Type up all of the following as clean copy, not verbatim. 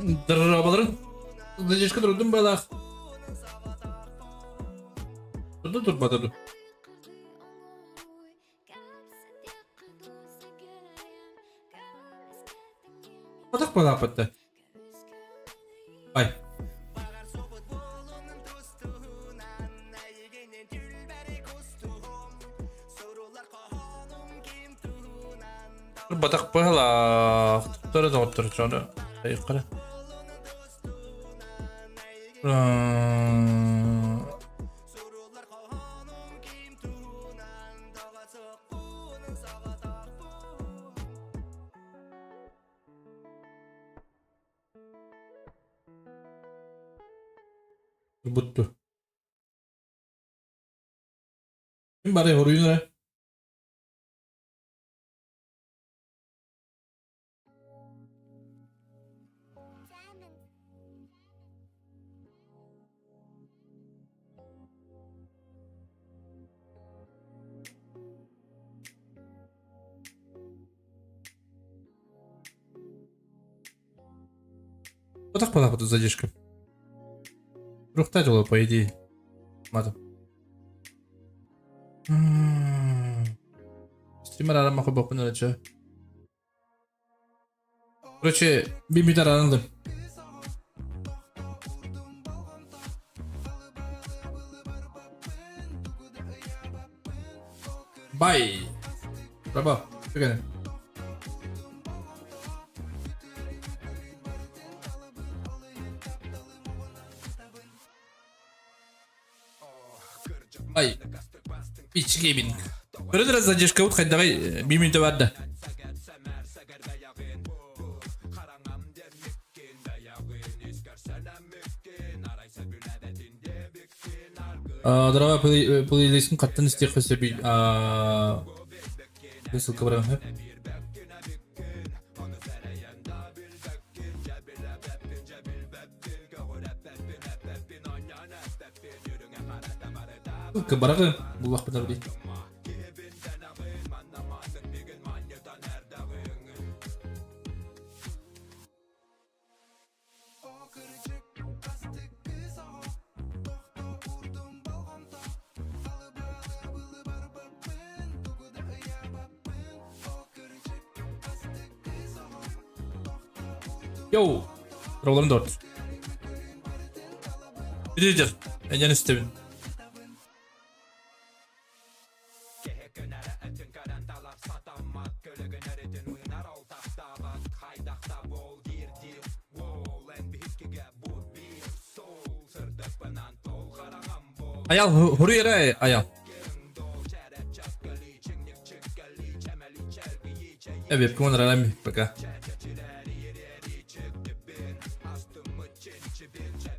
Дорооболорун. Задержка турдум балаах. Турду турбата ду. Атах балааппатта. Ай. Батах быһалаах туттара доҕоттор дьону айыккара. Бутту. Ким бары хоруйун эрэ? Отох балааппыт задержка. Рухтать было, по идее. Матом. Стример арама хобоппун эрэ Короче, bir müddet aranıldım. Bye. Браво. Түгэн. Ай. Ичкебин. Көрө задержка вот хайдагай bir минута бар да. Дорога плейлистин хаттан истиэххэ сөбүй ссылка баран сөп. Ссылка бараҕы буллахпына били. Йоу! Ролларын дорт. Лидер, я не истэбин. Аял, хуруй эрэ, Аял. Вебкам рарами пока.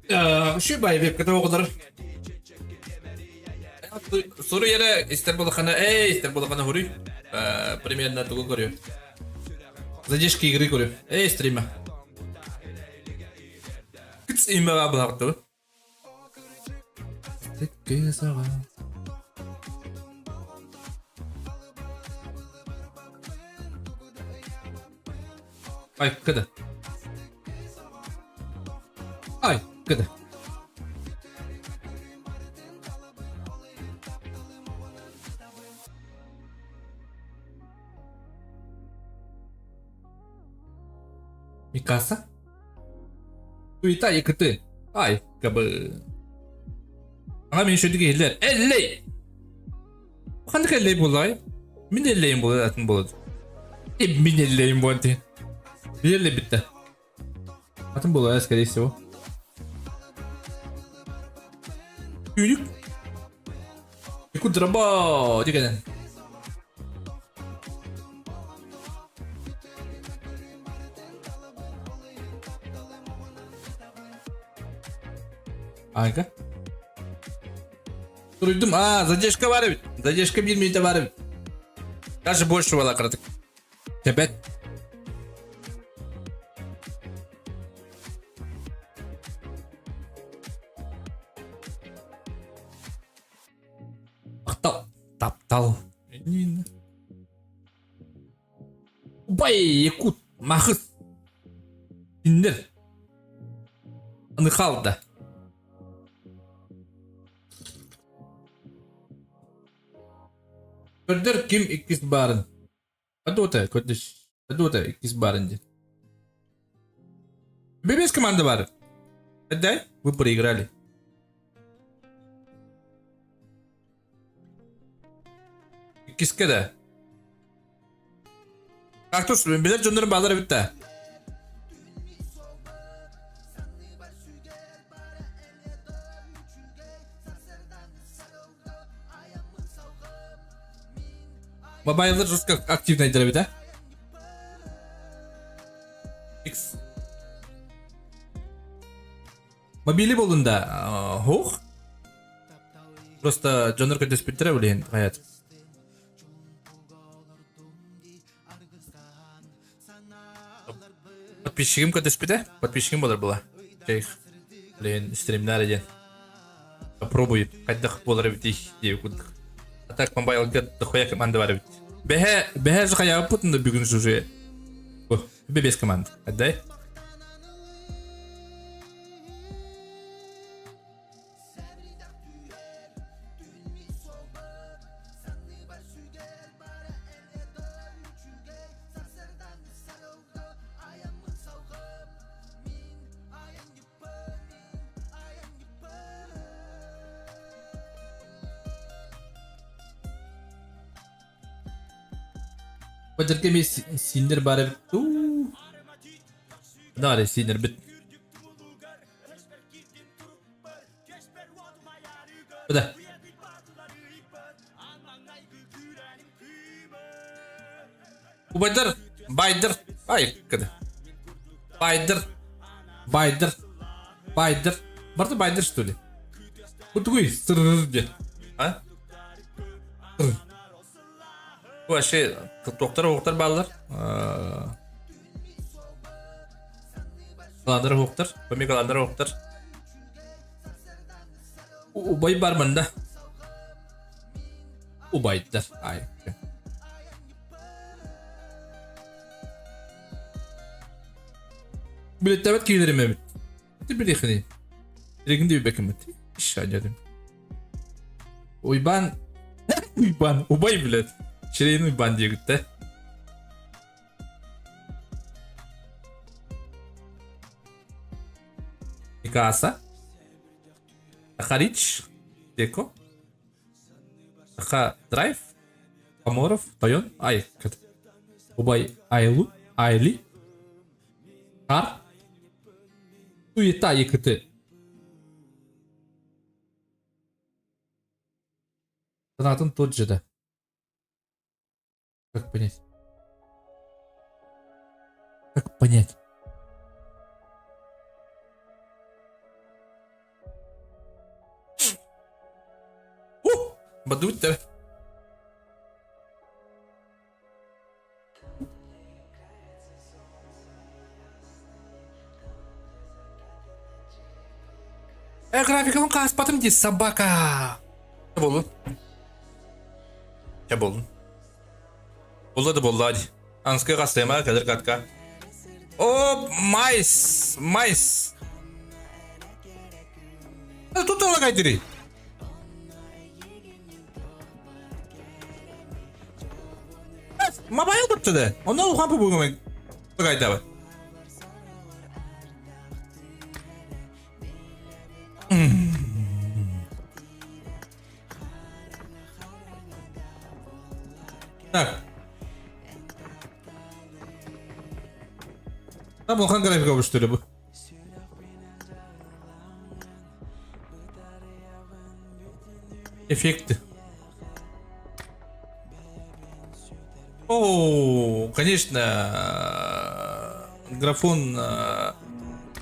Үчүгэй вебката оҕолор. Суруй эрэ истэр буолаххына, эй, истэр буолаххына хуруй. Примерно тугу көрүө. Задержки игры көрүө. Эй, стрима. Кыц имэҕэ былаҕыттыбыт. Ай, кыда. Ай, кыда. Микаса? Туйта якыты. Ай, кабы. Ага мен шөдүк иһиллэр. Эллей! Ханнык эллей буолай? Мин эллейим буолар атын буолар. Э, мин эллейим буолан ти. Бир эллей битте. Атын буолар, скорее всего. Үүнүк. Кудраба дегенен. Айга. Суруйдум. А, задержка бар эбит. Задержка биир минута бар эбит. Даже больше буола кыратык. Тэбэт. Махтал. Таптал. Убай, якут, махыс. Киндер. Аны хаалда. Көрдөр ким иккис баарын. Адуота көрдөш. Адуота иккис баарын диэн. Бебес команда бар. Отдай, вы проиграли. Иккискэ да. Кактус, билэр дьоннорум баалар эбит да. Мобайлар жестко активный эбит, а? X. Мобили болун да, хух. Просто дьоннор көтөспүттэрэ билин хаят. Подписчигим көтөспүтэ, подписчигим болар была. Чейх. Блин, стримнар диэн. Попробуй, хайдах буолар эбитий диэбит курдук. А так мобайлга дохуя команда бар эбит. Бэһэ, бэһэ же хайаабыппытын да бүгүн уже. Бэбес команда. Отдай. Бадырга эмиэ сииннэр баар эбит дуу? Наар сииннэрбит. Да. Убайдар, байдыр, ай, кыды. Байдыр, байдыр, байдыр. Барда байдыр, что ли? Бу тугуй, сырыр де. А? Вообще, тоқтар оқтар баллар. Каландар оқтар, Помик каландар оқтар. Убай бар мында. Убайдар. Ай. Билеттебет киилерим эбит. Ти билихини. Регин диэбэккин Ища дедим. Уйбан Уйбан убай блядь. Чирейин Уйбан диэбиттэ. Микаса. Харич. Деко. Ха Драйв. Поморов. Тойон. Ай. Убай Айлу. Айли. Ар. Суета ЕКТ. Санаатын тот же да. Как понять? Как понять? О! Бадут да. Э, графикабын хааспатым дии, собака. Болун. Я болун. Булла да булла ди. Анскы кастыма кэлэр катка. О, майс, майс. Тут лагайдыри. Мобайл быттыды. Онно улахан пубугумай лагайдабыт. Так. Там улахан графика что ли бу? Эффекты. О, конечно, графон,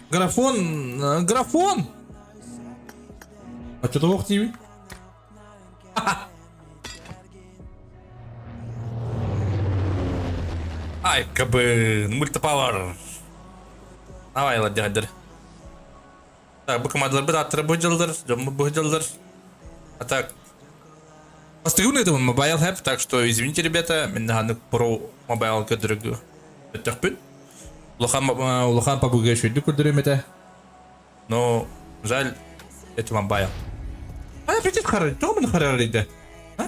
графон, графон! А что туох диибин? Ай, кабын, мультипауэр. Давай, ладдер. Так, бу командаларбыт ааттара бу дьыллар, дьоммут бу дьыллар. А так, Бастыгын это Mobile App, так что извините, ребята, мин ханнык Pro Mobile көрдөрөгү өттөхпүн. Улахан улахан пабыга шүйдү көрдөрөм этэ. Но жаль, это мобайл. А аппетит харай, тоҕо маны харарыйда? А?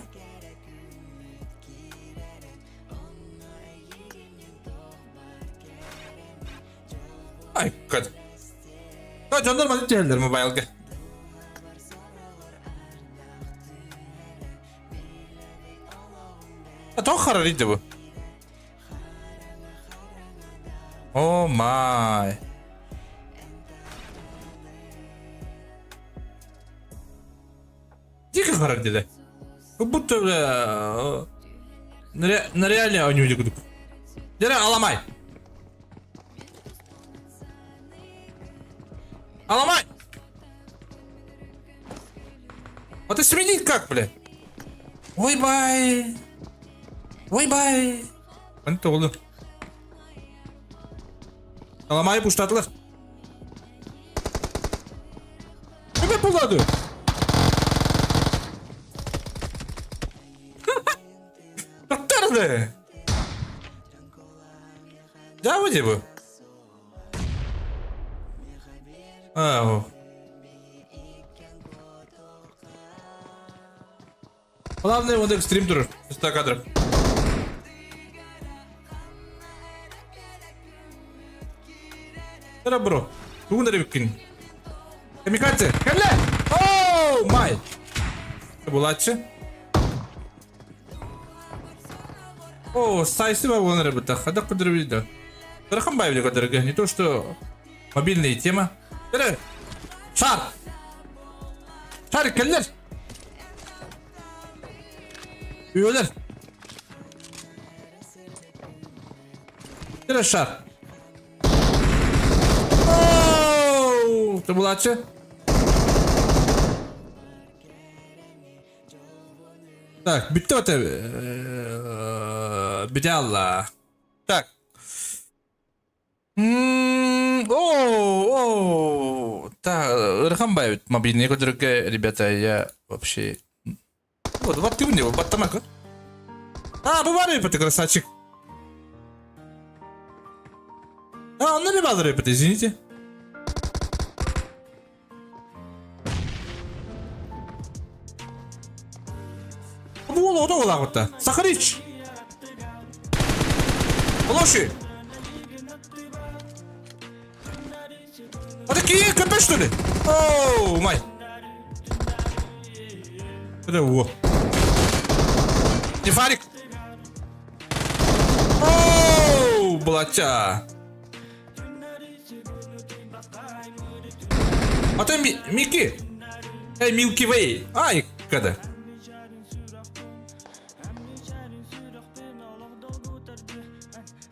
Ай, кад. А, дьоннор маны түһэллэр мобайлга. А тоҕо харарыйда бу? О май. Дико харар диде. Как будто бля, на реале они кудук. Дере аламай. Аламай! А ты сменить как, бля? Ой бай. Ой бай. Антон oldu. Аламай пуштатылар. Кime pulladı? Attарды. Дьэ бу. А, Главное, он экстрим турар. 100 кадров. Тара бро. Тугун эрэ бүккүн. Камикадзе. Кэллэ! Оу, май! Булааччы. О, сайсы бар буолан эрэ бытах. Хадах көрдөрөбүт да. Ырахан баайбыны көрдөрөргө. Не то, что мобильная тема. Эрэ! Шар! Шар кэллэр! Үөлэр! Эрэ шар! Оу! Тобулааччы. Так, бүттэ бата бүтэ алла. Так. О, так, ыарахан баайбыт мобильный көрдөрөргө, ребята, я вообще... Вот, вот ты у него, баттамак. А, бу бар эбит, красавчик. А, онно не баар эбит, извините. Бу уол оҕото уолаахпытта. Сахарич! Олоши! А такие КП что ли? Оу, май! Это во. Не фарик! Оу, блатя! Ата Мики! Эй, Милки Вэй! Ай, когда?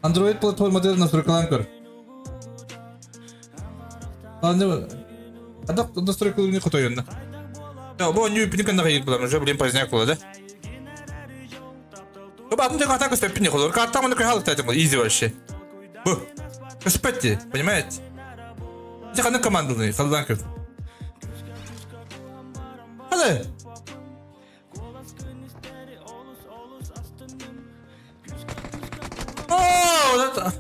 Android платформатыгар настройкалаан көр. Ладно, Адак настройкалыгы хотойонна. Бу онньу үпүнү кэннэ хайыр булам, уже блин поздняк була да. Бу атын тек атака көстөппүн холор. Картам оны көһө алыктайтым изи вообще. Бу. Көспөттү, понимаете? Ити ханнык командалый, халлаан көр. Халы. О, вот это.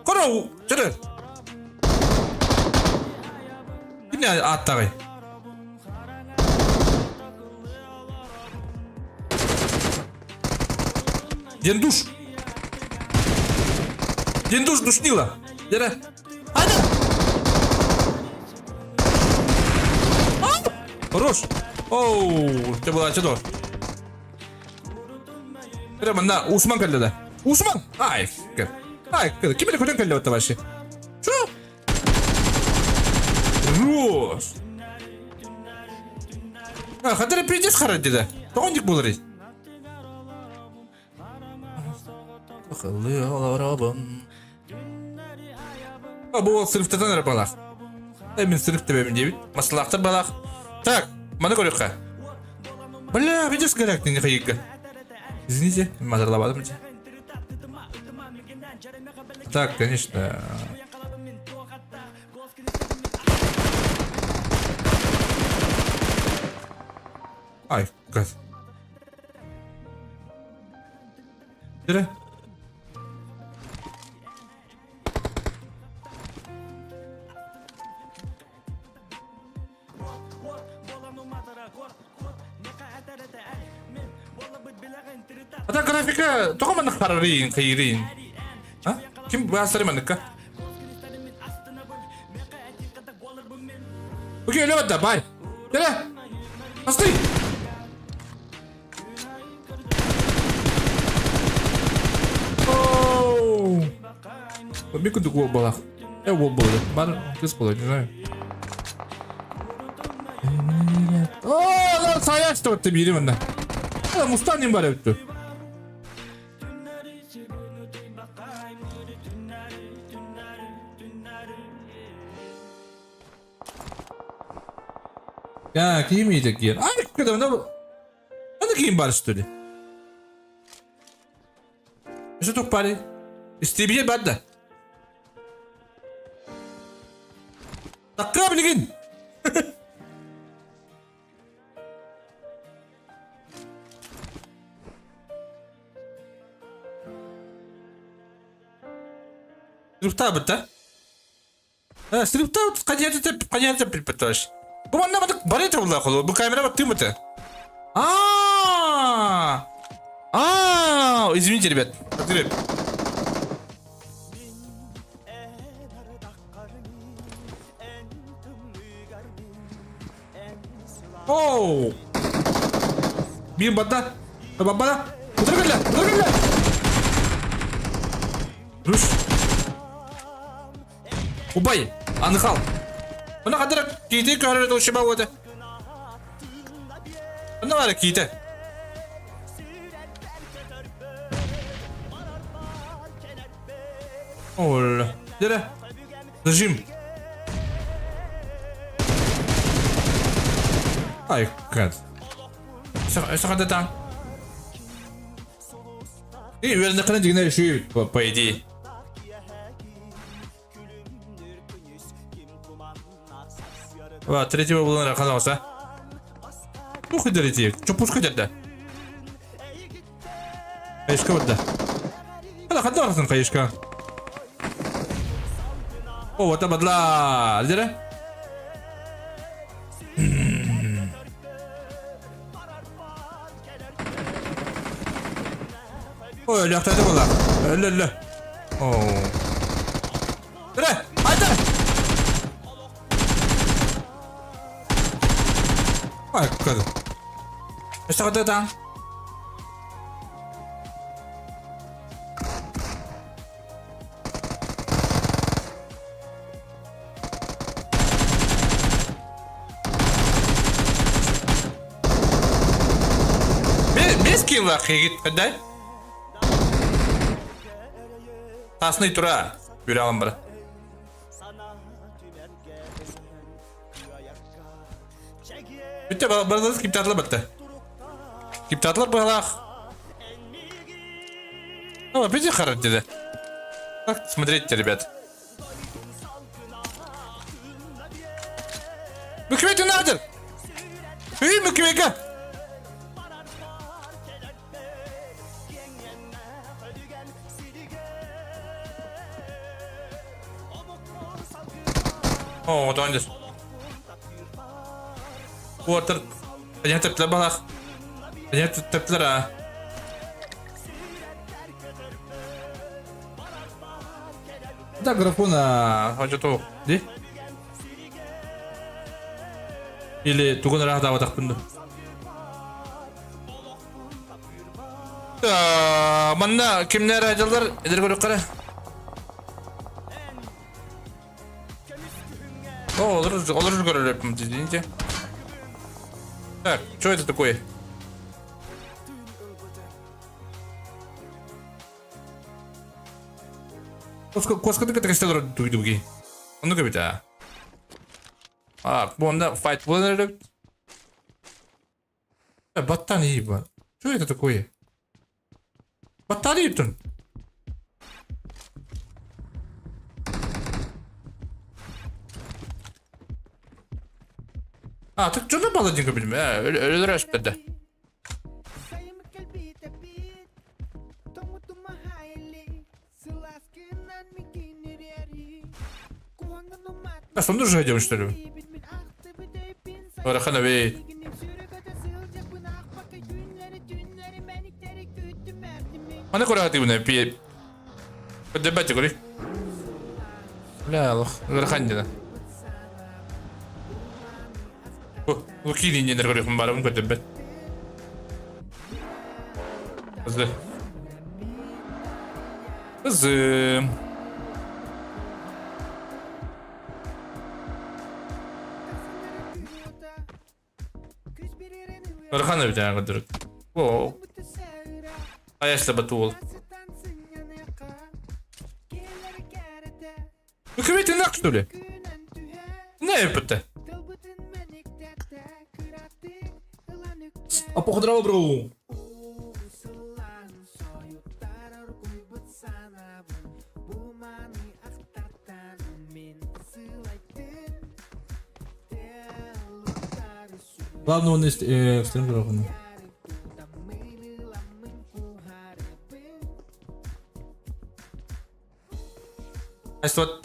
Көрө, чөрө. Кимне ааттаҕый? Дендуш. Дендуш душнила. Дere. Hadi. Хорош. Оу, ты была чудо. Эрэ манна Усман кэллэ да. Усман! Ай, Ай, ким эрэ көтөн кэллэ вообще? Что? Рос! А, хатыры пиздец харат деді. Тоғын болар ей. Бу ол сырыфтатан эрэ балах. Э, мин сырыф тебемин диэбит. Маслаахтар балах. Так, маны көрүөххэ. Бля, видишь, горяк не хайыгга. Извините, мазарлабадым. Так, конечно. Ай, газ. Dire. Ата графика тоҕо маннык харарыйын, хайырыйын? А? Ким баасары манныкка? Окей, өлө бадда, бай. Келе. Постой. Оу. Бик курдук уол буолах. Э уол буолар. Бар кыз буолар, не знаю. Оо, lan sayar işte ötte biri bende. Mustan бар öttü. Ya kiymeyecek yer. Ay kadar ne bu? Hadi kiyim bari üstüne. Şu tok bari. İsteyebilir ben de. Dakika bilgin. Срыптабыт да? Срыптабыт қанияты билбетташ. Бу манна бадык бар ете була колу. Бу камера бат тымыты. А! А, извините, ребят. Ребят. Оу! Бир бата. Бабада. Утыр кэллэ, утыр кэллэ. Руш. Убай, аныхал. Мына қадыр кейде көрер ошиба өте. Мына бар кейде. Ол. Дере. Зажим. Ай, кат. Сахадата. И верно қана деген үші, по идее. Ва, третьего булан оказался. Ну, хоть дерите. Чё пушка дерді? Кайышка барды. Хада хада барсын кайышка. О, вот бадла. Дере. Ой, өлөктөдө була. Өлө өлө. О. Дере, айда. Ай, кады. Өстө да. Бес килла хегит кандай? Тасный тура. Бүрі алым бар. Бүтте барылыз кип татылы бітті. Кип татылы бұлақ. Ну, опять харат деді. Так, смотрите, ребят. Мүкімет надыр. Үй, мүкімеке. О, вот Уотыр. Қане тіптілер балақ. Қане тіптілер а. Да, графона хожото. Ди? Или тугун рах даватақпынды. Манна кимнер ажалдар эдер көрүк кара. О, олар олар көрөрөпүм извините. Так, что это такое? Коска ты кастелор дуги. Ону көбүтэ. А, бу онда файт болар Баттан бар. Что это такое? Баттан ютун. А, так что на баладинка билим? Өлөр ашып берді. А сонно же идем, что ли? Ыарахан эбит. Аны көрө пи Көрдөбөт көрүй. Бля, алох, ыарахан дьэ. Бу киирин диэннэр көрүөхпүн барабын көрдөбөт. Кызы. Кызым. Ыарахан эбит ээ көрдөрүк. О. Айашлабат уол. Үкүмэтинак что ли? Не эппитте. Апоходрава бро. Главное он есть э, стрим графона.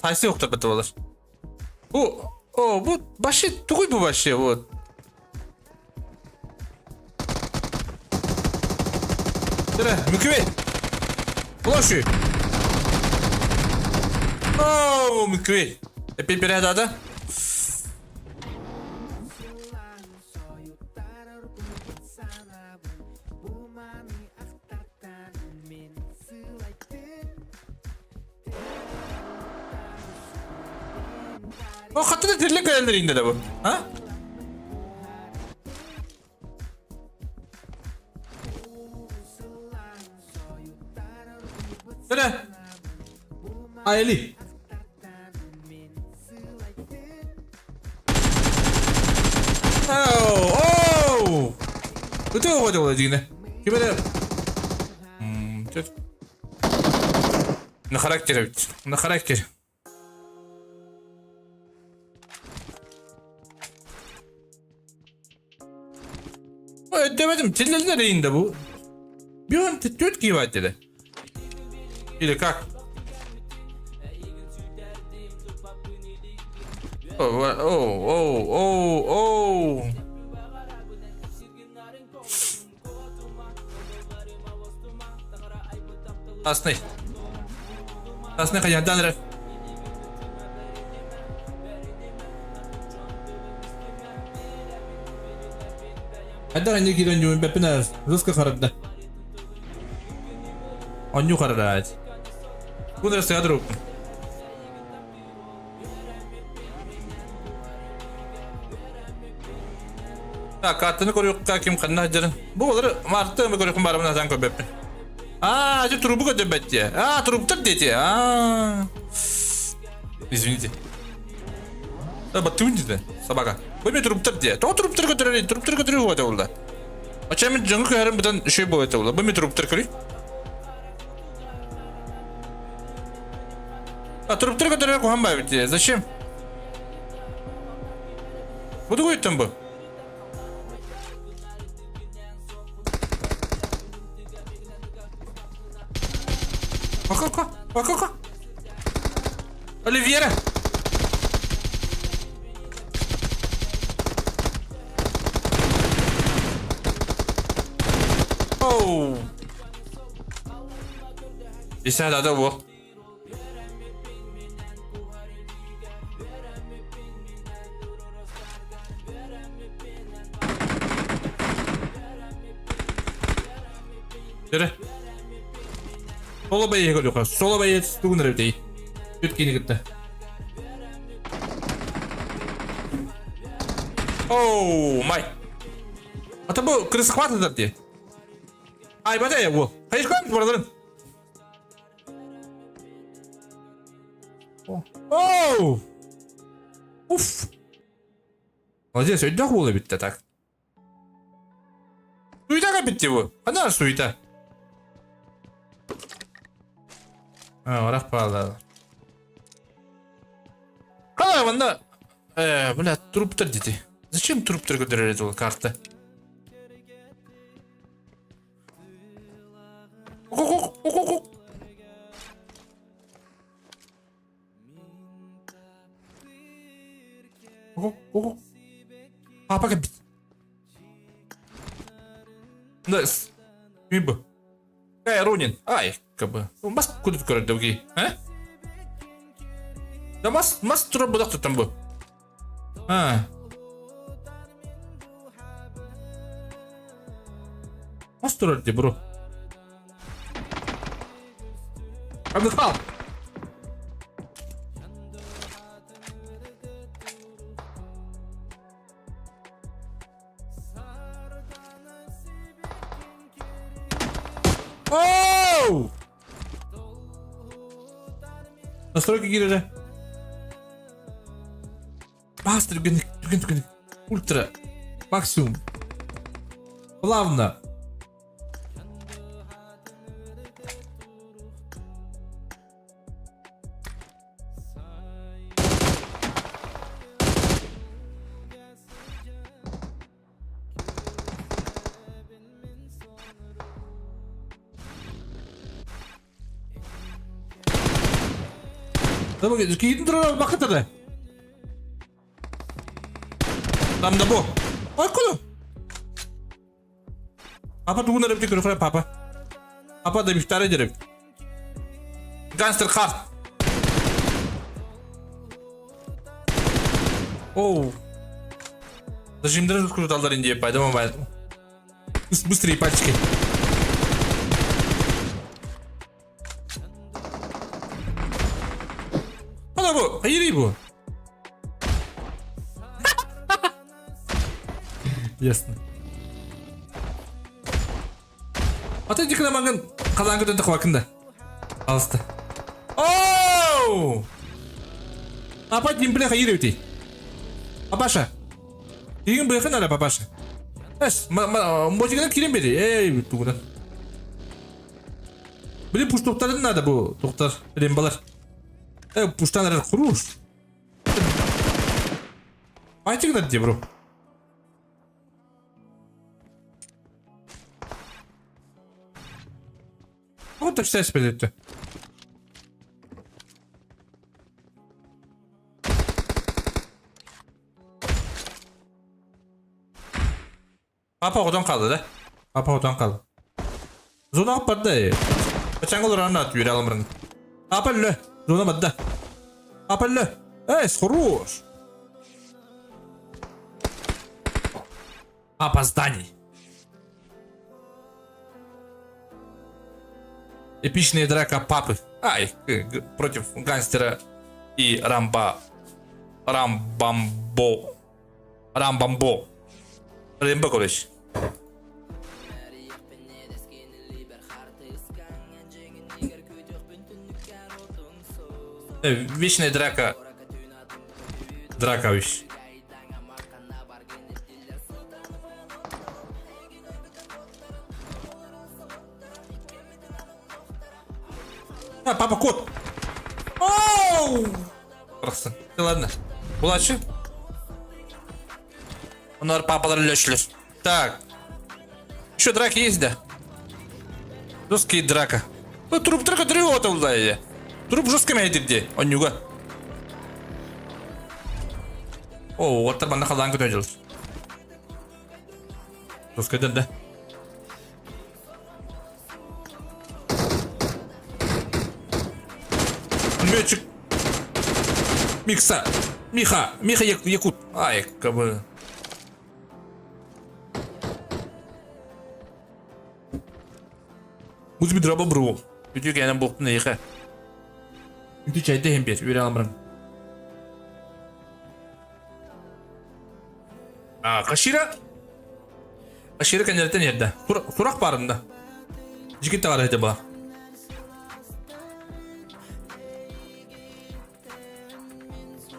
Хайсы охтор болар. Бу, о, бу вообще тугуй бу вообще вот. Тире, мүкүбей. Площадь. О, мүкүбей. Эпи береді О, хаттыда тирлик кэлэллэр инде да бу. А? Эрэ. Айли. Оу, оу! Өтө оҕо дьоло дигинэ. Ким эрэ На характер эбит. На характер. Өйдөбөтүм, тиллэллэр иинде бу. Бион түт киевать dedi. Или как? О, о, о, о. Красный. Красный хайдан эрэ. Хайдах инник киирэн дьүмүппэппин ээ, жестко харарда. Онньуу харараад. Бу эрэ сыа друг. Так, аттыны көрүөххэ ким ханна сылдьарын. Бу олары Марты эмэ көрүөхпүн баарыбын атаан көрбөппүн. Аа, ити трубу көрдөрбөт дии. Аа, труптар диэти. Аа. Извините. Да, баттыбын диде, собака. Бу мен труптар дии. Тоҕо труптар көтөрөр, труптар көтөрөр буолла буолла. Оча мен дьоҥу көһөрөн бытан үчүгэй буолла буолла. Бу мен труптар көрүй. А труптар көтөрөр куһаҕан баайбыт дии. Зачем? Бу тугу ыйыттым бу? Ока-ока, ока-ока. Оливьера! Оу! Исаа да бу. Дere. Соло бэйэ көрүөххэ. Соло бэйэ тугун эрэ Түт кини кытта. Оу, май. Ата бу крыс хватит дии. Ай, бата бу. Хайышкан бараларын. Оу! Уф! Молодец, өйдөөх уол эбит так. Суета эбит бу. Ханна суета? А, орах паалар. Қалай манна э, бля, труптар дети. Зачем труптар көтөрөр ол карта? Ок, ок, ок, ок. Папа кэлбит. Да, ким бу? Эй, Рунин, ай, как бы. Мас кудут көрөрдө ки, э? Да мас, мас турар будак туттан бу. А. Мас турар ди, бро. Отдыхал. Оу! Настройка киирэрэ. Бас түргэнник, түргэн түргэнник. Ультра. Максимум. Плавно. Киһитин турар бакытары. Там да бу. Ой, куда? Папа тугун эрэ көрөхөрө папа. Папа да бифтары дереп. Гангстер харт. Оу. Зажимдарын круталдар инде пойдем Быстрее пальчики. Ана бу, хайырый бу. Ясно. Ата дикна манган казан көтөн тахвакында. Алыста. Оу! Апа димпле хайырый өтей. Папаша. Деген быхын ара папаша. Эс, мотигынан кирен бери. Эй, тугунан. Били пуш тоқтарын надо бу тоқтар рембалар. Э, пуштан эрэр куруш. Айтыгнар дии бро. Вот так вся спелетті. Папа оҕотон хаалла да? Папа оҕотон хаалла. Зонаҕа барда ээ. Бачаҥҥа олорон аат үөрэ аламырын. Папа өллө. Зона барда. Папа өллө. Эй, хорош. Опозданий. Эпичная драка папы. Ай, против гангстера и Рамба. Рамбамбо. Рамбамбо. Рэмбо короче. Вечная драка. Драка вещь. А, папа кот. Оу! Барахсан. Ладно. Булачы. Онор папалар өлөшлөр. Так. Еще драки есть, да? Жесткие драка. Ну, труп драка тревога да. Труп жестко меня Онюга. О, оттар манна халаан көтө Жесткайдан да. Пулеметчик. Микса. Миха. Миха Якут. Ай, как бы. Бу драба бру. Үтү кэнэн буктун эйхэ. Үтү чайда хем бер, үөрэ аламран. А, Кашира. Кашира кэннэртэн иһэрдэ. Сурах баарында. Жигит таҕара этэ ба.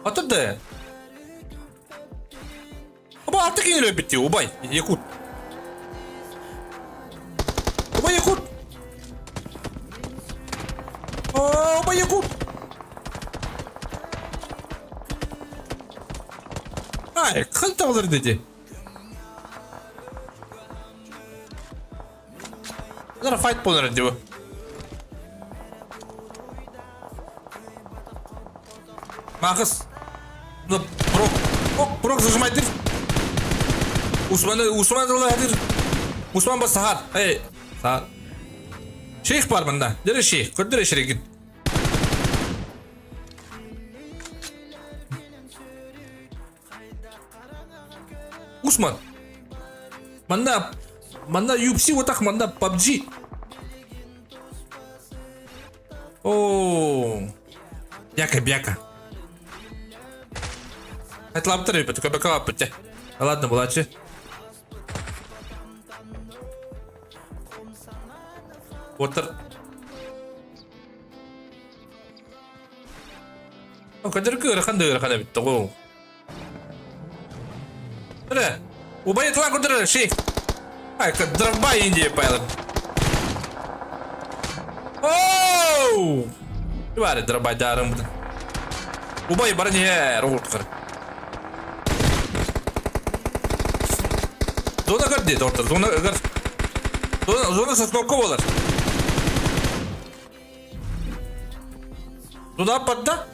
Аты да. Оба аты кеңел бітті, убай, якут. Убай якут. Убай якут. Ай, қанта олар деді. Олар файт болар деді. Мағыз. Бро. О, курок зажимайдыр. Усманы, Усман дылы Усман бас сахар. Эй, сахар. Шейх бар мында. Дere шейх, көрдүрө шерегин. Усман. Манна, манна UFC отах, манна PUBG. Оо. Бяка, бяка. Хайтлаптыр эбит, көбөкө аппыт. Ладно, булачы. Отыр. Көдөргө ыарахан да ыарахан эбит тоҕо. Эрэ, убай тылан көрдөрөр шейх. Ай, дровбай Индия пайлар. Оу! Бары дробайдарым бұдан. Убай бары не оғыртқыр. Зона көр дейді ортыр, зона көр. Зона, зона сосновка болар. Зона аппатта.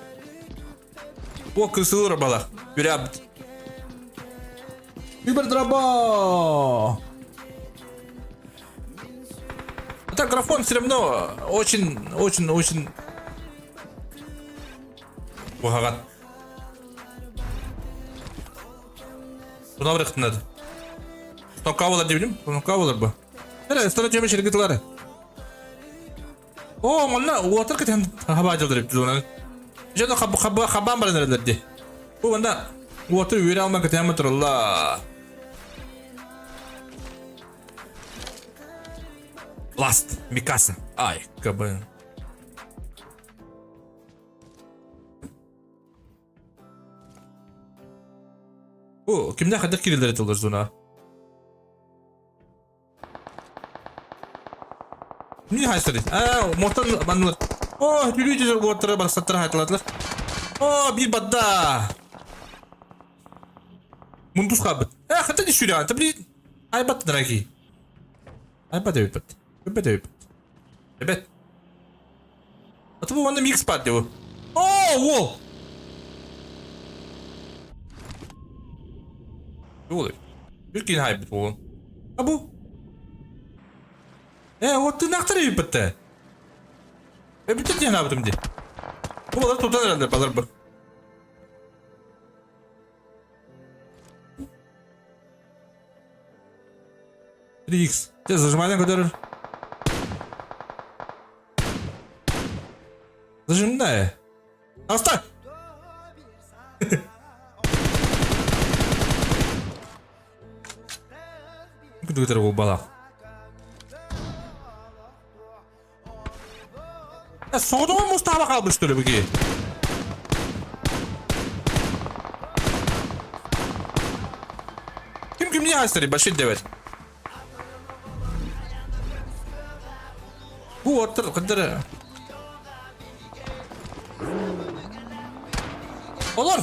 О, кысылыр бала. Үрәбит. Кибердроба! А так графон все равно очень, очень, очень куһаҕан. Туна бырахтынады. Стокка болар деп билим. Стокка болар бу. Эрэ, стара жеме шергитилары. Оо, манна уотар кэтэн хабаадьалар эбит зонаны. Дьоно хабаан баран эрэллэр дии. Бу манна уоту үөрэ алман кэтээн туралла. Ласт, Микаса. Ай, кабы. Бу кимнээх хайдах киирэллэр этилэр зона? Не хайсырый? Аа, мотор маннылар. О, бүлүү жүзөр уоттара барсаттара хайталатылар. О, биир бадда. Мундус хаабыт. Э, хата не сүүрэ, та блин. Айбат дорогие. Айбат эбиппит. Эбет эбиппит. Эбет. А то манна микс пад деп. О, уол. Уол. Бір кейін хайбыт буолун. А бу? Э, вот тынаахтар эбиппит Эбиттер диэн аабытым дии. Бу балар тутан эрэллэр балар бу. 3x. Те зажимайдан көтөрөр. Зажимная. Аста! Күтүгүтэр буолбалаах. Соҕотоҕун мустааба хаалбыт что ли бу Ким кимни хаастарый башит дэбэт. Бу оттор кыдыр. Олор!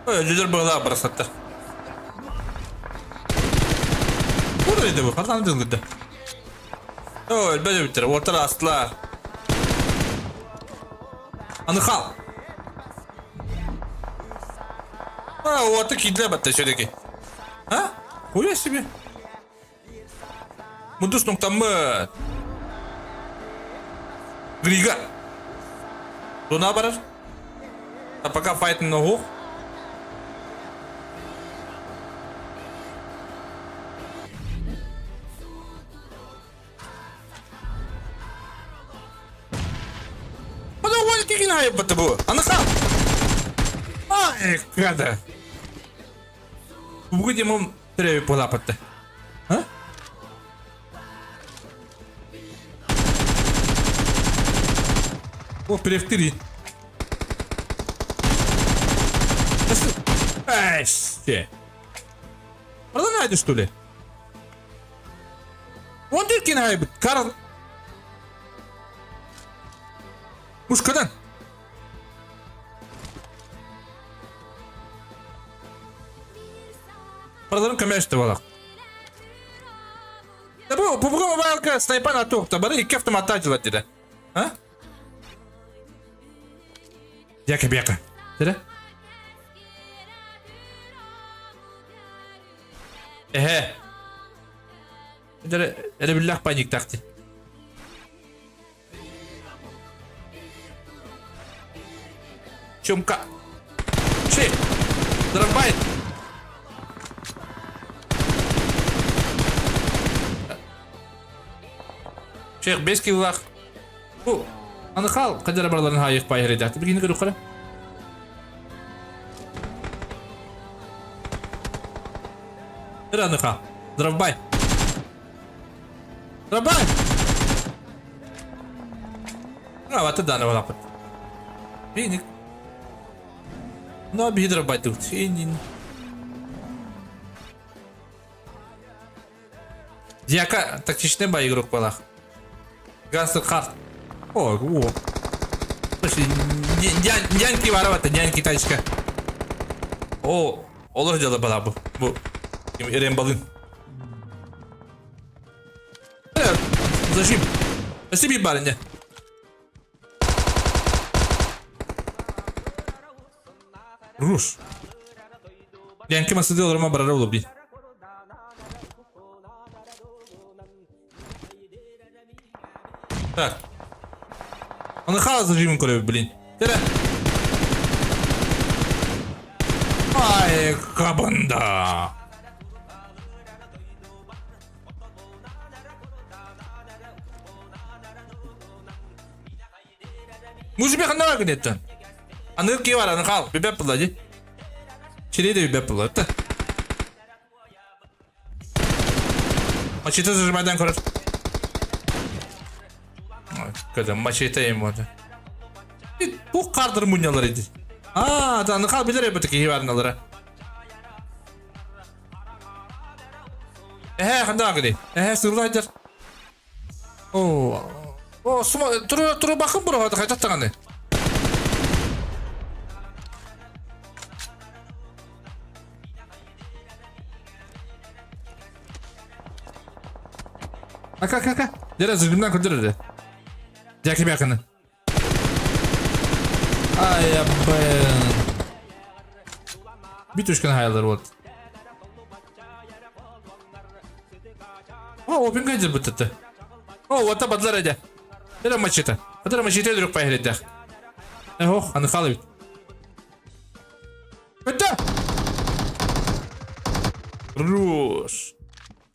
Өлүлэр быһалаах барахсаттар. Burada idi bu. Хатан дылгыды. О, өлбөт эбиттер. Уоттар астылар. Аны хал. А, уоты кидле батта все-таки. А? Хуя себе. Мундус нуктаммыт. Грига. Туна барар. А пока файт ногу. Бу. Аныха. Ай, када. Бугу төрөбүт буолааппатта. А? О, перевтири. Эй, Продолжайте, что ли? Он дүркин хайбыт. Карл. Мушкадан. Параларын көмөстө балак. Бу PUBG Mobile снайпан атуохта бары икки автоматтаах дьылар дии. А? Яка бяка. Тирэ? Эһэ. Эрэбиллээх паниктаахти. Чумка. Чи. Дробайт. Чех 5 килах. Бу аны хал кадара бараларын хайык пайһырыйдаахты. Билгини көрүк Ыр аны хал. Дровбай. Дровбай! Аваты даны балапыт. Бейник. Но биһи дровбайдыбыт. Инин. Дьяка тактичный бай игрок балах. Гангстер карт. О, о. Слушай, няньки воровато, няньки тачка. О, олор дьала бала бу. Бу. Эрен балын. Зажим. Спасибо, барыня. Руш. Янки масыды олорма барара олор Так. Аны хала зажимын көрөбүт, блин. Тере. Ай, кабында. Музыка ханна бар гынеттен. Аны ки бар, аны хал, бибеп була ди. Чири де бибеп була. Та. Мачете зажимайдан көрөр. Көдө мачете им вот. Бу кардыр мунялар иди. А, да, аны хал билер эбит ки барналара. Эһэ, ханда гыди. Эһэ, сырлайдыр. О, о, сума, туру, туру бакын бура, хайдах даҕаны. Ака, ака, ака. Дere зыргымдан көрдүр Дяки бяканы. Ай, блин. Битушкин хайлар вот. О, опин кайдер бутты. О, вот бадлар эде. Дere мачете. Дere мачете дүрүк пайхреддах. Ох, аны халыбит. Көттө! Руш.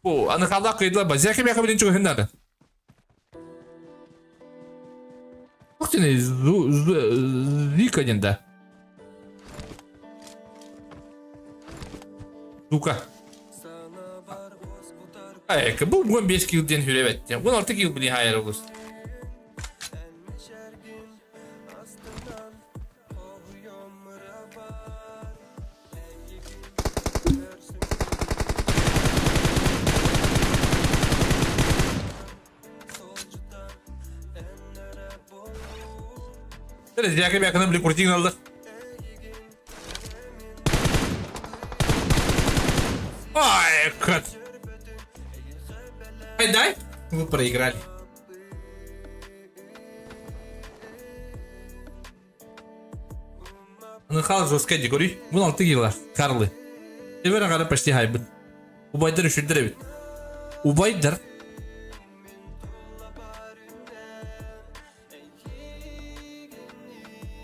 О, аны халак кыйдыла ба. Зяки бяка билин чугу хындады. Ух ты, Зика да. Сука. Айка, бу 15 кил ден хүребет. 16 кил блин хайыр олус. Якобы якына били куртигин алды. Ай, кот. Ай, дай. Вы проиграли. Нхал жестко дегори. Бун алты килла. Карлы. Эбер ағара почти хайбын. Убайдар үшүрдер эбит. Убайдар.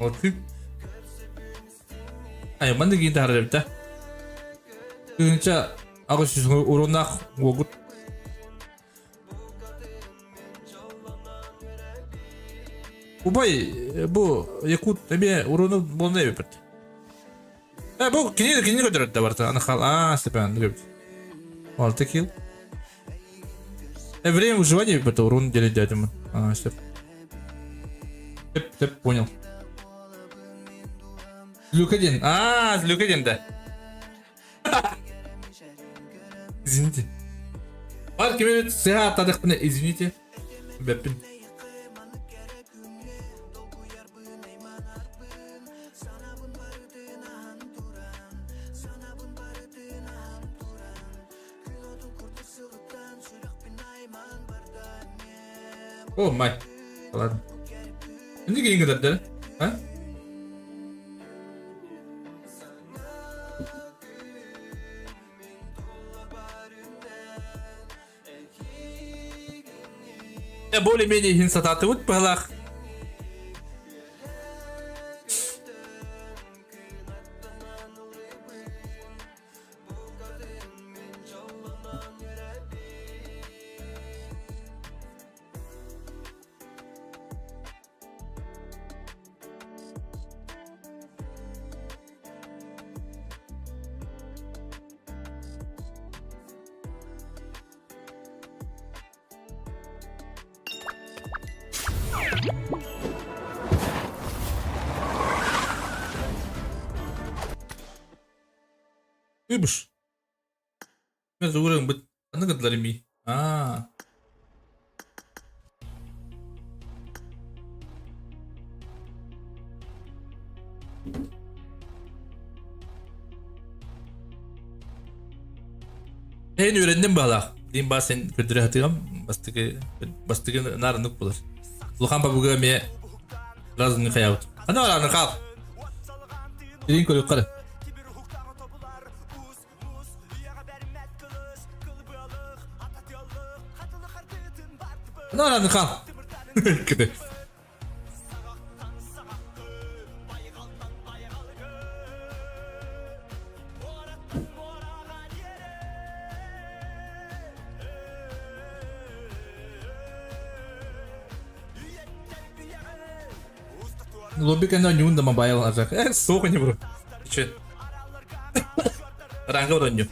Вот ты. Ай, манды кейін тахар эбит да. Күнчә агыс жүз урунах уогут. Убай, бу якут эмиэ уруну буолна эбиппит. Э, бу кини кини көтөрөт да барта. Аны хал, а, Степан, эбит. Алты килл. Э, время выживания эбит урун делить дядям. А, Степ. Степ, Степ, понял. Люкадин. А, Люкадин, да. Извините. Бар ким сыха аттадықпын, извините. Бәппін. О, май. Ладно. Не кейін кідірді, а? Более-менее иһин сатаатыбыт быһалаах. Үбүш. Мен Ханнык гыдылар ими? Аа. Эн үөрэнним баалаах. Дин баа сен көрдөрө хатыгам бастыгы бастыгы нарыннык булар. Улахан бабыга эмиэ разын хаябыт. Ана араны кал. Дин көрүк кара. Ана араны кал. Кыды. Лобби кэннэ ньуун да мобайл ажак. Э, суох не бро. Че? Ранга оронню.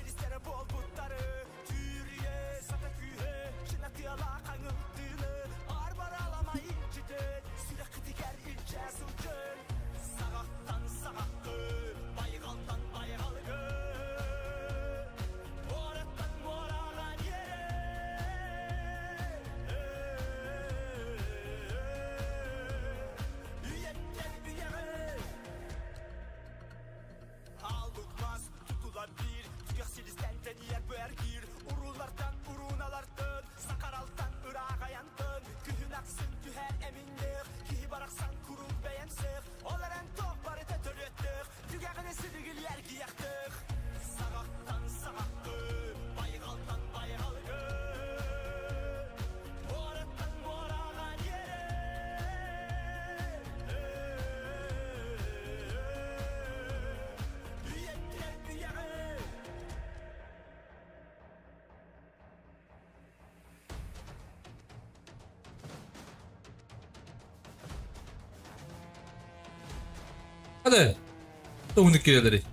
Hadi. Тугуну киирэлэрий?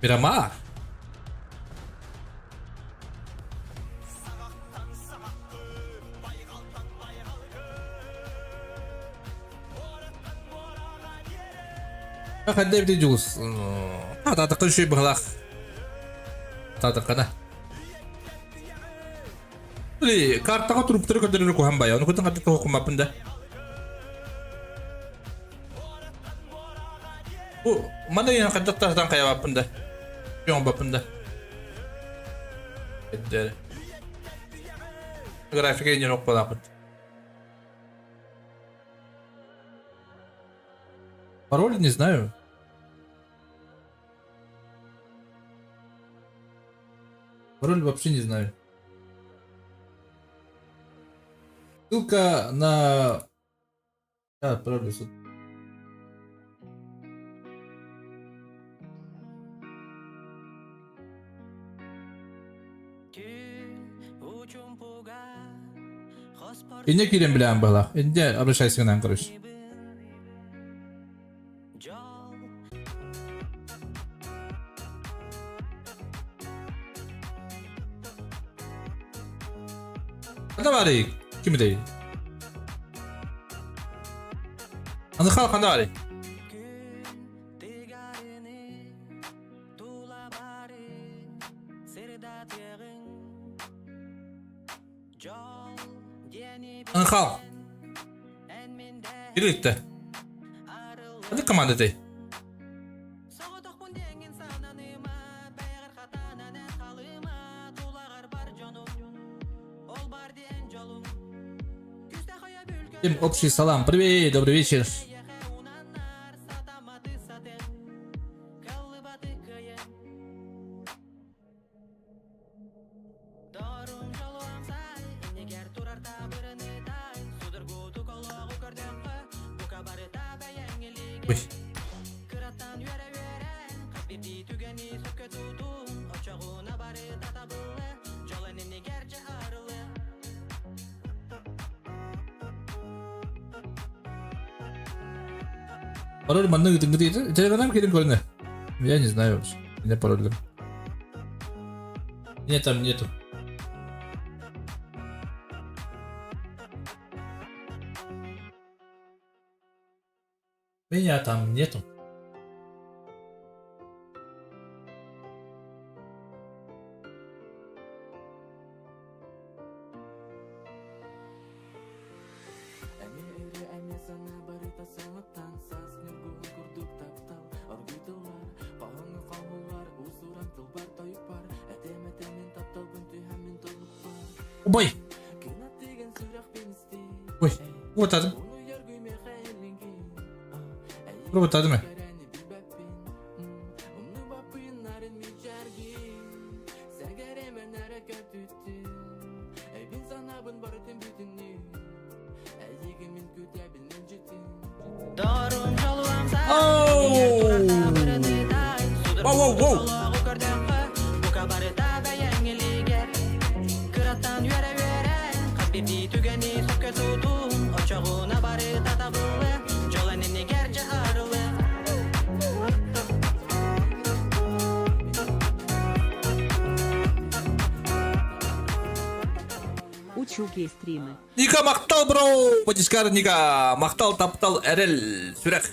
Мирамар. Хадда эбити дьулус. Атаатакка үчүгэй быһалаах. Атаатаккана. Били, картаҕа туруптары көрдөрөр куһан бай. Ону кытын хатта тоһукумаппын да. Бу маны иһин хайдах таһытан хайабаппын да. Оҥорбоппун да. Эддэр. Графика иннин окпалааппыт. Пароль не знаю. Пароль вообще не знаю. Ссылка на... Я отправлю ссылку. Инне киирэн билээн быһалаах. Инде обращайся гынан короче. Ханна баарый? Ким этэй? Аны хал ханна баарый? Аны хал. Кирилитте. Ханнык команда этэй? Всем общий салам. Привет, добрый вечер. Ой. Пароль манна ыытыҥҥыт Телеграм киирин көрүнэ. Я не знаю вообще. Меня пароль. Нет, там нету. Меня там нету. Убай! Ой, уотадым. Уотадым э. Воу, воу, воу! Учугей стримы. Ника махтал бро! Подискар Ника! Махтал таптал эрэл сүрэх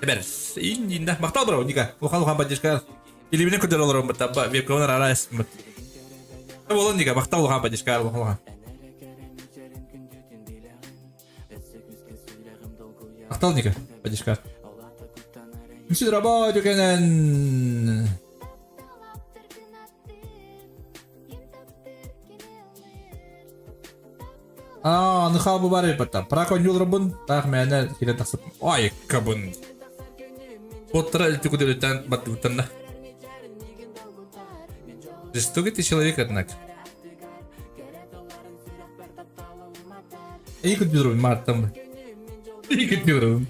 эбэр. Иннинде махтал бро Ника. Улахан улахан поддержка. Илибинен көтөр олорон бытта вебкамнар арас. Болон Ника махтал улахан поддержка улахан. Махтал Ника поддержка. Үсү работа кенен. Аа, аны бу бар эбит. Прак ойнууларбын таах мээнэ киирэн тахсып. Ой, кабын. Боттара илти күдүлүттэн баттыбыттан да. Жестокий ты человек, однако. Эй, күдүрүм, мартам. Эй, күдүрүм.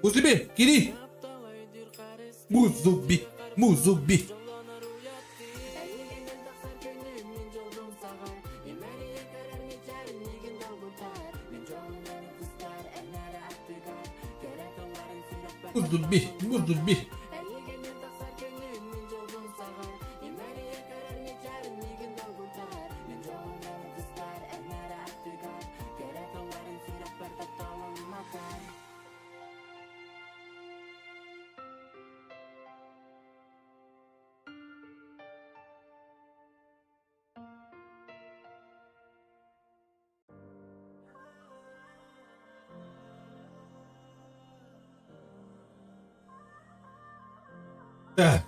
Музуби, кири! Музуби, музуби. Музуби, музуби. Так.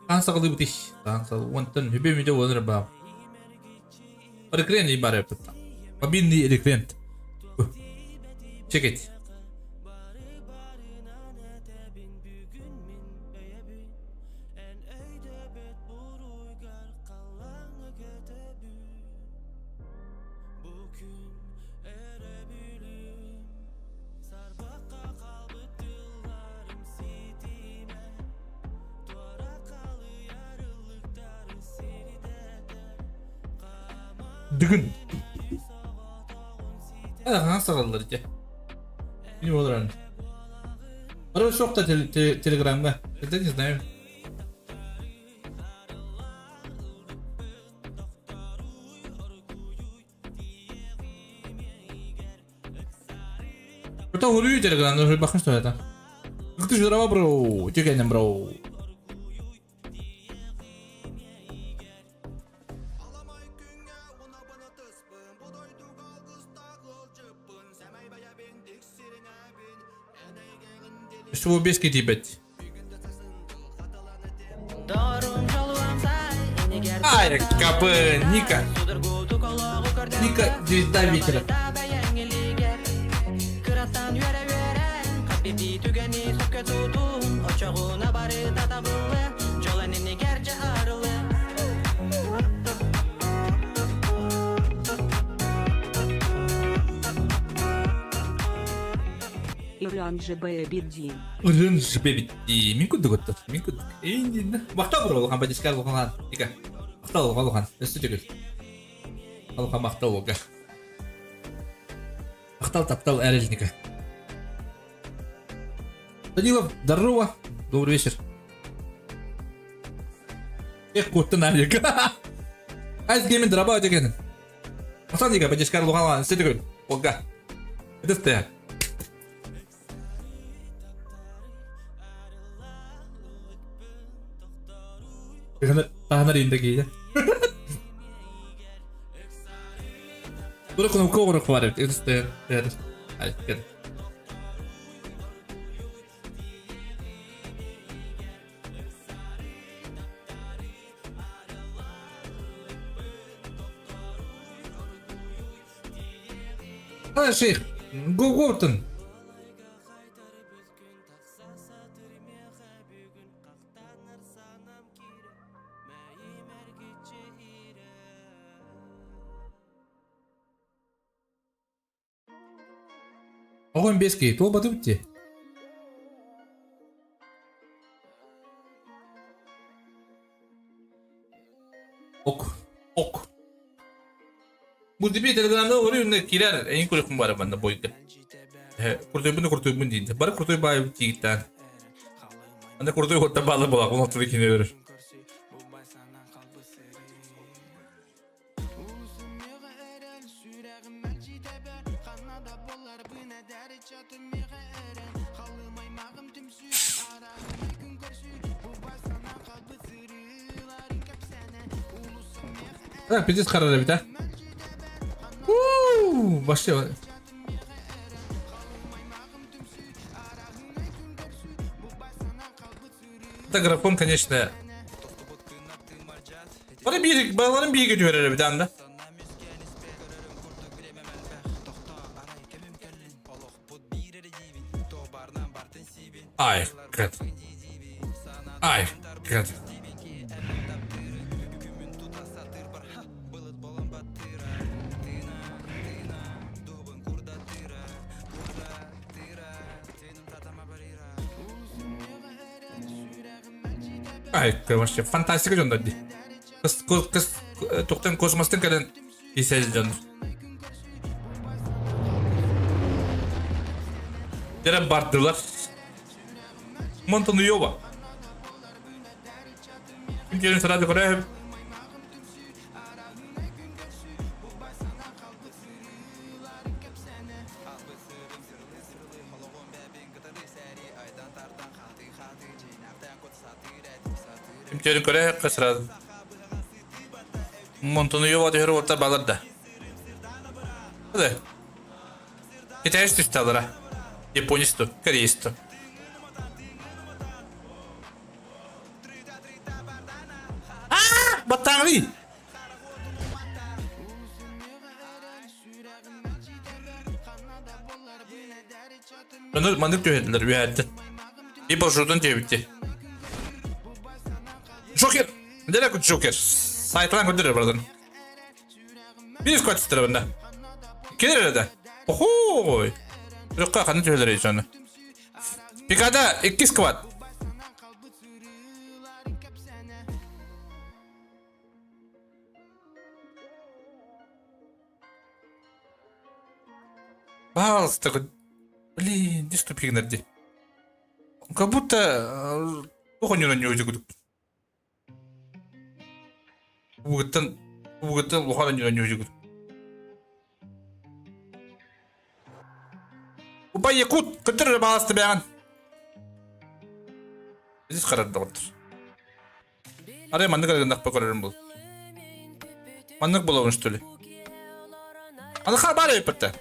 Таан саҕалыыбыт ис. Таан сал уонтан үбү мүдэ уонар баа. Рекрент бар эппит. Мобильный рекрент. Check it. Дыгын. Хаҥас саҕаллар дьэ. Кини буолар Пароль суох да телеграмҥа. Это не знаю. Это говорю телеграм, ну бахын что это. Как ты здорово, бро? Текенем, бро. Всего без тиийбэт. Ай, КП, Ника. Ника, звезда вечера. Ырын жбебит дии мин курдук оттор мин курдук эйин махтал бро улахан поддержка улахан ика махтал улахан улахан өссө төгүл улахан махтал уолга махтал таптал эрэлника Данилов здорово добрый вечер Эх, куттан Алик. Айс гейминг драба деген. Махтал Ника, поддержка улахан өссө төгүл уолга. Это Таһынар инде киһи. Тура кнопка оҕорук бар эбит. Ыстыр, Ай, кел. Шейх, Гоготын. Оҕом бески, туол баты битти. Ок, ок. Бу тебе телеграмда олору үнне кирер, эйин көрөкүн бары манна бойда. Куртуйбун куртуйбун дейди. Бары куртуй бай тигиттен. Анда куртуй хотта балы була, он отур кине өрөр. Так, пиздец харар эбит, а? Уу, вообще. Это графон, конечно. Бары биир, балаларын бииргэ түһэрэр эбит анда. Ай, кэт. Ай, кэт. Ай, вообще фантастика дьоннор дии. Кыс, кыс, тухтан космостан кэлэн исэл дьоннор. Дere бардылар. Монтануева. Ким сразу көрөһүм. Ким көрөһү сразу. Монтануева түһэр уолта балар да. Hadi. Китаец түсталара. Японец ту, кореец ту. Баттаҥый! Маннык маннык түһэллэр үһээттэн. И маршрутун диэбитти. Джокер! Деле Джокер. Сайтынан көрдөрөр бардын. Биир квартира бында. Кирер да. Охой. Рыкка ханны түһэлэр аны. Пикада иккис квад. Пожалуйста, блин, не ступи дии. Как будто туох онньонон ньуһдьу Угуттан угуттан улахан онньонон ньуһдьу. Убай Якут, көтөр эрэ бааласта бэҕэн. Бизис харар доҕоттор. Арай маннык эрэ гыннахпа көрөрүм бул. Маннык буолабын что ли? Аныха баар эбиппэтэ.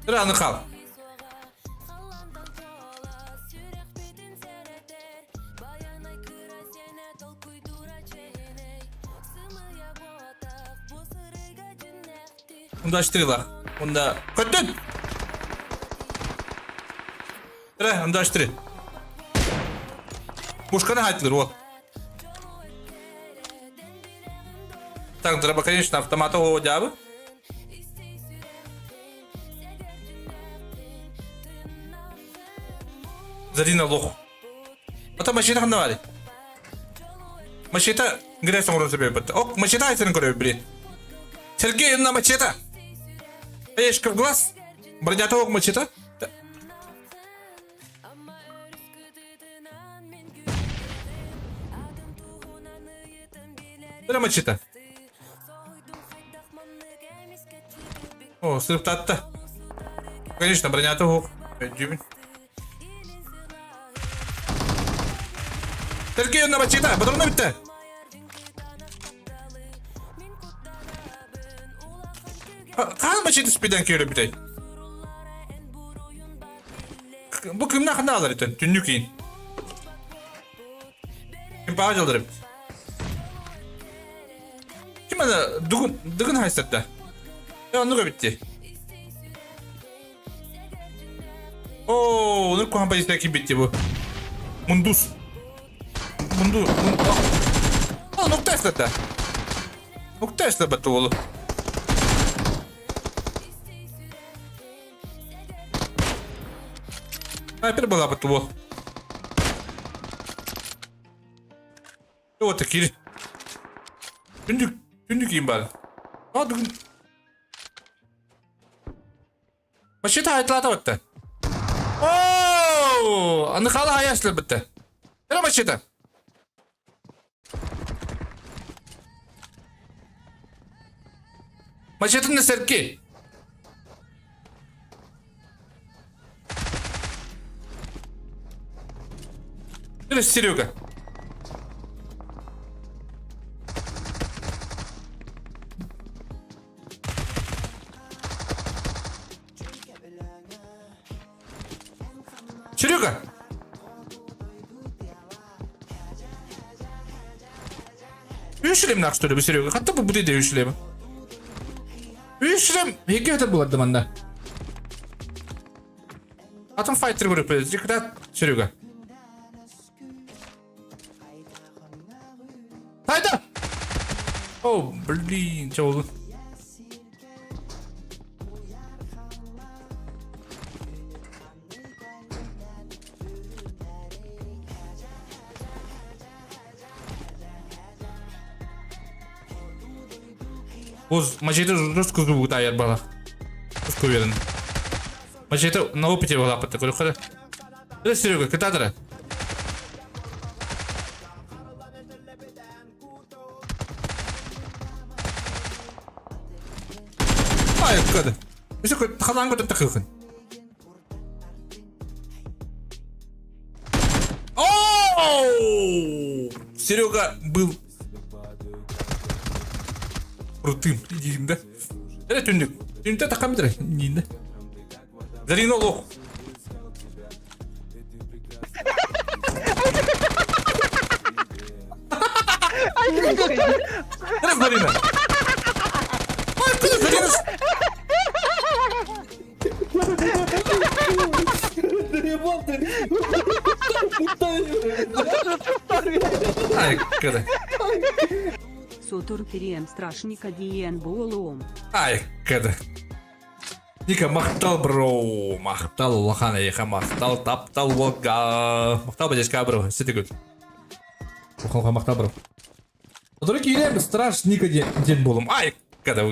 Ыры аны хал. Унда аштырыла. Унда көттүн. Ыры, унда аштыры. Пушканы хайтылыр ол. Так, дроба, конечно, автомата о дябы. Зарина лох. Ата машина ханна баар? Машина грязь оҥорон сөбөйбөт. Ок, машина айсарын көрөбүт били. Сергей на мачете. Эшка в глаз. Бронята ок мачете. Бля мачете. О, сырыптатта. Конечно, бронята ок. Өйдүүбүн. Сергей на мачете, патрона бүтте. Хаан мачете спиден киирэ бүтэй. Бу кимнээх ханна алар итен? Түннүк иин. Ким баҕа дьаллар эбит. Ким ана дугун дыгын хайсатта? Э оннук эбит дии. Оо, онук куһаҕан позиция киирбит дии бу. Мундус. Мунду. О, нукта эстата. Нукта эстата уолу. Снайпер была бы того. Вот такие. Түндүк, түндүк кийин бар. А, бүгүн. Вообще-то айтылата бітті. Ооо, аны қала аяшылы бітті. Эре вообще-то. Мачетин сэрки. Или Серега. Серега! Үс что ли, Серега? Хатта бу буде үс шлем. Үс шлем екі өтіп болады манда. Атом файтер көріп Когда Серега? Хайда! О, блин, что oldu? Уз, мачете жестко зубы тайыр бала. Жестко уверен. Мачете на опыте была под такой хода. Это Серега, кататора. Ай, када. Өсө халаан көтөн тахыхын. Оу! Серега был крутым, диин да. Эрэ түннүк. Түннүктэ тахам битэр диин да. Зарина лох. Эрэ Зарина. Ой, куда Зарина? Ай, када. Сотор кириэн страшника диэн буолуом. Ай, када. Ника, махтал, бро. Махтал, улахан эйиэхэ, махтал, таптал уолга. Махтал, бадьяшка, бро. Сити good. Ухалга махтал, бро. Сотору киириэм, страшника диэн буолум. Ай, када.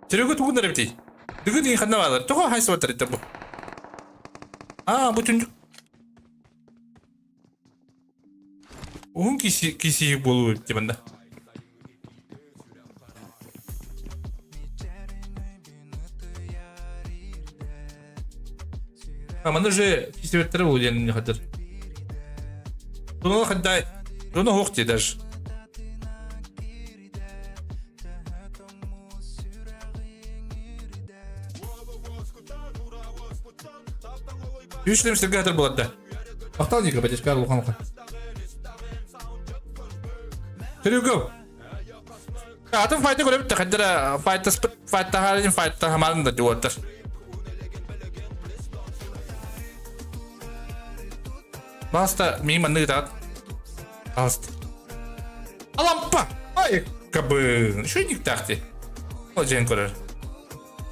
Серега тугун эрэ эбитий? Дыгын иин ханна баалар? Тоҕо хайсыбаттар итэ бу? Аа, бу түндүк. Уһун киси буолуу тибанда. Манна уже кисибеттері бұл диэн не хатыр. Туну хаддай, туну хуох ти даже. Үш лемстерге хатыр болады да. Мақтал Ника, поддержка улахан улахан. Here you go. Атын файта көрөбүт хаддара файта спит файта харин файта хамарын да диуоттар. Баста мин манныгы таат. Аст. Алампа! Ай, кабы. Что не тахти? Ол жен көрөр.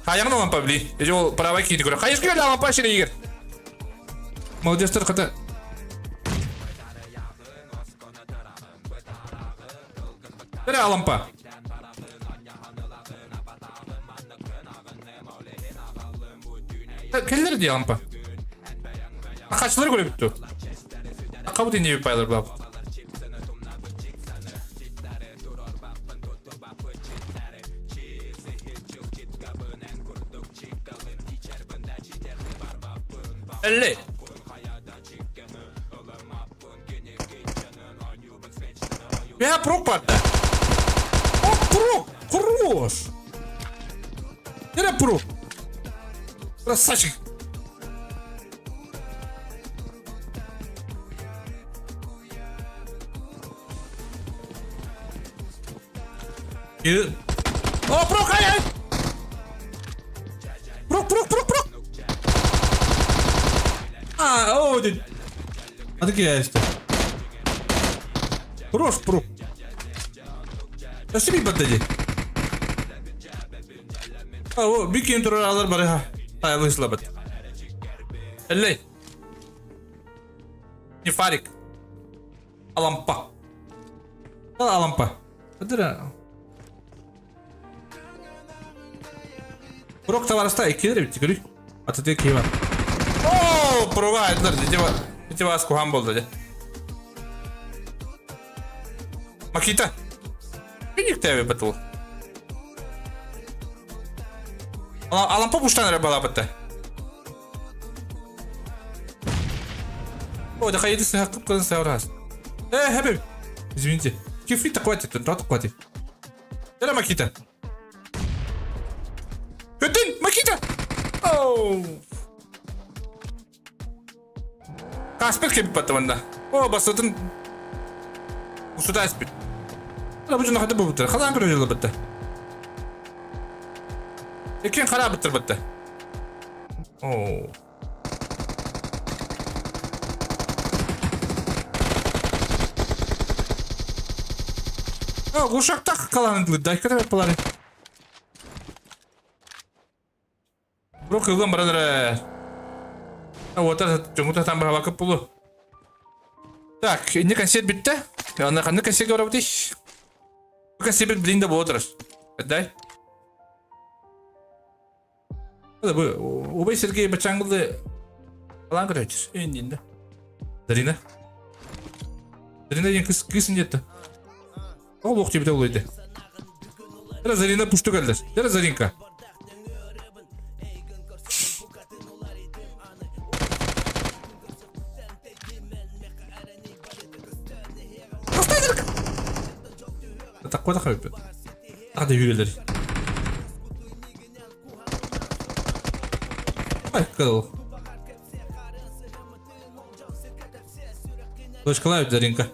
Хайаңын алампа били. Эже ол правай кийди көрөр. Хайышка келе алампа шире егер. Молодецтер хата. Бері алампа. Келлер дии алампа. Хачылар көрө бүттү. Кабыт инде пайлар булап. Элли. Я прок барда. О, прок! Хорош! Нere прок? Красавчик! О, прок, ай, ай! Прок, прок, прок, прок! А, о, дед. А такие есть. Хорош, прок. Спасибо, баттади. А, о, бикин турар алар бар, ха. Ай, вышла бат. Эллей. Не фарик. Алампа. Алампа. Адыра. Прок товарыста иккилер эбит көрүй. Атыты кима. О, прога айдылар, ити вас кухан болды де. Макита. Пиник тебе бытыл. Алампа буштан эрэ балабытта. О, да хайды сахып кызын саурас. Э, хабиб. Извините. Кифли такой ты, тот такой. Дара Макита. Көтін, Макита! Оу! Каспер кебіп батты ванда. О, басытын Усуда аспит. Ана бу жона хата бу бутыр. Халан көрө жылы бытты. Экен хара быттыр бытты. Оу. О, ушактак каланын дайка деп балары. Бро кылган баран эрэ. Уота чоҥу там баһабакып булу. Так, инне консерв бүттэ. Аны ханны консервге барабытый? Бу консерв билин да буола турар. Дай. Бу убай Сергей бачаңгылды алан көрөчүр. Эндинде. Дарина. Дарина диэн кыс кыыс инде Ол ох диэбитэ буолуо Дара Зарина пушту кэллэр. Дара Заринка. Такой да Тағы да үйрелер. Ай, кыл. Точкалай Заринка.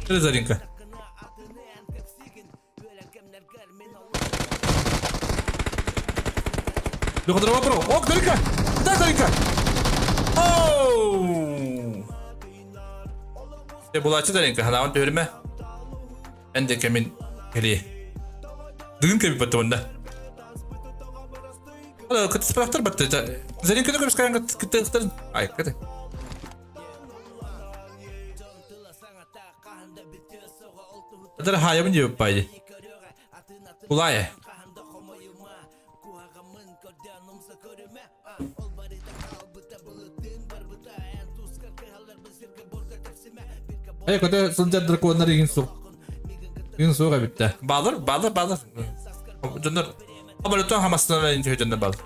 Дара Заринка. Леха, бро. Ок, Даринка! Да, Даринка! Оу! Булачы Даринка, ханаан түһүрмэ. Эн де кэмин кэлиэ. Дыгын кэби баттыбында. Кытыспырахтар батты. Заринканы көрүскән кытыктарын. Ай, кыты. Адар хаябын дип байды. Улай. Эй, көтө сылдьар драконнар игин суох. Игин суох эбит да. Балыр, балыр, балыр. Дьоннор Абалытан хамастан интү дьоннор балыр.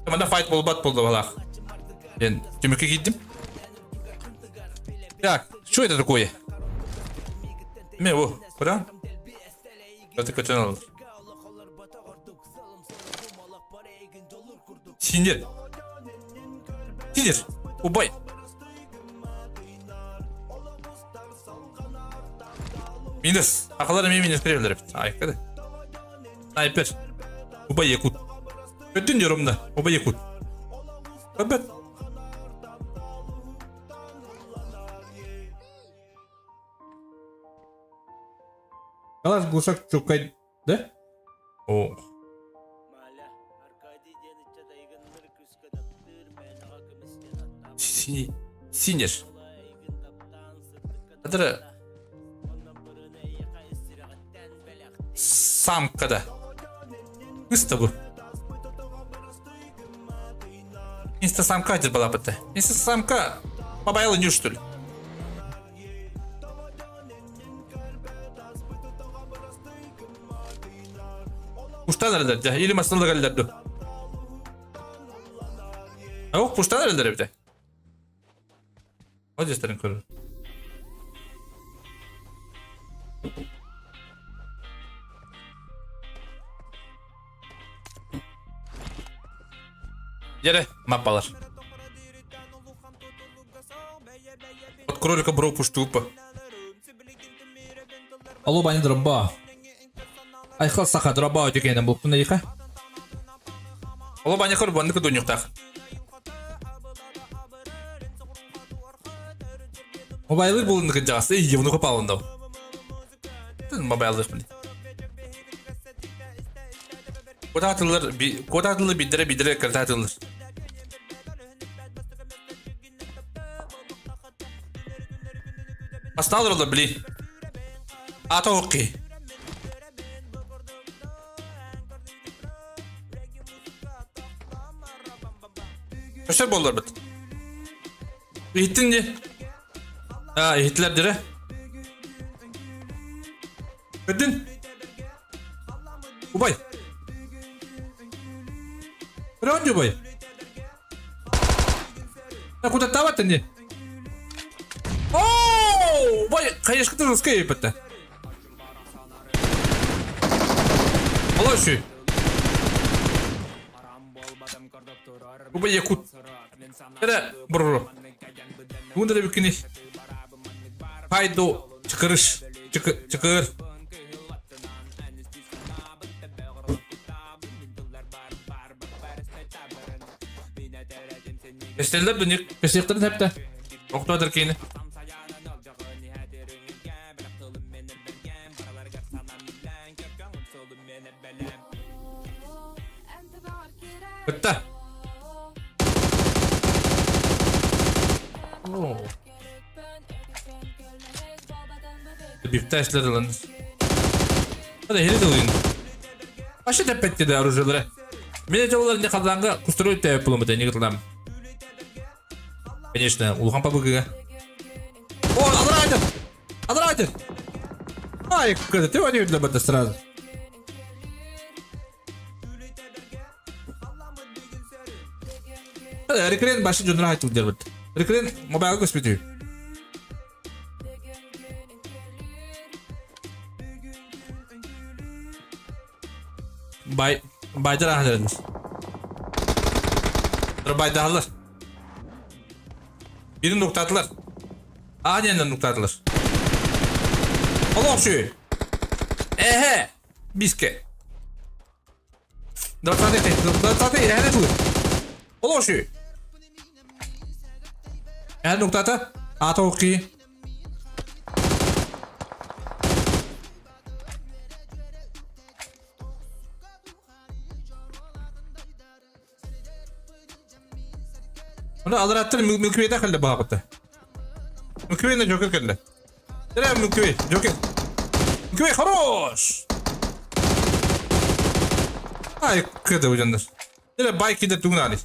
Манна файт болбат болду балах. Мен түмүккэ киирдим. Так, что это такое? Ме, о, куда? Это көтөн алыр. Синер. Синер. Убай. Минус. Акалар эми минус берелер. Айкады. Снайпер. Убай якут. Өттүн диyorum да. Убай якут. Өбөт. Калаш глушак чукай, да? О. Синий. Синер. Это самка да. Кыста бу. Инстасамка диир балапыта. Инстасамка мобайл нью что ли? Куштан эрэлэр дьэ, или массыналар кэллэр ду. О, куштан эрэллэр эбитэ. О дьэстэрин көрөр. Дьэрэ, маппалар. От кролика бро пуштупа. Алло, бани дроба. Айхал саха дроба өтекенен булпун эйха. Алло, бани көр баннык дуньюктах. Мобайлы булындык жагасы, эй, евну капалындау. Мобайлы блин. Куда атылыр, куда атылыр, бидере бидере кырда атылыр. Асталыр блин. Ата окей. Көстөр буоллар бит. Иһиттин дии. Аа, иһиттилэр дирэ. Көрдүн? Убай. Көрөҕүн дии убай? Кутаттаабат ини. Оо, убай, хайышкытын русская еппетте. Алай үсүй. Убай якут. Эрэ буруру. Тугун да бүккүнүй. Пайду чыкырыш. Чыкыр. Эстеллер дүнек. Кесиэхтэрин сөптө. Октоотор киини. Кытта. Бикташлар ылан. Hadi хили дылын. Ашы тэппетти да оружиелары. Мен жоллар не халланга кустуруй тэп булумут не гытлам. Конечно, улахан пабыгыга. О, алрайтер! Алрайтер! Ай, ты они для это сразу. Рекрен башы жонура айтыл дербит. Рекрен мобайл көспүтүү. Бай байдар ахлердир. Байдалар. Бирин нуктатылар. Аняндан нуктатылар. Олох şu. Эһэ. Биске. 20 20 эһэ тул. Олох şu. Эһэ нуктата. Ата окей. Оны алыраттыр Милквейда кэллэ баҕабыта. Милквейна Джокер кэллэ. Терэ Милквей, Джокер. Милквей хорош! Ай, кыды удьоннор. Терэ байк киде тугун али.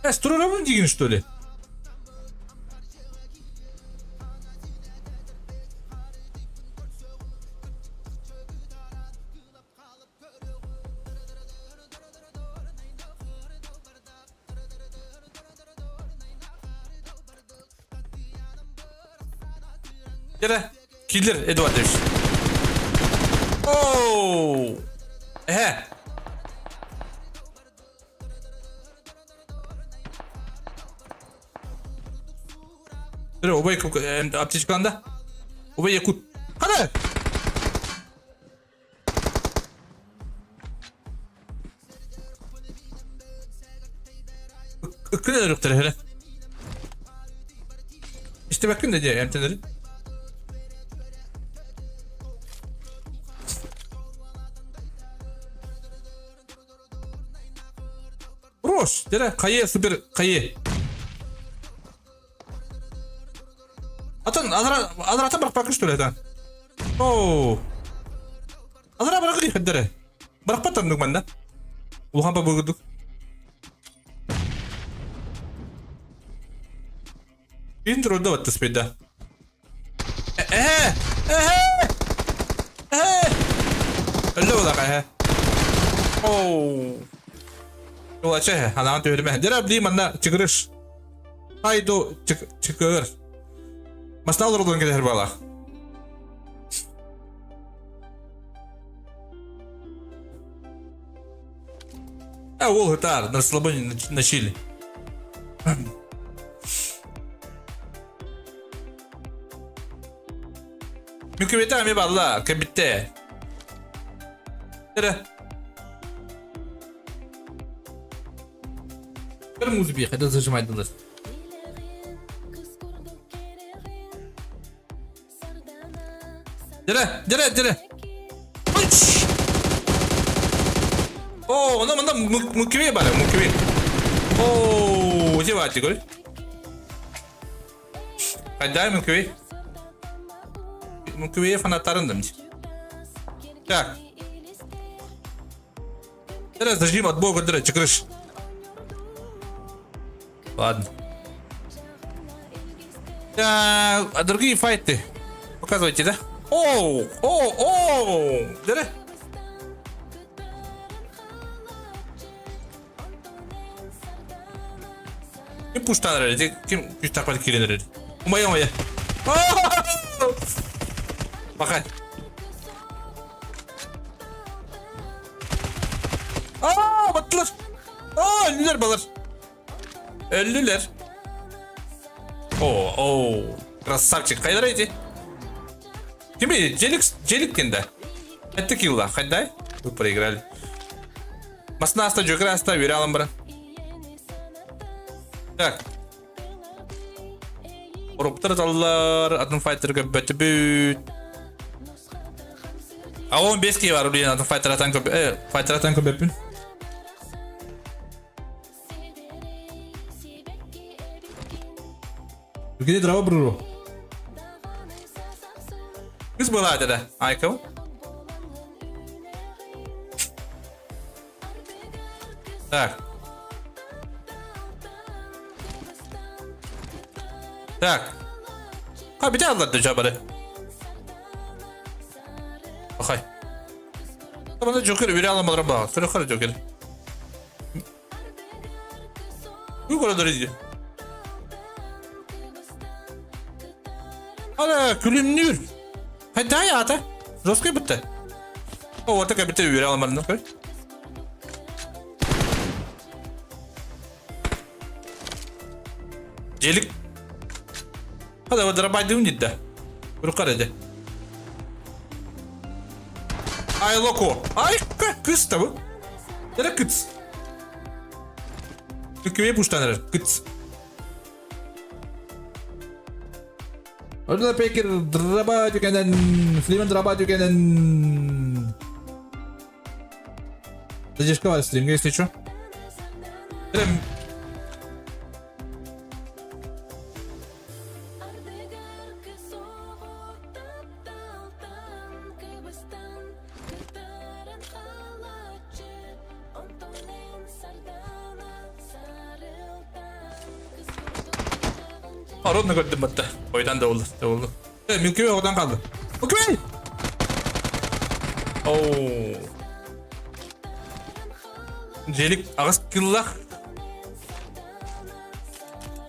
Эс, туруорабын диигин что ли? Кere, Killer Эдуардович. Оу! Эһэ! Кere, убай аптечкаланда. Убай якут. Хана! Ыккын өлүктэр эрэ. Истибэккин да дии эмтэнэри. Рос, дere хайы супер хайы. Атын адара адарата бырахпакка что ли это? Оу. Адара бырахы дихеддere. Бырахпаттан манна. Улахан па бугудук. Интро да баттаспейда. Э, э, э. Өллө булака э. Оу. Улача, анаан түһүрмэ. Дера бли манна чыгырыш. Хайду чыкыр. Масна олордун келер балах. А ол гитар, на расслабоне, на чили. Мүкүбүтэ эми балла, кэбиттэ. Эрэ. Бір музыка қайда зажимайдылар. Дere, дere, дere. Uç! О, онно манна муккүбэ баар, муккүбэ. Оо, дьэ баар көр. Хайдай муккүбэ. Муккүбэ фанаттарын да. Так. Дere, зажим от бога, дere, чыкырыш. Ладно. А другие файты показывайте, да? Оу, оу, оу, дere. Ким пуштан эрэр? Ким күстахпар киирэн эрэр? Умайа, умайа. Бакай. Aa, battılar. Aa, öldüler балар. Öldüler. О, о, красавчик. Хайдар эти? Кими? Желик, Желик кенде. Это килла. Хайдай. Вы проиграли. Масна аста, Джокер аста, вералым бара. Так. Уруптар таллар, атын файтерга бөтүбүт. А он 5 кей бар, блин, атын файтер атан көп, э, файтер атан көбөппүн. Где дрова бруру? Кыз была да, Айков. Так. Так. Ha bir de жабары. Бахай. Бана Джокер бере аламалар ба. Көрө Джокер. Көрө дии. Ана күлүмнүүр. Хайда ата. Жесткий бітті. О, вот такая бітті бере аламадым. Көр. Желик. Хада дробайдым дейді. Бір қарады. Ай, локо. Ай, кыз табы. Дere кыц. Үкібе пуштаныр. Кыц. Орда пекер драба дүкенен, Флимен драба дүкенен. Задержка бар стримге, если что. Прям Орон көрдүм батта. Ойдан да oldu. Да oldu. Milky Way oradan kaldı. Milky Way! Oo. Дьиэлик аҕыс кыллах.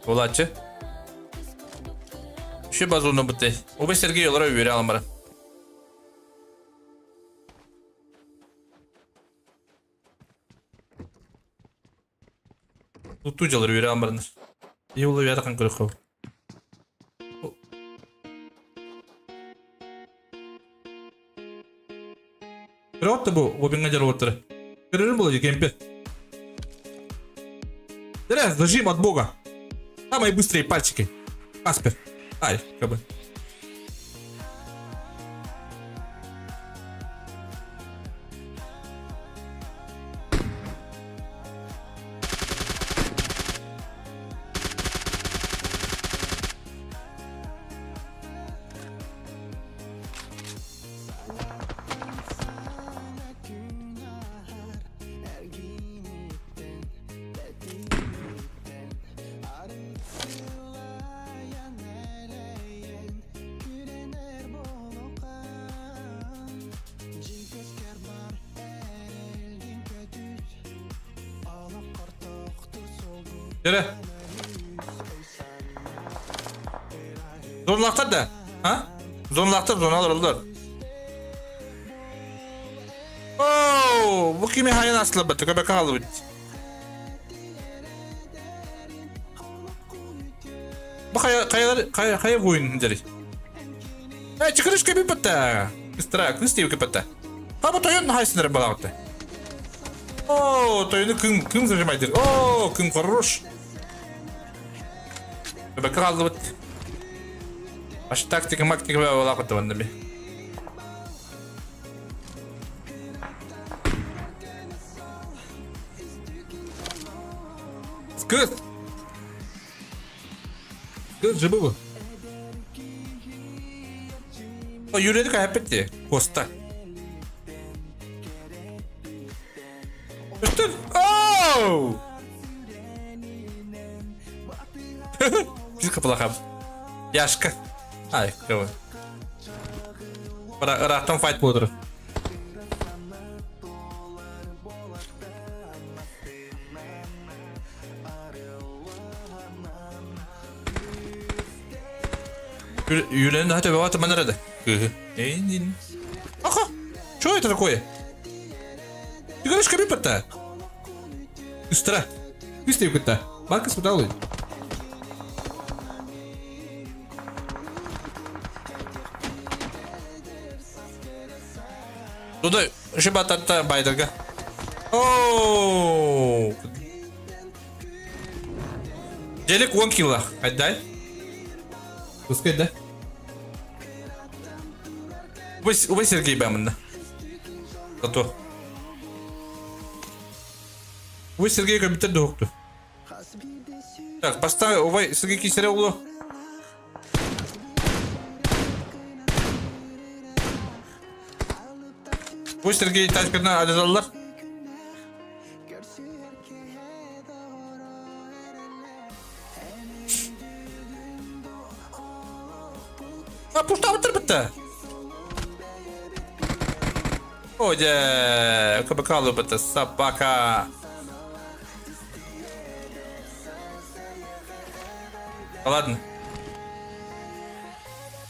Буолааччы. Үчү базону бутты. Убай Сергей олоро үөрэ алан баран. Туттуу дьалар үөрэ алан бараннар. Ийэ ула үөрэ хан көрөххө. Көрөҕүт да бу Робиҥҥа дьарыгыттары. Көрөрүм буолла дии кемпер. Дэрэ, зажим от бога. Самые быстрые пальчики. Каспер. Ай, как бы. Yürü. Zorlaqtar да? А? Zorlaqtar, zorlar oldular. Oo, bu kimi hayal aslı batı, köpek kaldı bu. Bu kaya kayalar kaya kaya boyun deri. Э, чыкырыш кеби бата. Кыстыра, кыс дейбі бата. Ха, бу тойон хайсыныр балаҕытта. О, тойону кым кым зажимайдыр. О, кым хорош. Көбөккө хааллыбыт. Аш тактика мактика балаҕытта манна би. Кыс! Кыс жыбы бу. Юридик эппит Коста. Үстүн! Оу! Биз капылахам. Яшка. Ай, кого. Ыраахтан файт буолар. Юлен хотя бы вот манера Аха! Что это такое? Ты говоришь, кабипа-то? Быстро. Быстро кытта. Маркос удалый. Туда шибататта байдырга. Оу! Делик 10 кило. Отдай. Пускай, да? Убай Сергей Бамына. Зато. Убай Сергей компьютер доктор. Так, поставь, убай Сергей Кисарев углу. Бу Сергей тачкатынан алдьаталлар. А пуштабыттар бытта. О, дьэ, КБК бытта, собака. Ладно.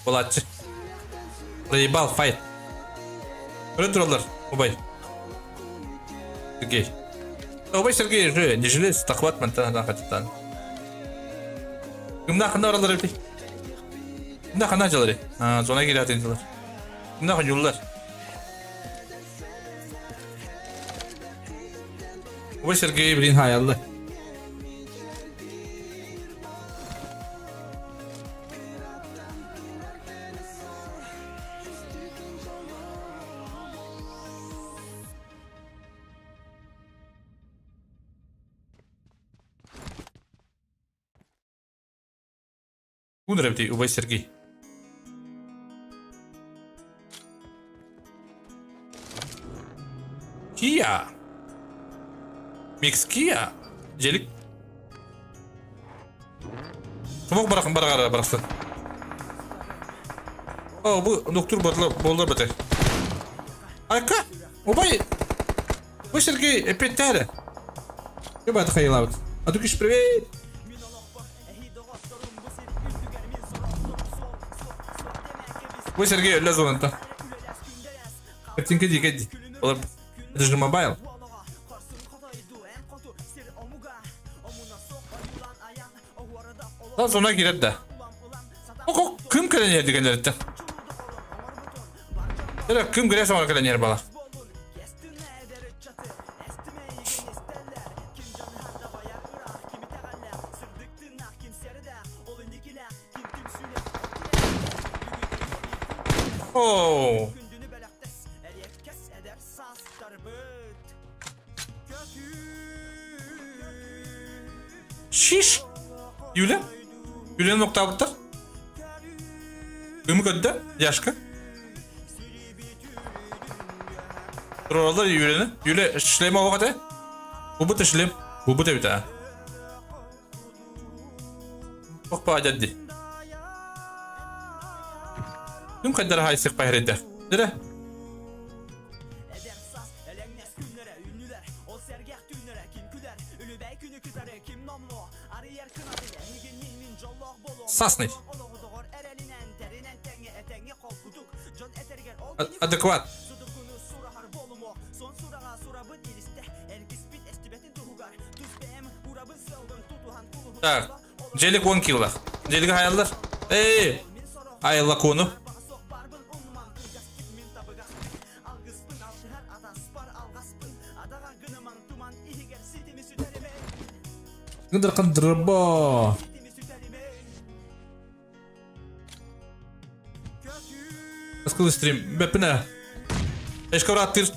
Булааччы. Проебал файт. Көрөн тураллар, убай. Сергей. Убай Сергей же не жилец, тахват мантан хатытан. Кымна хана оралар эбитий? Кымна хана дьалары? А, зона кирээтин дьалар. Кымна хоньуллар? Убай Сергей, блин, хаялла. Кун эбитий убай Сергей? Kia. Mix Kia. Дьэлик. Смок барахын бараҕара барахсан. О, бу доктор буолла бата. Айка, убай, бу Сергей эппиэттээрэ. Ребята хайылабыт. А ты привет. Бу Сергей өлө зонанта. Картинка дии кэдди. Олар это же мобайл. Та зона кирет да. Ок, кым кэлэн иһэр дигэннэриттэн. Эрэ кым кэлэ соҥор кэлэн иһэр бала. Оо. Шиш! Юля? Юляны ноктаабыттар. Кымы көрдө? Яшка. Туралар Юляны. Юля шлем оҕо этэ. Бу шлем. Бу эбит аа. Ох дядди. Ким хайдара хайсык пайрыйда. Дere. Сасный. Адекват. Так, Джелик 10 килла. Джелик хайаллар. Эй, айылла кону. Гыдыркын дырбо. Аскыл стрим. Беппине. Эшкавраттыр.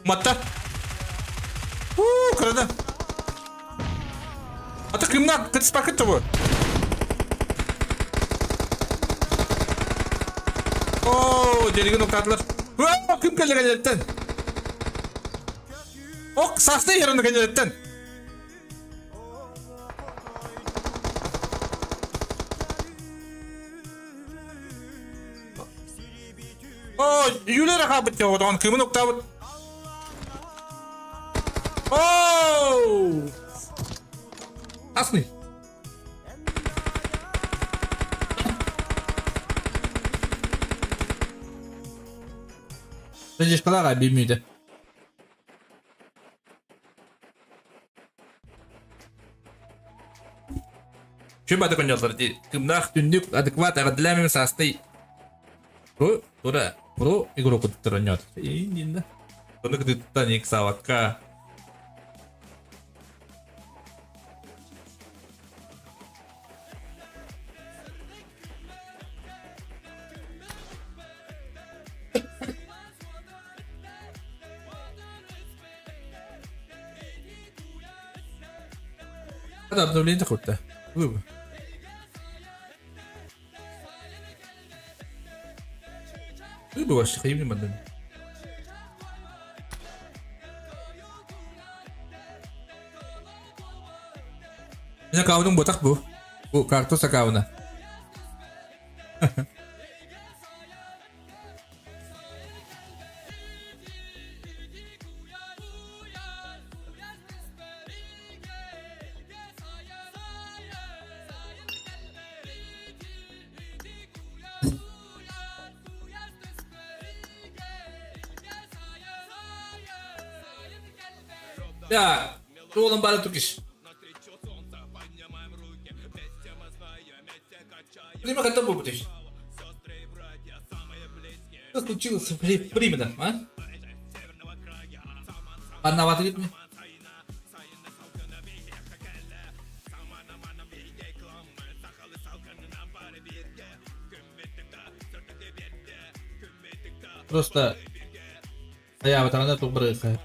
Матта. Уу, кырада. Ата кымна кытыспакыт тобу. Оо, делигин октаатылар. Оо, ким кэллэ кэллэттэн? Ок, састы яраны кэллэттэн. Оо, Юлера хаабыт оҕотоҕон кымын октаабыт. Оу! Асный. Дежкалаға бимүйді. Чүбаты коньоллар ди. Кымнаах Түндүк адекват ағадылямым састы. Про, тура, про игру куттуранет. Инна. Оны кытыттан ик савакка. Hadi обновление kurttu. Bu. Bu başka yemin ederim. Мин аккаунум ботах бу. Бу картус аккауна. Ya, oğlum bana Turkish. Время когда будешь? Что случилось временно, а? Одновато ритме. Просто я вот она тут брыха.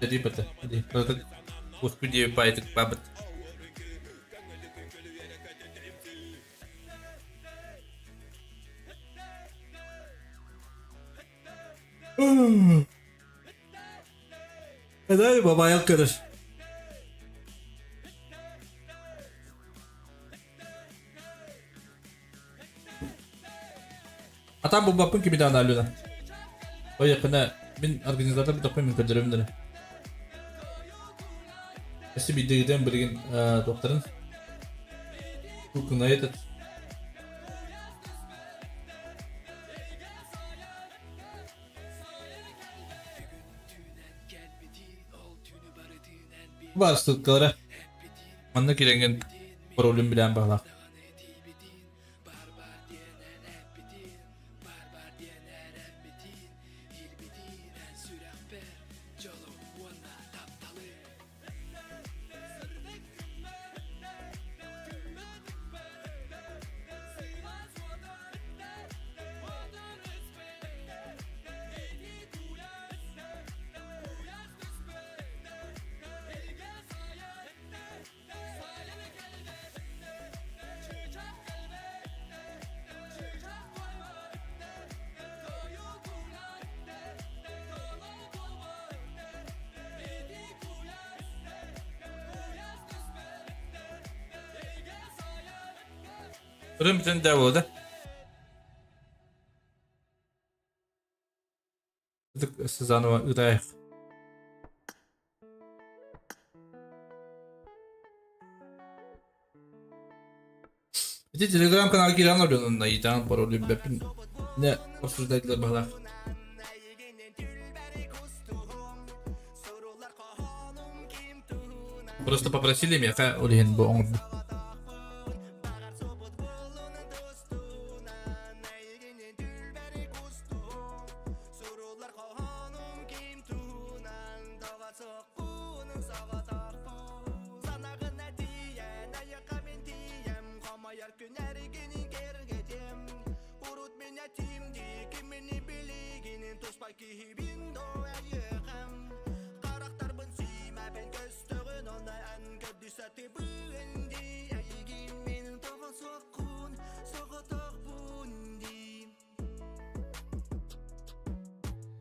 Иди бата, иди. Господи, байтик бабат. Дай бабайыл көрөр. Атам булбаппын кими даҕаны Алена. Ой, якына мин организатор бутаппын мин көрдөрөмүн эрэ. Өссө биирдэгитэн билигин туохтарын кукунай этот Баар ссылкалара. Манна кирэҥҥин паролун билээн баҕалаах. Ырым бүтэн даа буолла. Заново ыытаайах. Ити телеграм-канал киирэн олорон ыйытаан пароль билбэппин. Не обсуждать баһылаах. Просто попросили миэхэ ол иһин бу оҥордум.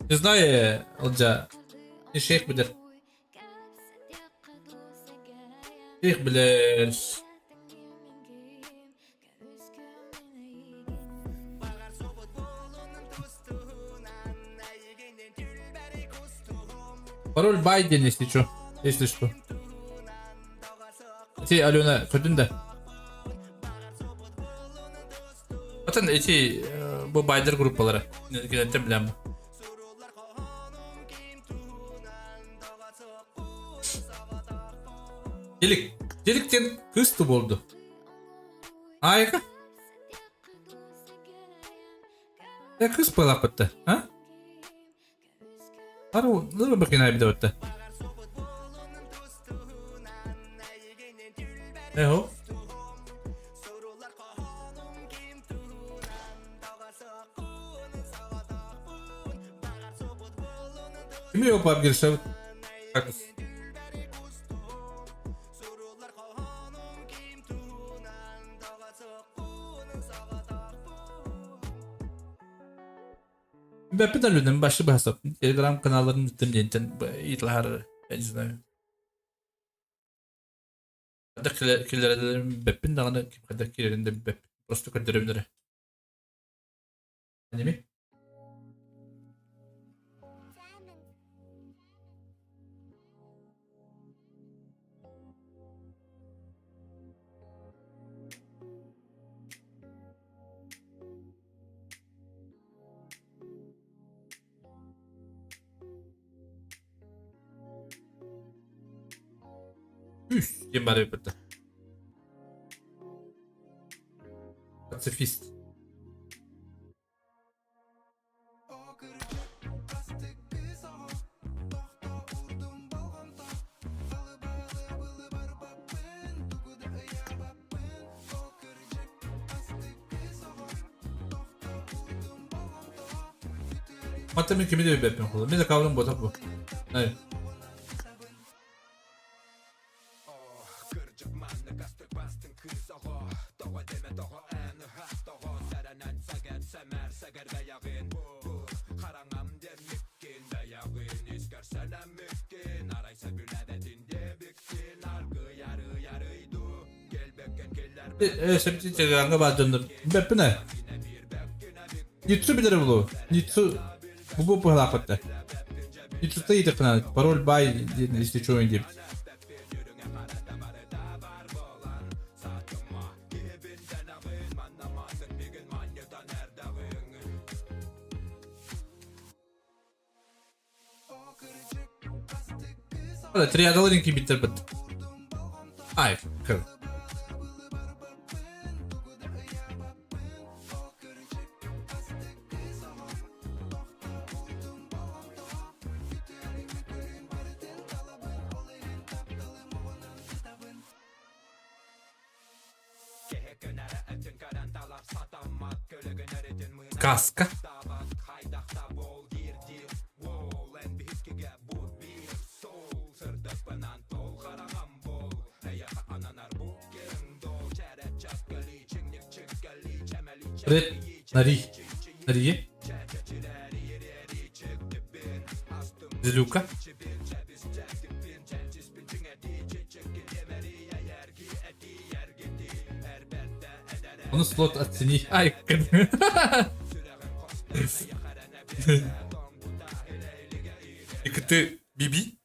Не знаю, Олдьа, шейх билэр. Шейх билэр. Пароль Байден, если что. Если что. Эти Алена, көрдүн да? Атын эти бу байдер группалара. Кинеттен билем. Делик. Деликтен кыз болду. Айка. Я кыз пылапытты, а? Ару, ну бакина бит Эхо. Кими опап кирсэ? Бэппит өлүнэн башы баһасап. Телеграм каналларын үттем диэнтэн ыйыталаһар, я не знаю. Хайдах киллэрэлэрин бэппин даҕаны, ким хайдах киирэрин да билбэппин. Просто көрдөрөбүн эрэ. Аниме? Үс диэн баар эбит. Пацифист. Hatta мен кими да билбэппин холо. Мен да каврым ботах бу. Ай. Сөпчи чагаҥҥа баар дьоннор бэппин ээ. Ниццу билэрэ буолуо. Ниццу бу быһалаахпыт да. Ниццута иитэххинэ пароль бай диэн если что диэбит. Триадаларын киирбиттэр бит. Ай, көр. Каска. Ред Нари. Нарие. Зелюка. Ону слот оцени. Ай, Икты Биби.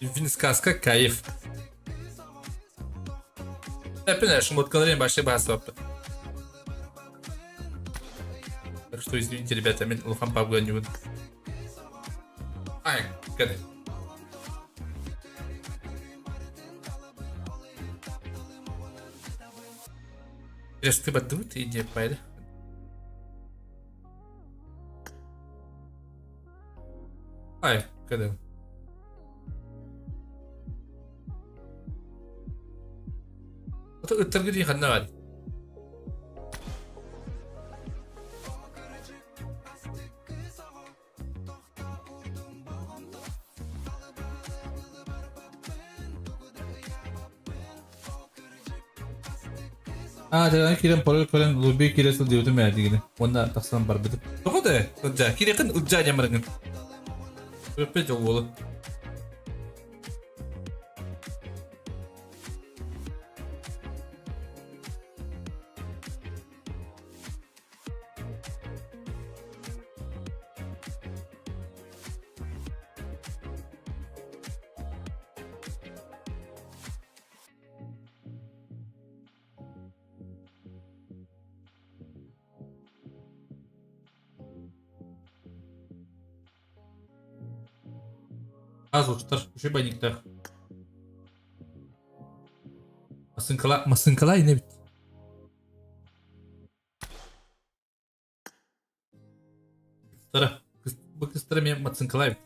Вин сказка кайф. Эппин шмоткаларын башты баасыбаппыт. Так что извините, ребята, мен улахан пабганюгун. Ай, кәне. Ты бадут иди пайда. Ай, кәне. Ыттаргы дии ханна бар? Аа, дьэ, киирэн пароль көрөн лобби киирэ сылдьыбытым ээ дигини. Уонна тахсан барбытым. Тоҕо да? Ылдьаа, киирэххин ылдьаа диэн барыҥын. Өппө дьол уолу. Аз устар, үчүгэй байниктаах. Масыҥкала, масыҥкала ини эбит. Кыстара, бу кыстара эмиэ масыҥкала эбит.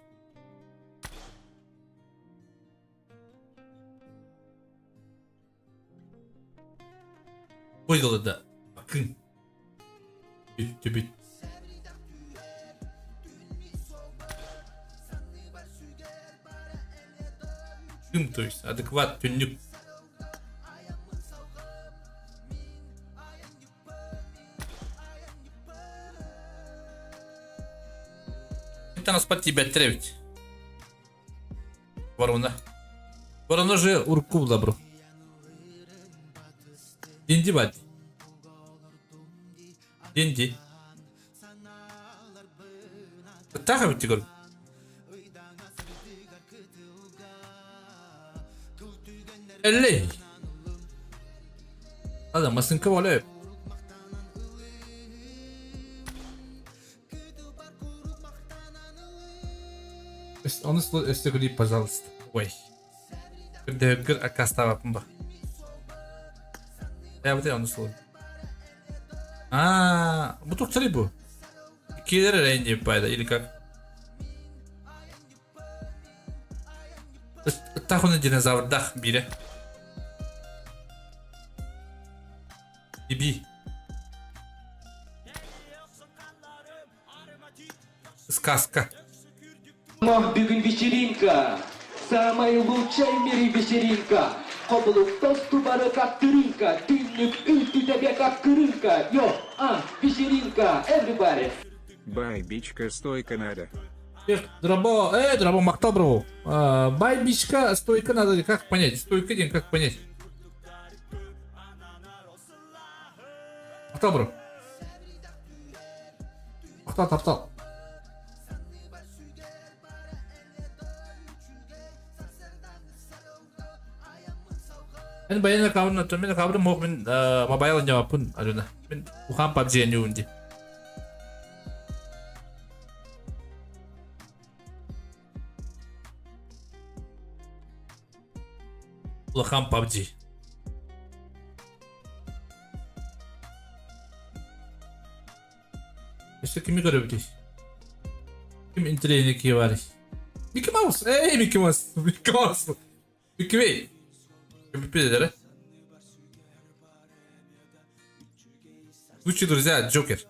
Ой да, акын. Бүттүбүт. Кым, то есть адекват түннүк. Таҥаспар тиийбэттэр эбит. Ворона. Ворона же урукку була бро. Динди бат. Динди. Ыттаах эбит көр. Эллей. Ада масынка боле. Оны өстө көрүй, пожалуйста. Ой. Көрдөһөргөр аккаастаабаппын ба. Эбите оны слой. А, бу тохтары бу. Килер эрэ дип пайда или как? Ыттах динозаврдах бире. Иби. Сказка. Бүгүн вечеринка, самая лучшая в мире вечеринка. Хобулук тостубары как дырынка, түннүк үлтү тебе как кырынка. Йо, а, вечеринка, everybody. Бай, бичка, стойка надо. Эх, дробо, дробо, махтал бро. Бай, бичка, стойка надо, как понять? Стойка день, как понять? Махтал бро. Махтал, таптал. Мен баян аккаунт оттон мен аккаунтум мох мен мобайл ньаппын Алена. Мен ухан PUBG ньюун ди. Улахан PUBG. Өссө кими көрөбүтүй? Ким интэриэһинэй киһи баарый? Микки Маус! Эй, Микки Маус! Микки Маус! Микки Мэй! Бүппүтэ Лучшие друзья Джокер.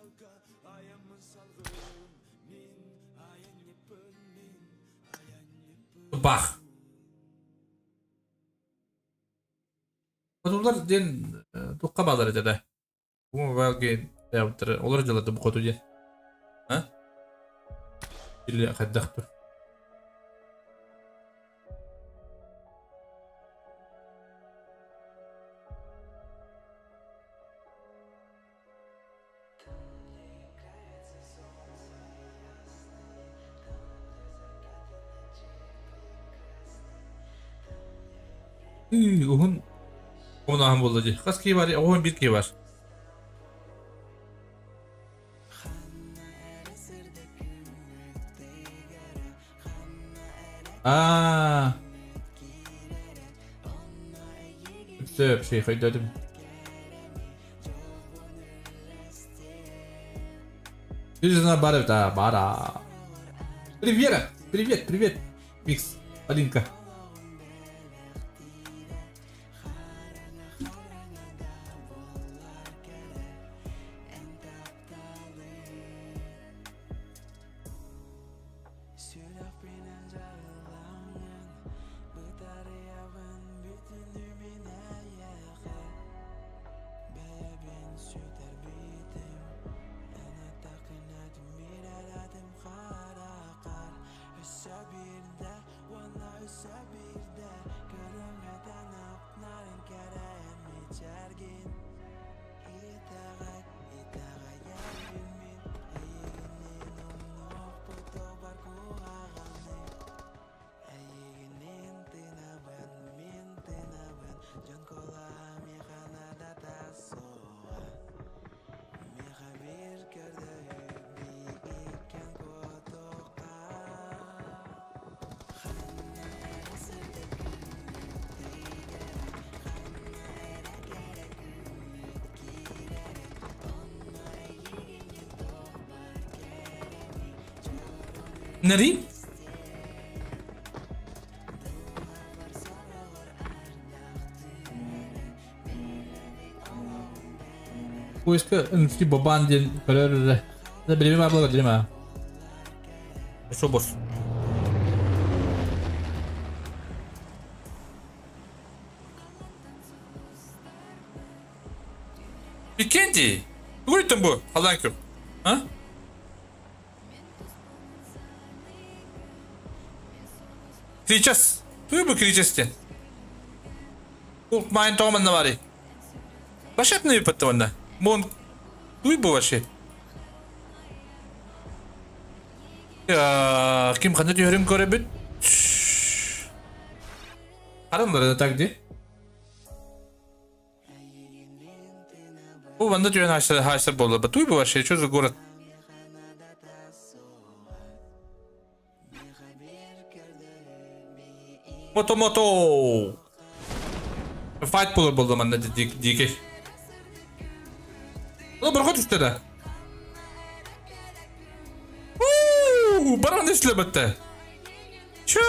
Бах. Хотулар диэн туохха баалар этэ да? Бу mobile game олор дьалата бу хоту диэн. А? Или хайдах тур? Уһун уһун буолла дии. Хас киһи бар? Оҕуһун биир киһи бар. Аа. Сөп, şey өйдөөтүм. Ты бар это бара. Привет, привет, привет, Микс, Полинка. Нери? Поиска NFT Бабан диэн көрөр эрэ. Билими баар буолар диrim аа. Шо босс? Викентий! Тугуй бу? Халан күр. А? Сейчас. Туй бу Кричес диэн? Майын тоҕо манна баарый? Башатный ыппатта манна. Мон туй бу вообще? Ким ханна түһэрин көрөбүт. Харамлары так ди. Бу манна түһэн хаачтар хаачтар буолла. Туй бу вообще, что за город? Мото-мото! Файт буолар буолла манна дикий. Ну, борхо түстэ да. Баран ислебетте. Чё?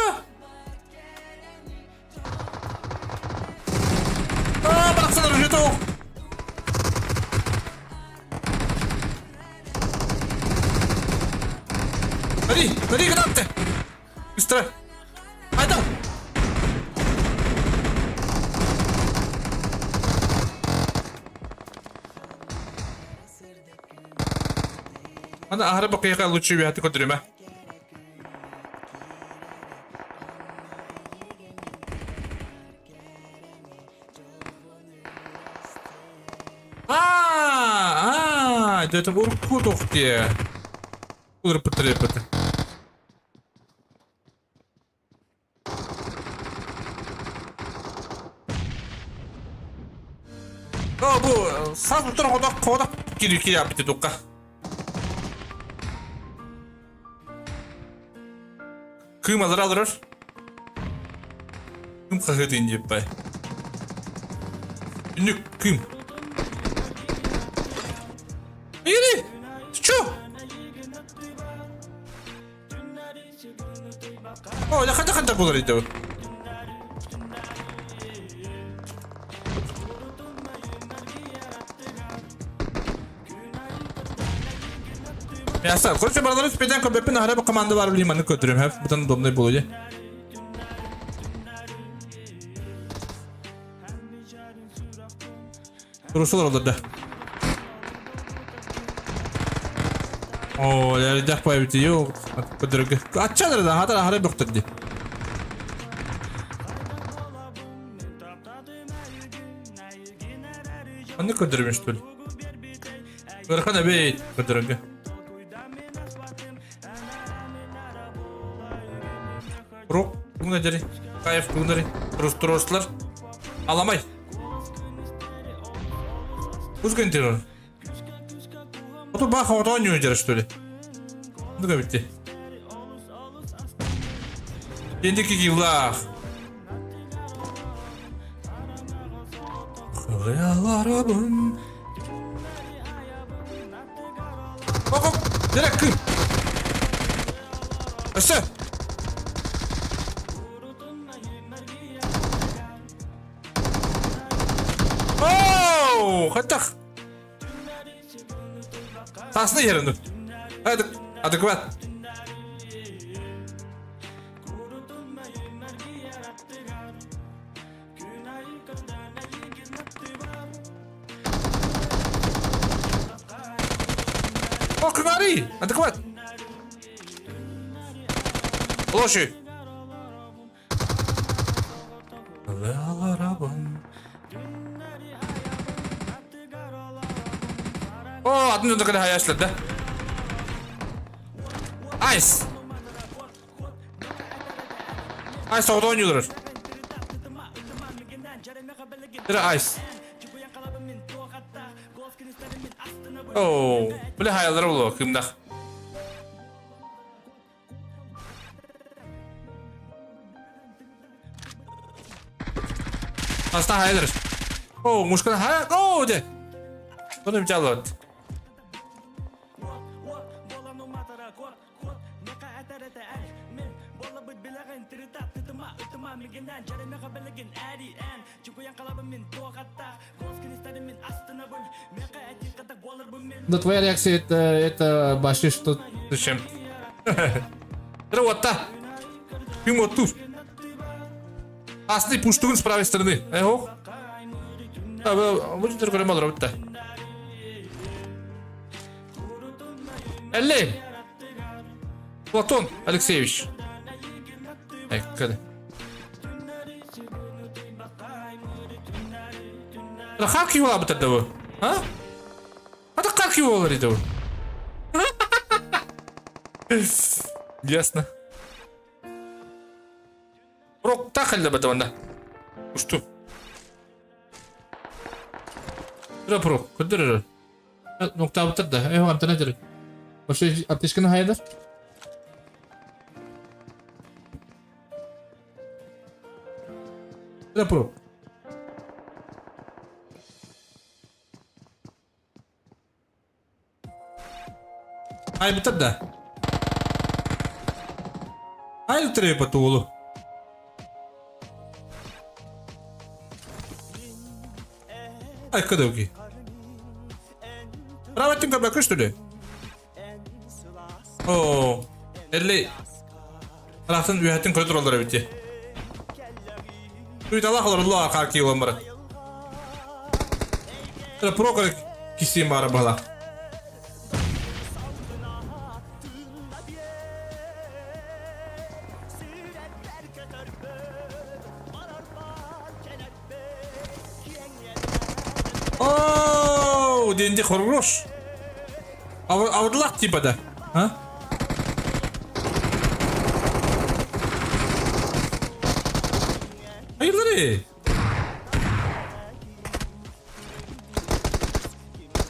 Аа, барахсан ружьето! Бери, бери гранаты! Быстро! Айда! Аны аһары бакыйга лучше үһәти көтүрүмэ. Аа! это урукку туох дии. Уларыппыттар О, бу саас утар ходох ходох кири кири тукка. Кыым алыр алырыр. Кым хаһыытын диэппай. Үнүк кым. Ири! Ты чё? О, хата хата булар иде. Яса, короче, баралары спеден көбөппүн аһара бу команда бар билим аны көтүрүм хэп бутан удобный болуя. Турусулар олорда. О, ярдах пойбити yok. Көтөргө. Аччалар да хатар ахара бөхтөр ди. Аны көтөрмүш түл. Ыарахан эбит көрдөрөргө. Рук бүгүн Кайф бүгүн Трус Аламай. Узгын террор. Ото баха ото ойнуу что ли? Ну битти. Ендики килах. Хыяларыбын. Оп, оп, direkt кым. Өссө. Оу, хаттах. Сасны yerinde. Hadi, адекват. О, кыҥарый! Адекват! Лоши! О, атын дьон кэлэ хайашлар да. Айс! Айс оҕото оонньуулар. Тирэ айс. Оо, бile хайалара болуо кымнах. Аста хайалар. Оо, мушкана хая. Оо, де. Bunu bir çaldı. Да твоя реакция это вообще что... Зачем? Вот та. Ким вот тут. Асты пуштугун с правой стороны. Эх. Будет другой мал работа. Элли! Платон Алексеевич. Эй, када. Харкив лабыта да А? А так Харкив олар Ясно. Рок тахалда батаванда. Ушту. Про, көдөрөр. Ноктабытыр да. Эй, амтана жүрү. Ошо аптечканы хайдар. Про. Ай бутыр да. Ай утыры батуулу. Ай кадауки. Праватын кабака что ли? О, элли. Рахтын үйәтін көрі олар бітті. Үйт Аллах олар Аллах қарки олар бара. Про кисим бара бала. О, денде хорош. Авыдлах типа да. А? Hayırları.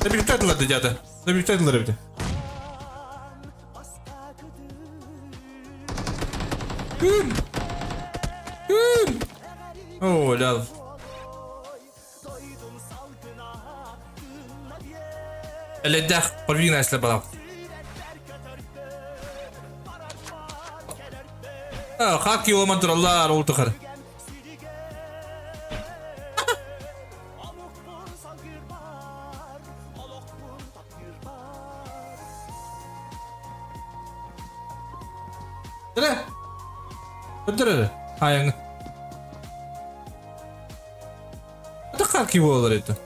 Ne birlikte attılar dedi adı. Ne birlikte attılar evde. Gün. Gün. Oh love. Элэйдээх Парвина балах. Хаки уоман тураллар ол тухары. Эрэ. Өттөр эрэ. Хайаҥы. Это Харкив буолар это.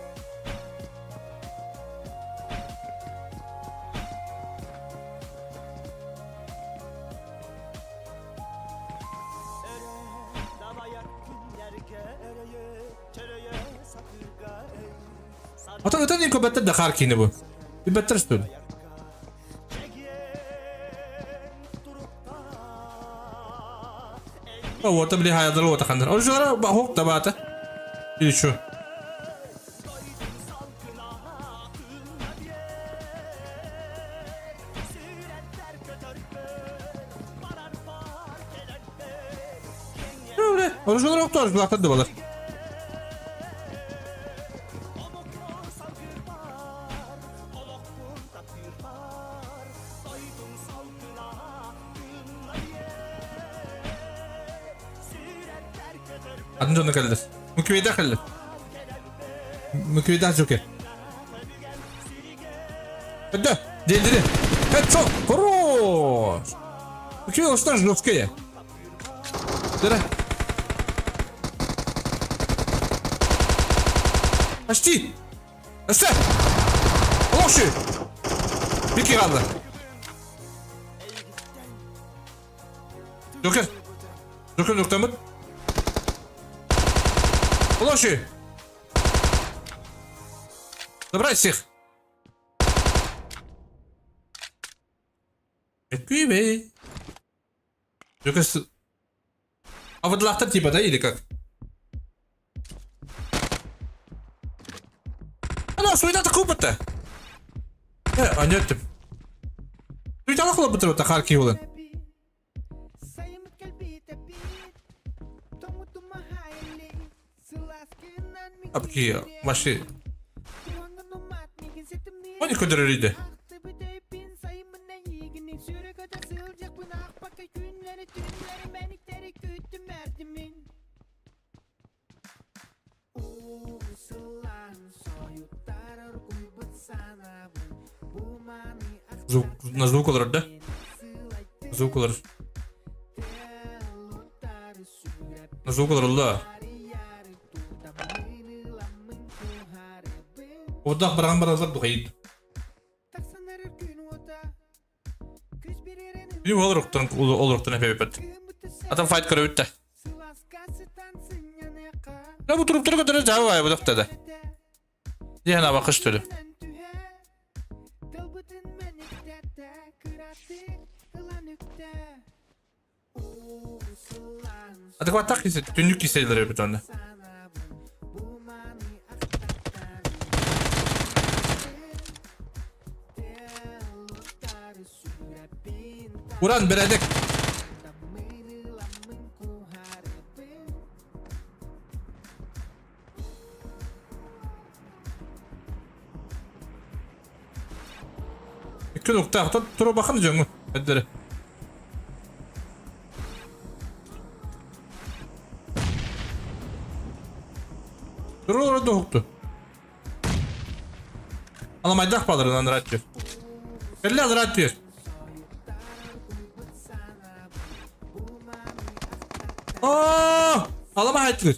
Отон отон инкубаттар да Харкини бу. Баттар что ли? Уота били хайалары уота хандар. Оружалара хоп да баата. Или что? Оружалар октор, оружалар да балар. Атын дьоно кэллэр. Мүкүөйдээх кэллэр. Мүкүөйдээх Джокер. Өттө, диэндири. Headshot! Хорош! Мүкүөй устан жесткие. Дere. Почти! Өссө! Олох Бики хаалла. Джокер. Джокер нуктаммыт. Олох Забрать всех. Эккүйбэй. Джокер с... А вот лахтар типа, да, или как? Ана, суета купата. Э, анеттим. Суеталах лабытыр тахар киулын. Апки, маши. Они көдөрөрүйдө. Звук, на звук олорор да? Звук олорор. На звук олоролла. Одах баран баразар духайд. Били олоруктан олоруктан эпепет. Атам файт көрөбүттэ. Я бу туруп туруп көтөрө жабы бай будак да. Диэн абакыш төлө. Адекваттах кисе түннүк киселер эбит онно. Уран бэрэдэк. Икки нуктаах тура бахан дьоҥҥун эддэрэ. Тура туһукту. Аламайдах баларынан радио. Кэллэ радио. Оо! Алама хайтыгыр.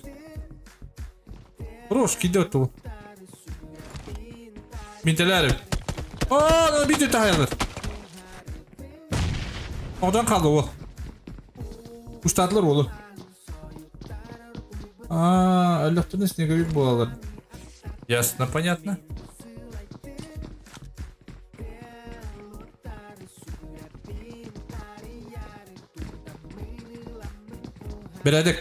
Хорош, кидет ту. Минтеләрим. Оо, биир таһайалар. Одан қалды ол. Ұстадылар олы. А, өлөктөрүн снеговик буолалар. Ясно, понятно. Бэрээдэк.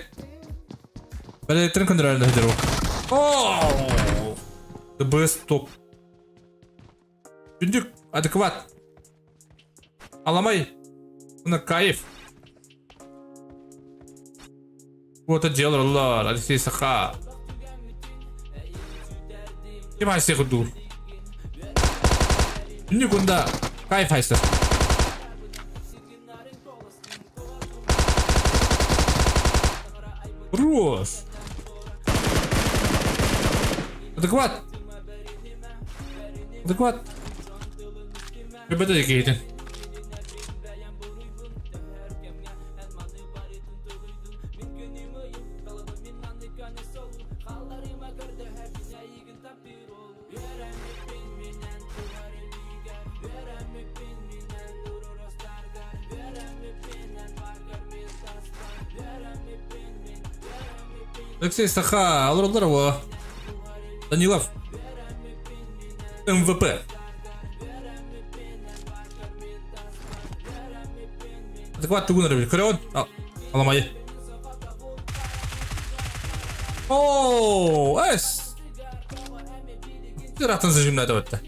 Бэрээдэктэрин көннөрөөрү сылдьар Оо! The best топ. Түндүк, адекват. Аламай. Уна кайф. Вот это дело олар, Алексей Саха. Ким хайсы курдур? Түндүк унда кайф хайсы. Рос. Адекват. Адекват. Ребята, какие-то. Алексей Саха, Алродарова, Данилов, МВП. Адекват тугун эрэ көрөҕүн? Аламайы. Оо, эс! Ыраахтан зажимнаата батта.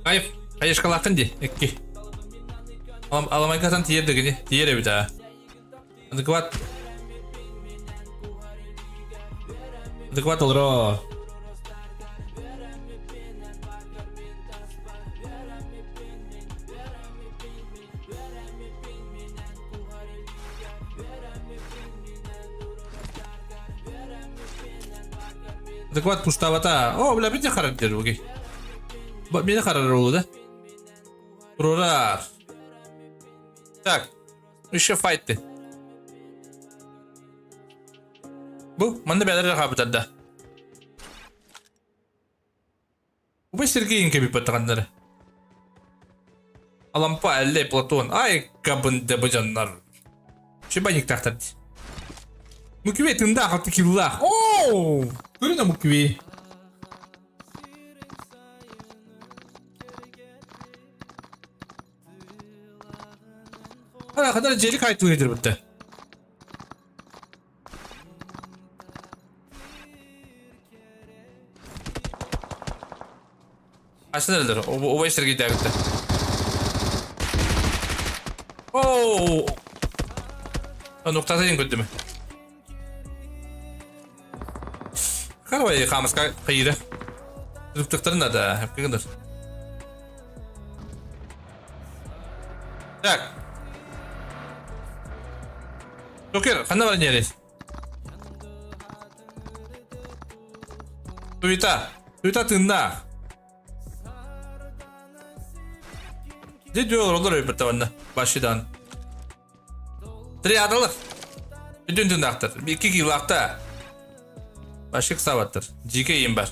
Кайф, хайышкалааххын дии, икки. Аламайгатан тиийэр да кини, тиийэр эбит аа. Адекват. Адекват олоро. Адекват пуштабата. О, бля, бите характер буги. Мени харар oldu да. Турурар. Так, еще файтты. Бу, манна бэлэр хаабытарда. Убай Сергейин кэбиппэтэҕиннэрэ. Алампа, Эллэй, Платон, ай кабынды бу дьоннор. Чебаниктаахтар дии. Муквей тындаах, алты киллаах. Оо! Көрүнэ Муквей. Ана ханар дьиэли кайтылыы дирбитте. Ачтан эрэлэр, убай Сергейдээбиттэр. Оо! Нуктата диэн көрдүм. Карвай хаамыска хайыра. Рыптыктарын да, хапкыгыныр. Так. Жокер, ханна баран иһэрий? Туйта, Туйта тыыннаах. Дьэ дьүө олороллор өйбөттө манна, Башидан. Триадалар. Бүтүн тыыннаахтар. Икки киилаахта. Башик сабаттар. Жике иим бар.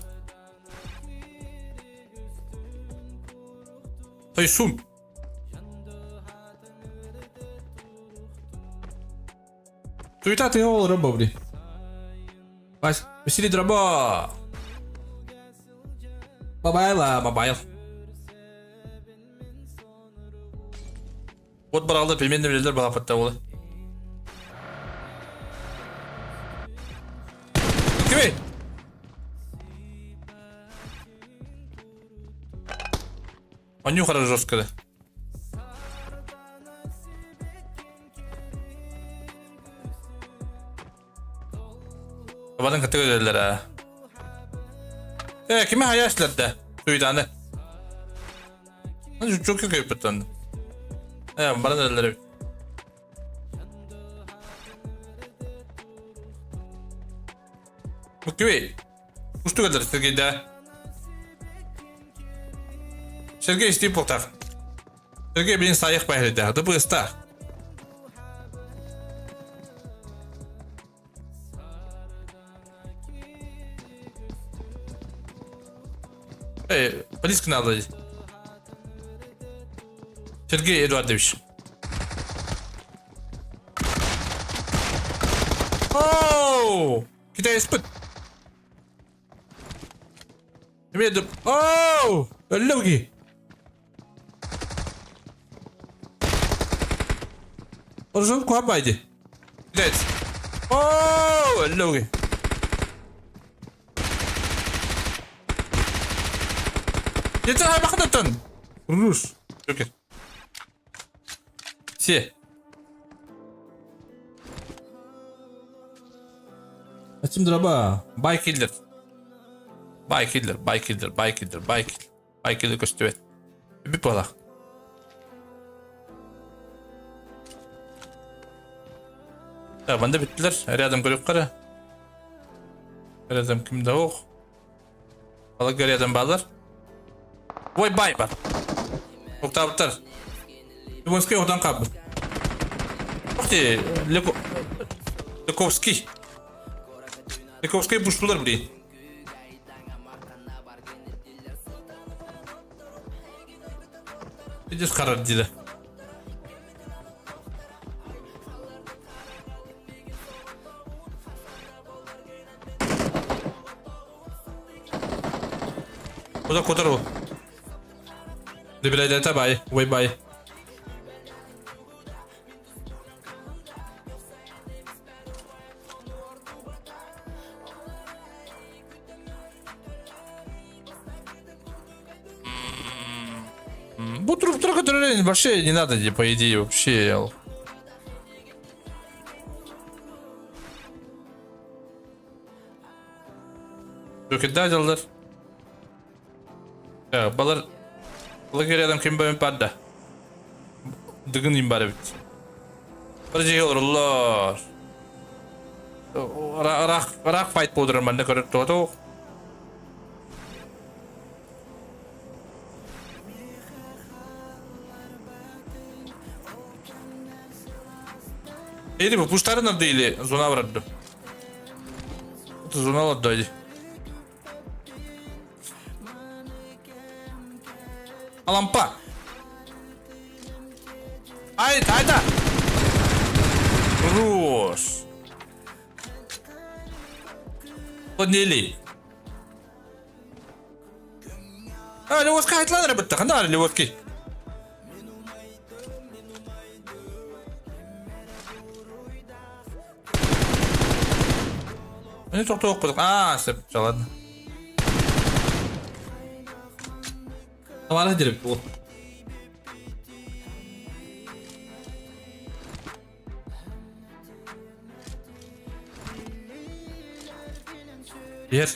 Тойсум. Туйта тыа олорор бобри. Василий Дробо. Бабайла, бабайл. Вот баралды пельменді билелер балапатта болы. Кими? Онюхара жестко да. Табатын кытта көрөллөр аа. Э, кими хайашларда? Суйданы. Çok köpütten. Э, баран эрэллэр. Муккүбей. Устугалар Сергейда. Сергей истип буолтах. Сергей билин сайых баһырда, дыбыстах. Эй, полис надо. Сергей Эдуардович. Оу! Китайспыт. Эмиэ да... Оу! Өллө ки. Оржон куһабайды. Китаец. Оу! Өллө ки. Yeter hay bakın atın. Rus. Okey. Все. Açım драба. Бай киллер. Бай киллер, бай киллер, бай киллер, бай киллер. Бай киллер көстүбэт. Бүп буолах. Так, банда бүттүлэр. Рядом көрүк кара. Рядом ким да ох. Балык рядом балар. Ой, бай бар. Тоқтабыттар. Любонский одан қабы. Ох ты, Лековский. Лековский буштулар, блин. Идешь харар дейді. Куда кудару? Дебилайдата бай, ой бай. Бу труптар которые вообще не надо, по идее, вообще. Döküldü дьаллар. Балар лагерь адам ким бөмүп барда. Дыгын им бар эбит. Бір жеге олороллор. Ыраах ыраах файт буолар манна көрөр туотуох. Или бу пуштарын или зона барар Зона олордо Алампа. Айда, айда. Хорош. Подняли. А, Левовский айтлан ребята, ханда Левовский. Они тоқтоқ А, сөп, ладно. Тамара дереп бұл. Ер.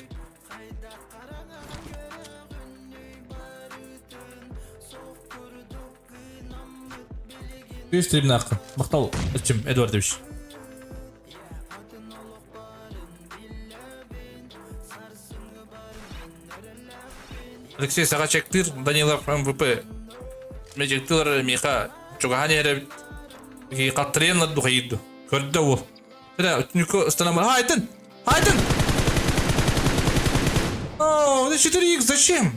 Үс трибна ақы. Мақтал Үчім Эдуардович. Алексей Сағачектыр, Данилов МВП. Межектылар Миха Чугахани эрэ қаттырыйын духайыдду. Көрдө ол. Тирэ үтүнүкү ыстанамар. Хайтын! Хайтын! О, это 4х, зачем?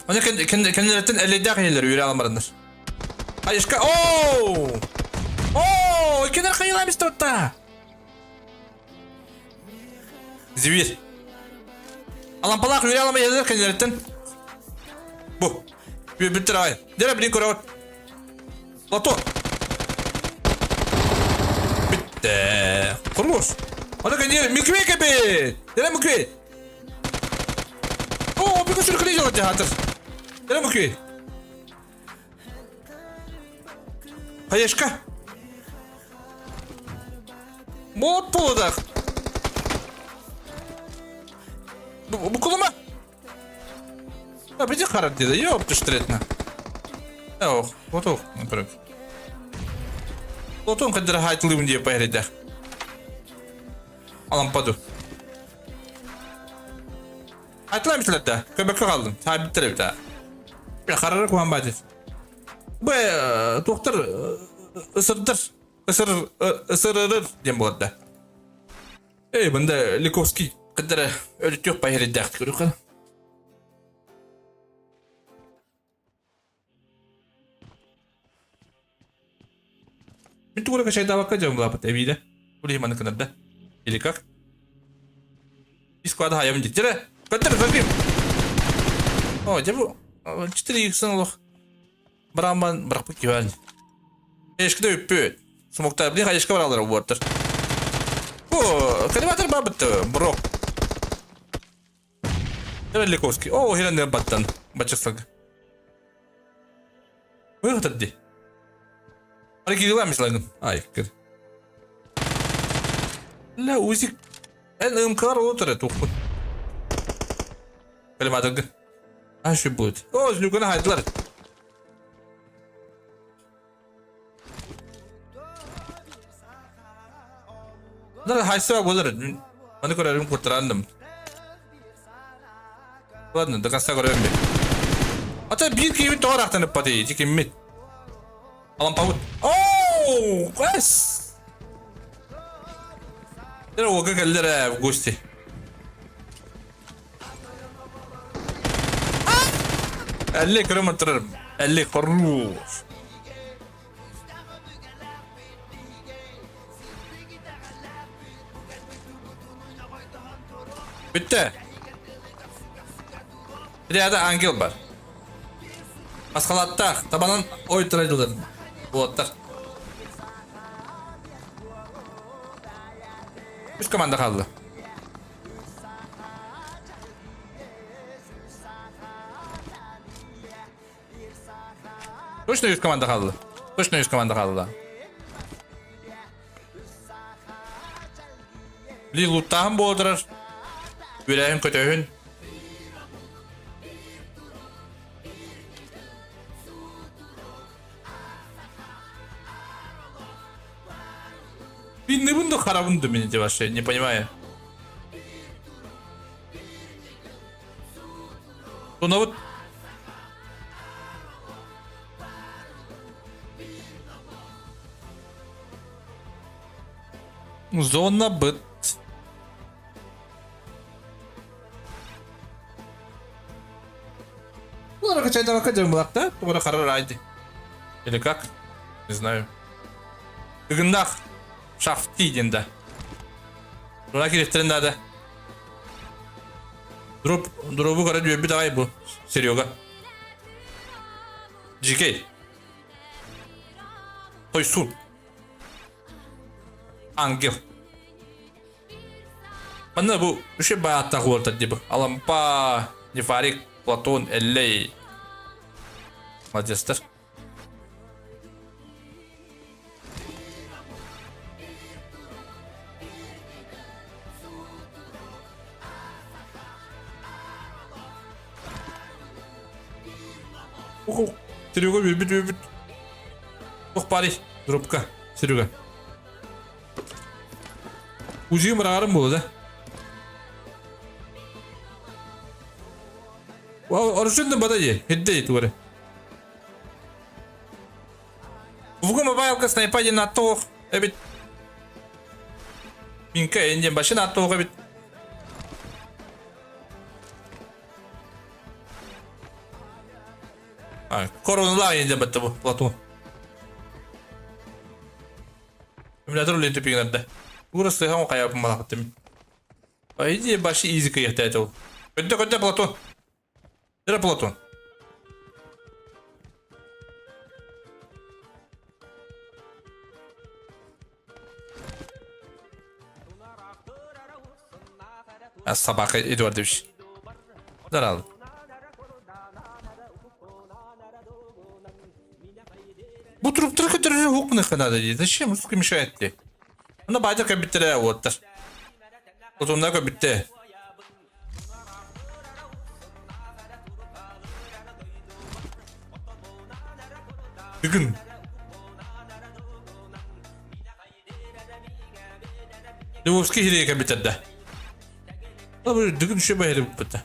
Оны кеннереттен элейдах елер үйрө аламарындар. Айышка, ооо! Ооо, кеннер кайыламыз тотта. Зибир. Алампалаах үйрө алама елер кеннереттен. Бу. Бүттер ағай. Дере блин көрөт. Лото. Битте. Курус. Аны кеннер микве кебе. Дере микве. О, бик сүркүлей жолот жатыр. Дере микве. Хаешка. Мот полудах. Бу кулума. А, приди харат деда, ёпты штретна. Ох, вот ох, например. Лотон кадыр хайтылыбын деп байрыда. Алампаду. Айтыламышлар да. Көбөккө қалдым. Табиттер бит. Bir қарары куан бадит. Бу тоқтар ысырдыр. Ысыр ысырырыр дем болады да. Эй, бында Ликовский кадыр өлүт байрыда көрүк. Мин тугу эрэ качайдаабакка дьон булааппыт эбиилэ. Бу иһин маннык гынар да. Или как? Исклада хайабын дии. Дьэрэ, көттөр, көрбүм. О, дьэ бу 4 олох бараамман бырахпыт киһи Эшките үппүт. Смоктар, блин, хаешка баралар уортар. Бу, коллиматор бабыт, бро. Ликовский. О, херен баттан. Бачыслаг. Выход ди. Аргилла мислагын. Ай, кыр. Ля, узик. Эн ымкалар олутар тухпут. Коллиматорга. А, что будет? О, злюканы хайдылар. Нар хайсыа буолар. Маны көрөрүм куртаранным. Ладно, до конца көрөм бе. Ата биир киһибит тоҕо ыраахтаныппатый, ити киммит? Алампабыт. Оу, эс! Дere уолга кэллэр ээ в гости. Элли көрөм турар. Элли хорош. Бүттэ. Ряда ангел бар. Масхалаттаах, табанан ой турайдылар. Буолаттар. Үс команда хаалла. Точно үс команда хаалла. Точно үс команда хаалла. Били луттааһын буолдурар. Үөрээһин көтөһүн. Видны да харабын да меня вообще, не понимаю. Ну вот Зона быт. Ну, качайдавака дьон Тугара харар айды. Или как? Не знаю. Ыгыннах шафти диэн да. Тура кириэхтэрин наада. Дроп, дробу көрөн үөрбүт аҕай бу, Серега. Жикей. Тойсун. Ангел. Манна бу үше бааттах уолтар дии бу. Алампа, Нефарик, Платон, Эллей. Молодецтар. Серега үөрбүт үөрбүт. Туох баарый? Дробка. Серега. Узиым быраҕарым буолла да. Оружие бада дии. Хидде тугары. Бугу мобайлка снайпа диэн аттоох эбит. Минка эн диэн башын аттоох эбит. Коронулаа диэн батта бу Платон. Эмулятор үлэ тупигинарда. Ура сыһан хайапын малахтым. По идее баши изи кыйахта ол. Көттө көттө Платон. Дыра Платон. Собака Эдуардович. Здорово. Бу труптары көтөрөр хук надо дии. Зачем? Сука мешает дии. Аны баайдар көбүттэрэ уоттар. Отунна көбүттэ. Бүгүн Львовский хириэ кэлбиттэр Бүгүн үчүгэй баһыйда буппута.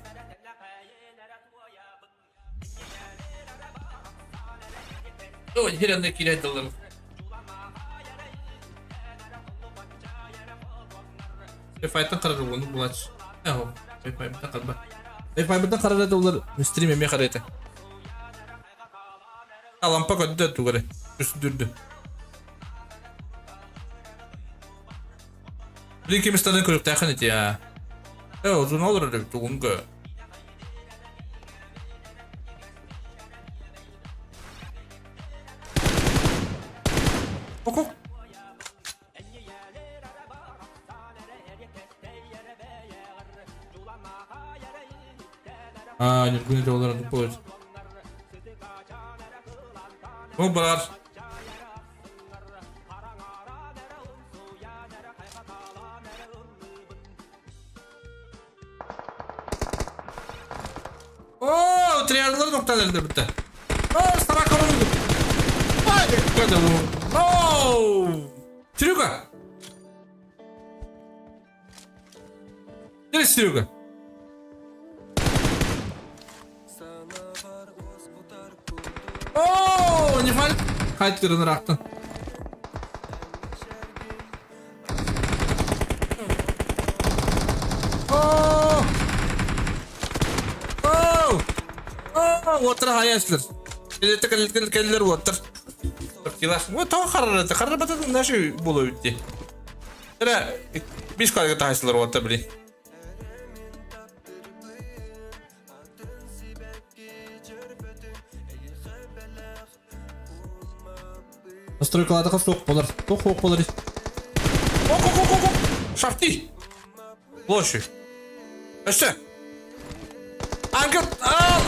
Ой, хирэнэ киирэ дылым. Wi-Fi-тан харар уону булач. Эho, Wi-Fi-бытан харба. Wi-Fi-бытан харара доллар стрим эмиэ харайта. Алампа көддө тугары. Үстүрдү. Блин, ким станын көрүктээхин ити аа. Э, узун олорор эбит тугунга. Ок, Аа, Ньургун олорон буолар. Бу бар. Оо, триадлар тоқтан әлде бітті. О, старак орын. Ай, көді. Оу! Серега! Где Серега? Оо, не фаль. Хайттырын ырахтан. Оо! Оо! Оо, уоттар хайаслар. Кэллэр кэллэр кэллэр уоттар. Вот тоҕо харарата, харарбата наши буола үтти. Эрэ бис калга таһайсылар уотта били. Настройкалаатаха суох буолар. Туох суох буолар. Ок, ок, ок, ок, Шахти! Площадь. Өссө! Ангел! Ал!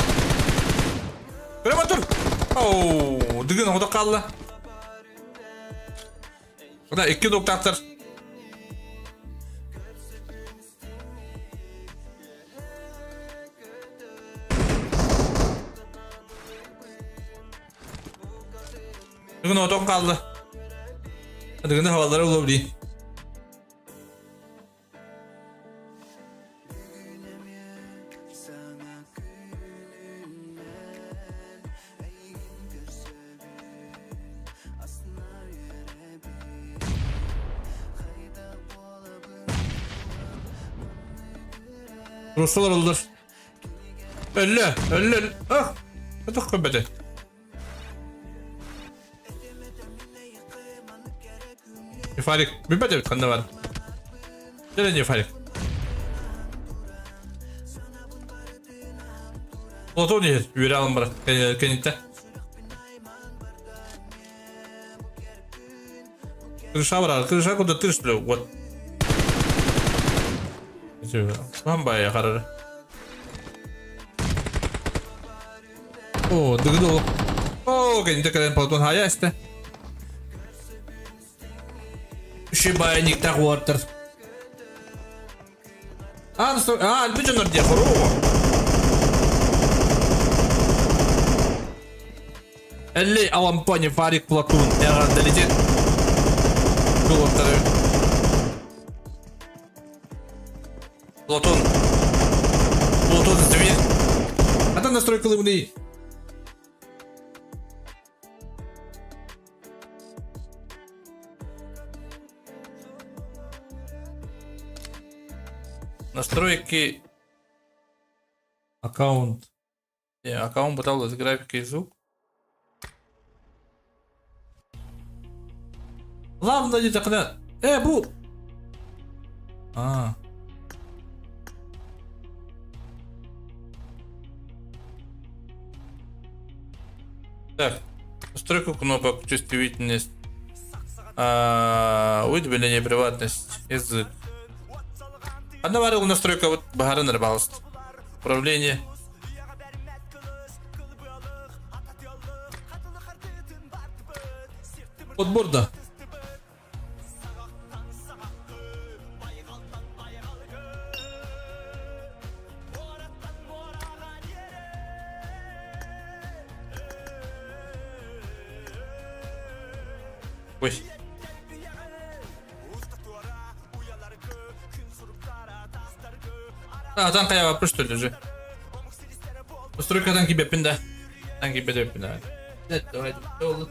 Прямо тур! Оу, дыгын оҕото хаалла. Мына икки нуктаахтар. Бүгүн отон хаалла. Дыгыны хаваллара улуу Ruslar oldular. Өллө, өллө, ах, атах көбөтө. Фарик, бүппэт эбит ханна бар. Дьэ Фарик. Платон иһэр, үөрэ алан барар, кэнниттэ. Крыша барар, крыша куда тырыс бля, вот. Бамбай харары. О, дыгыды О, кэнниттэ кэлэн Платон хая эстэ. Шибайниктах уоттар. А, а, альбы дьоннор диэ хоро. Элли Алампони Фарик Платун эҕэрдэлитин кулуттары. Платон. Платон зверь. Ата настройкалыбыный. Настройки аккаунт. Не, аккаунт бытал графика и звук. Главное не такна. Э, бу. А. Так, настройку кнопок, чувствительность, уведомление, приватность, язык. Одна варила настройка вот Багарын рыбалст. Управление. Подбор да. Ой. А, там хайа что ли же? Настройкадан кибеппин да. Там кибеппин да. Давай, давай.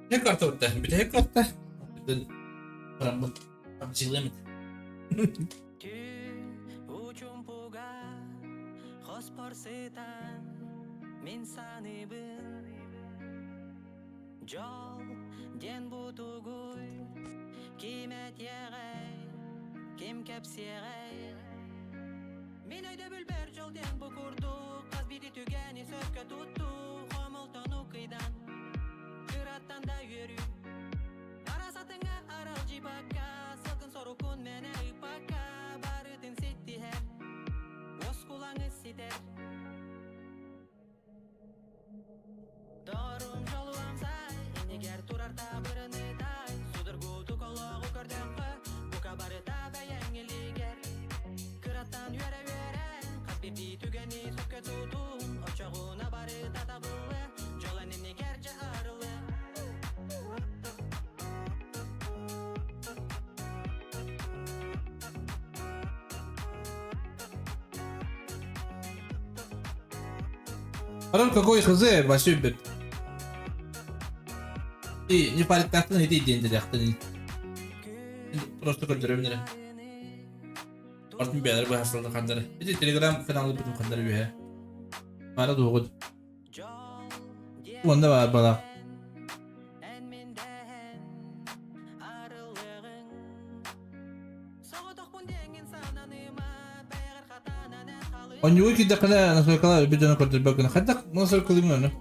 Не карта барда? Бүтэһик карта. Бараммыт. Абдьыылыам этэ. Дьол диэн бутугуй, ким этиэҕэй, ким кэпсиэҕэй? Мин өйдөбүлбэр дьол диэн бу курдук, хас биирдии түгэни сөпкө туттуу, хомолтону кыйдан, кыраттан да үөрүү. Арасатыҥа аралдьыйбакка, сылгын сорукун мэнэ ыыппакка, барытын ситтиһэр, уоскулаҥы ситэр. Дорум дьолуом сай, иннигэр турар табырыны тай, судургутук олоҕу көрдөххө, бука барыта бэйэҥ илиигэр. Кыраттан үөрэ-үөрэн, хас биирдии түгэни сөпкө тутун, оччоҕуна барыта табыллы, дьолон иннигэр дьэ арылы. Пароль какой хз, вообще бит. И не париктаахтын ити диэн диэхтэн. Просто көрдөрөбүн эрэ. Артын бэйэлэр быһаарсаллар ханнары. Ити телеграм каналы бүтүн ханнары үһэ. Бара дуоҕун. Уонна баар бала. Онньугу киирдэххинэ настройкалар өлбүт дьону көрдөрбөт гына хайдах настройкалыыбын ону?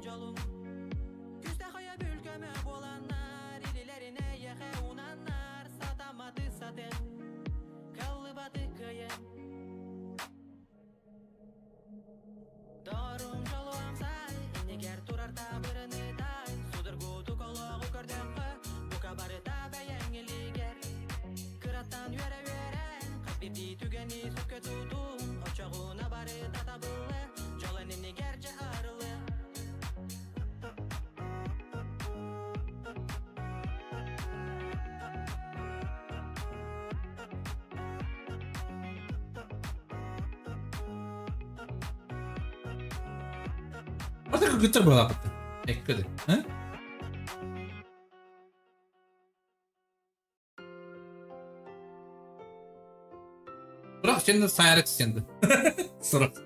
Ата кыргыттар быһалаахпыт. Эккеде. Э? Бірақ сенде сайрак сенде. Сұрақ.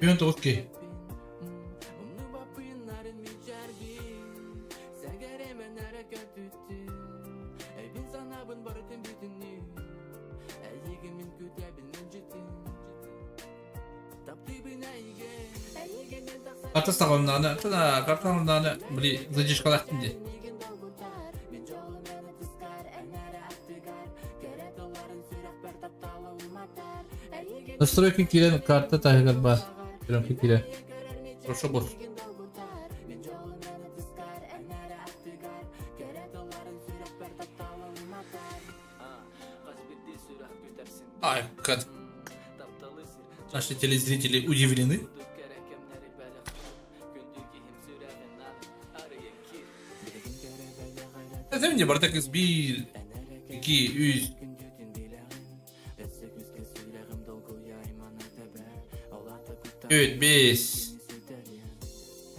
Күн тоҕус киһи. Ата саҕалнааны, ата саҕалнааны, били задержкалаахтын дии. Настройка киирэн карта таһыгар баар. Киирэн киирэ. Прошу босс. Ай, как наши телезрители удивлены. Это мне бардак из би, ики, үс. Үт, бес,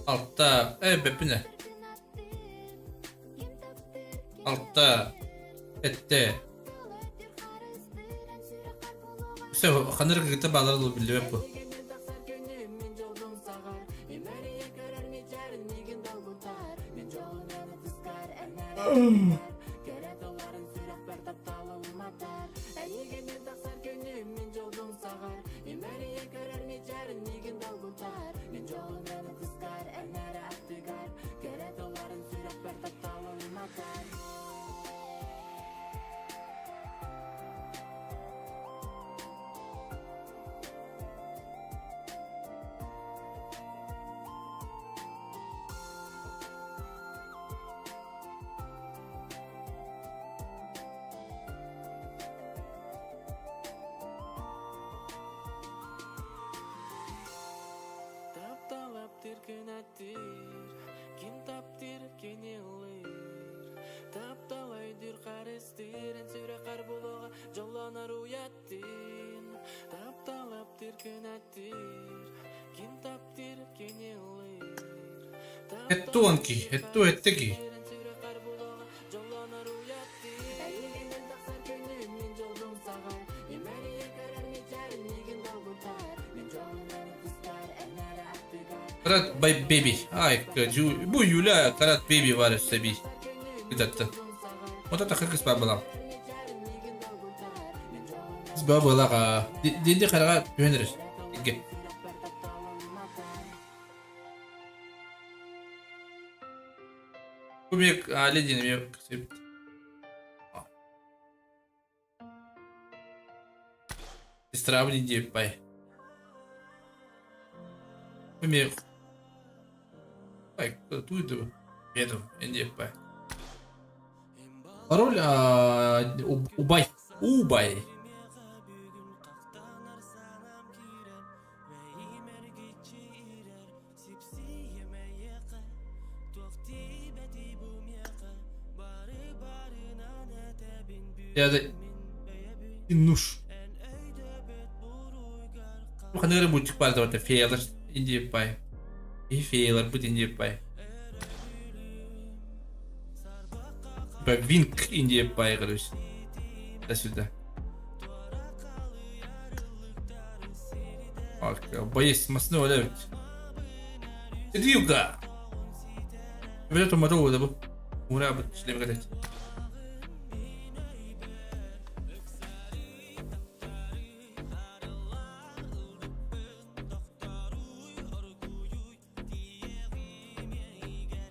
алта, э, бэппинэ. Алта, этте. Все, ханыр кытта баалар биллибэт бу. Эттуон ки, этту этте ки. Карат by baby. Ай, бу Юля Карат baby бар өссө би. Кытатты. Вот это кыргыз бар балам. Ба балаға. Денде қараға түһен эрэр. Кубик али диэн эмиэ кысыйбыт. Сестрабын диэбит бай. Эмиэ Ай, туйду. Бедом, диэбит бай. Пароль убай. Убай. Я Иннуш. Ханна эрэ мультик баар да феялар индиэппай. И феялар бут индиэппай. Винк индиэппай короче. До сюда. Боец масны оля Рюга. Билет умару да бу. Ура бу шлем гадать.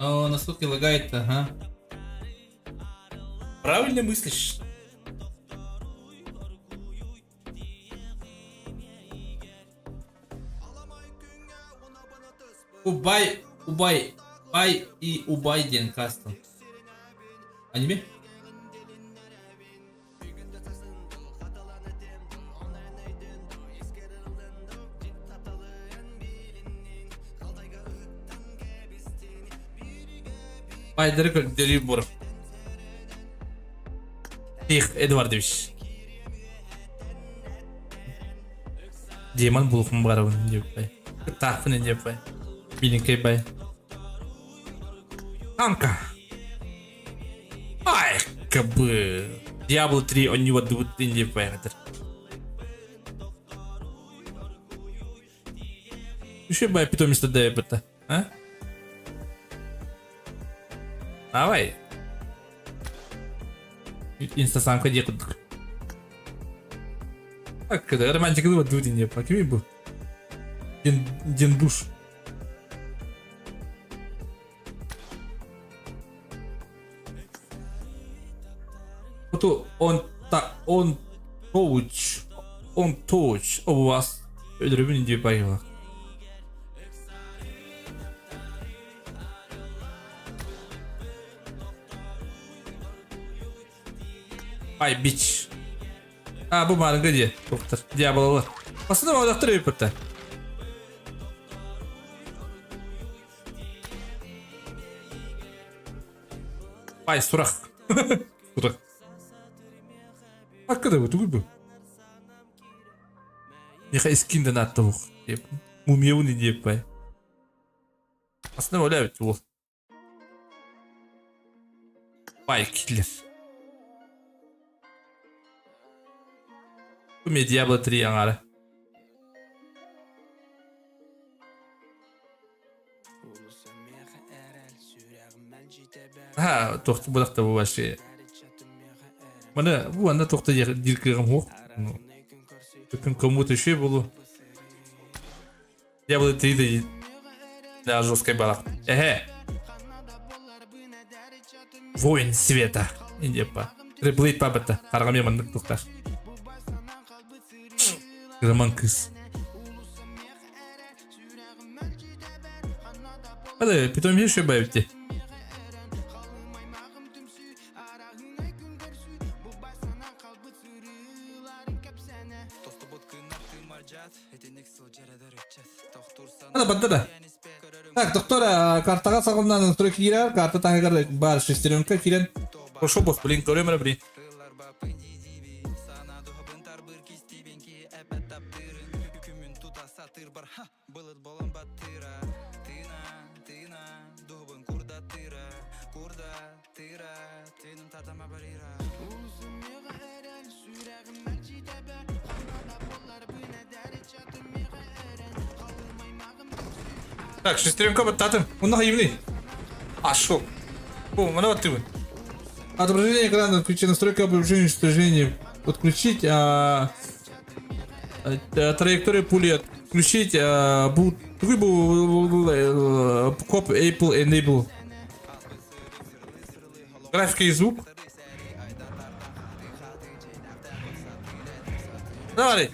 О, настолько лагает, ага. Правильно мыслишь. Убай, Убай, Бай и Убай диэн кастом. Аниме? Байдары көрдөрүү бур. Тих Эдвардович. Демон булухум барабын деп бай. Тахпын деп бай. Билинкей бай. Танка. Ай, кабы. Diablo 3 онньуба дубут деп бай Еще бай питомец да а? Давай. Инстасамка диэ курдук. Когда романтика вот дудин по кими был? Ден, дендуш. Вот он та он touch on touch у вас өлөрөбүн диэ байыла. Ай, бич. А, бу маарыҥҥа дии, туохтар, дьаабылалар. Бастакы оҕолохтор эбиппиттэр. Ай, сурах. Сурах. Аккада бу, тугуй бу? Миха искинден аттыбық. Мумиябын диэп бай. Астына ойлайбыт уол. Бай киллер. Бу Diablo 3 аҥаара. Ха, туох бу бу вообще. Маны бу анда туохта диир кыаҕым суох. Күн кому-то еще болу. Diablo 3 да жесткой балах. Эге. Воин света. Индепа. Реплейт пабата. Харгаме маннык тухтар. Роман кыз. Hadi питомец еще бэйбти. Ана бадда да. Так, доктор, картаға сағылынан настройка киирэр, карта таһыгар баар шестеренка киирэн. Пошел босс, блин, көрөм эрэ, блин. Сатыырбар ха былыт буолан баттыыра Тыына, тыына, дуһубун курдаттыыра Курда, тыыра, тыыным татама барыыра Так, шестеренка баттатым. Онно хайыбыный? Ашыл. Бу, мана баттыбын. Отображение экрана, отключить настройка отображения уничтожения. Отключить а, траекторию пули отключить. А, бу, такой был коп Apple Enable. Графика и звук. Давай.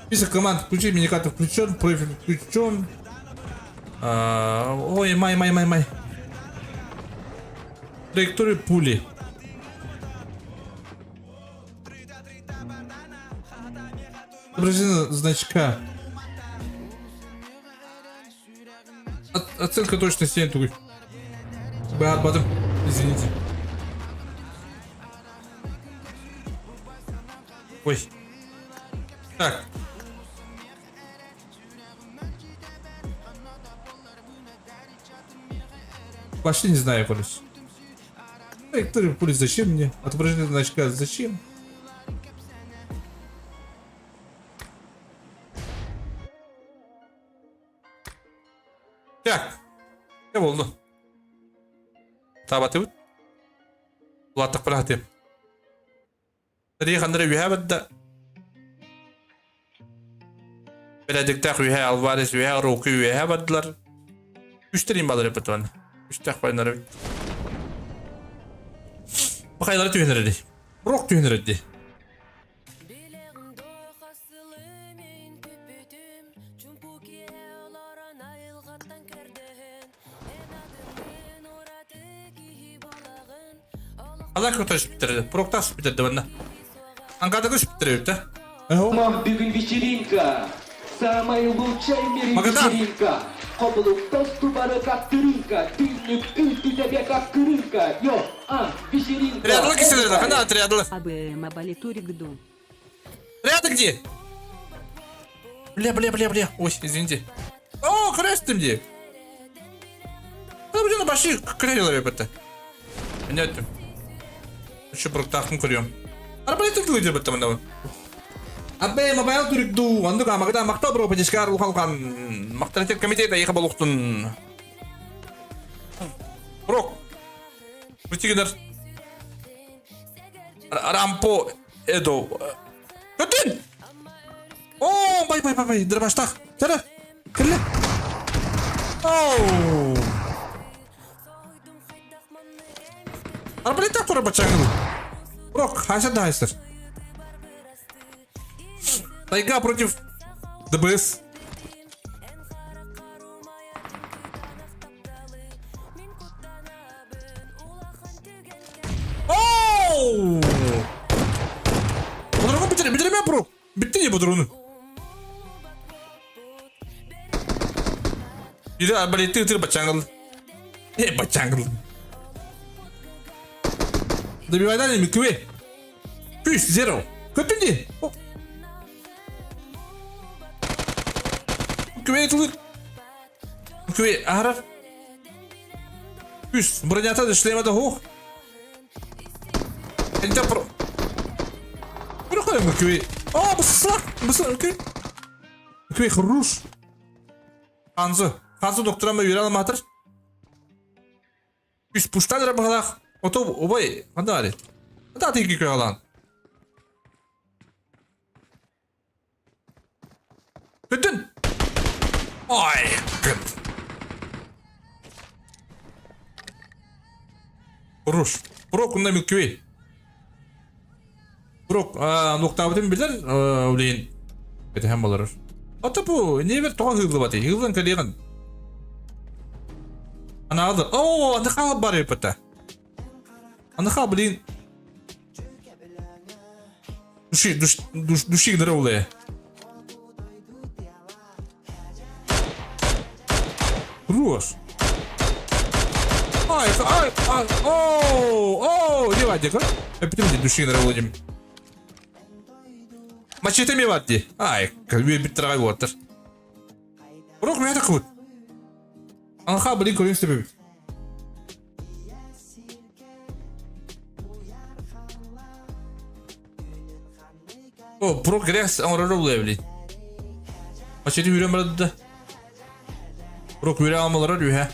Список команд включи, миникатор включен, профиль включен. А, ой, май, май, май, май. Траекторию пули. Отображение значка. Оценка точности я тугуй. Баатым. Извините. Ой. Так. Вообще не знаю, короче. Траекторию пули зачем мне? Отображение значка зачем? Так. Не болду? Табатыбыт. Улааттахпына сатыам. Сэрии ханна эрэ үөһээ барда. Бэрээдэктээх үөһээ Алварес үөһээ Роки үөһээ бардылар. Үстэр имбалар эппит уонна. Үстээх байнар эбит. Бахайлары түһэн эрэ дии. Рок түһэн эрэ дии. Алар көтөр сүпүттэр Проктаах сүпүттэр манна. Ангадагы сүпүттэр эбит да. Бүгүн вечеринка. Самая лучшая в мире Магадан. вечеринка. Хоблук тубары как тырынка. Тынник ты как крынка. Йо, а, вечеринка. Триадлы киселер, хана триадлы. АБМ Абалитурик Ду. Триады где? Бля, бля, бля, бля. Ой, извините. О, крестим где? Да, блин, баши крелер эбит. Мен өттүм. Еще бруктахын көрүөм. Арбалет тылы деп өттүм мында. Абе мобайл түрүктүү, ондук амагда мактоо бро подешкар улхан мактанатет комитет айыха болуктун. Брок. Бүтигинер. Рампо Эдо. Көтүн! О, бай бай бай бай, дырбаштах. Тара. Кирле. Оу. Арбалеттах тура бачаңыл. Брок, хайса да хайсыр. Тайга против ДБС. Оу! Бодургун бүтүрэ, бүтүрэмэ бро. Бүттү не бодуруну. Бири арбалетти ытыр бачаңыл. Э, бачаңыл. Добивайдан эми күбе. Пүс, зеро. Көттүн ди. Күбе тылыр. Күбе аһарар. Пүс, бронята да шлема да хух. Энте про. Бирок күбе. О, бысык, бысык, күбе. Күбе хорош. Ханзы. Ханзы докторама үөрэ аламаатар. Үс пуштан эрэ баҕалаах. Ото убай ханна баарый? Ханна атыыгы көрө Бүтүн! Ой, гыт. Хорош. Брок унна мүккүбэй. Брок, нуктаабытын билэр, блин. Этэһэн болорор. Ото бу, небер тоҕо ыһыыллыбатый? Ыһыыллан кэлиэҕин. Анаады. Оо, аны хаалып бар эбит Аныха, блин. Души, душ, душ, души гынара улая. Хорош. Ай, ай, ай, оу, оу, девай, дека. Эпитем души гынара уладим. Мачете эмиэ бар дии. Ай, үөрбүттэр аҕай уолаттар. Урок миэхэ такыбыт. Анха блин көрүҥ сөбүбүт. О, прогресс оҥорор булуя блин. Мачете үүрэн барда. Урок үүрэ алмаларар үһэ.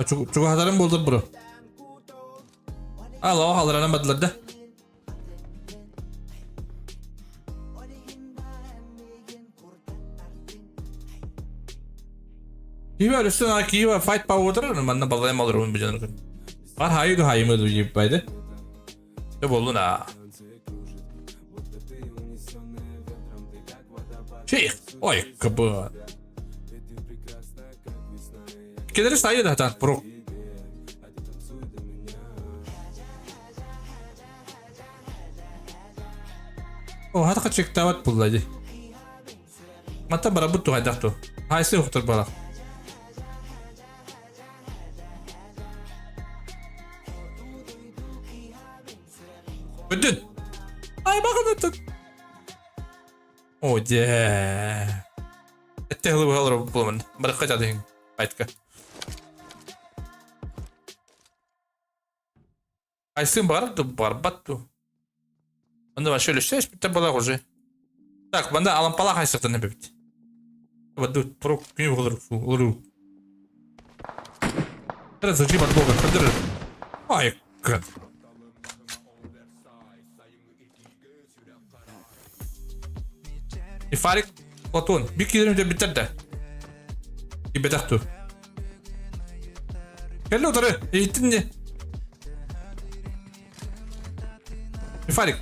Чугаһатарым буолдар бро. Алло, халаранан бардылар да. Киһи өрүстэн ана киһи fight power манна балайым алырбын билен. Бар хайы ду хайымы ду жип байды. Дэ буоллун аа. Чих! Ой, кыбы. Келери сайы да хатан, бро. О, хата чектават булла ди. Мата барабыт тухайдах ту. Хайсы ухтар балах. Бүтүн! Аймаҕын О, дьэ. Этте хылы быһалар буламын. Барыкка жадыһын. Айтка. Айсын бар ду, барбат ду. Онда вообще үлүстеш битте була уже. Так, банда алампала хайсыктан эбит. Баду прок күн болор олору. Зажи бога, кадыр. Ай, кад. Ифарик Платон, бик киирим деп биттер да. Кибетах ту. Кэллэ утары, иһиттин не? Ифарик.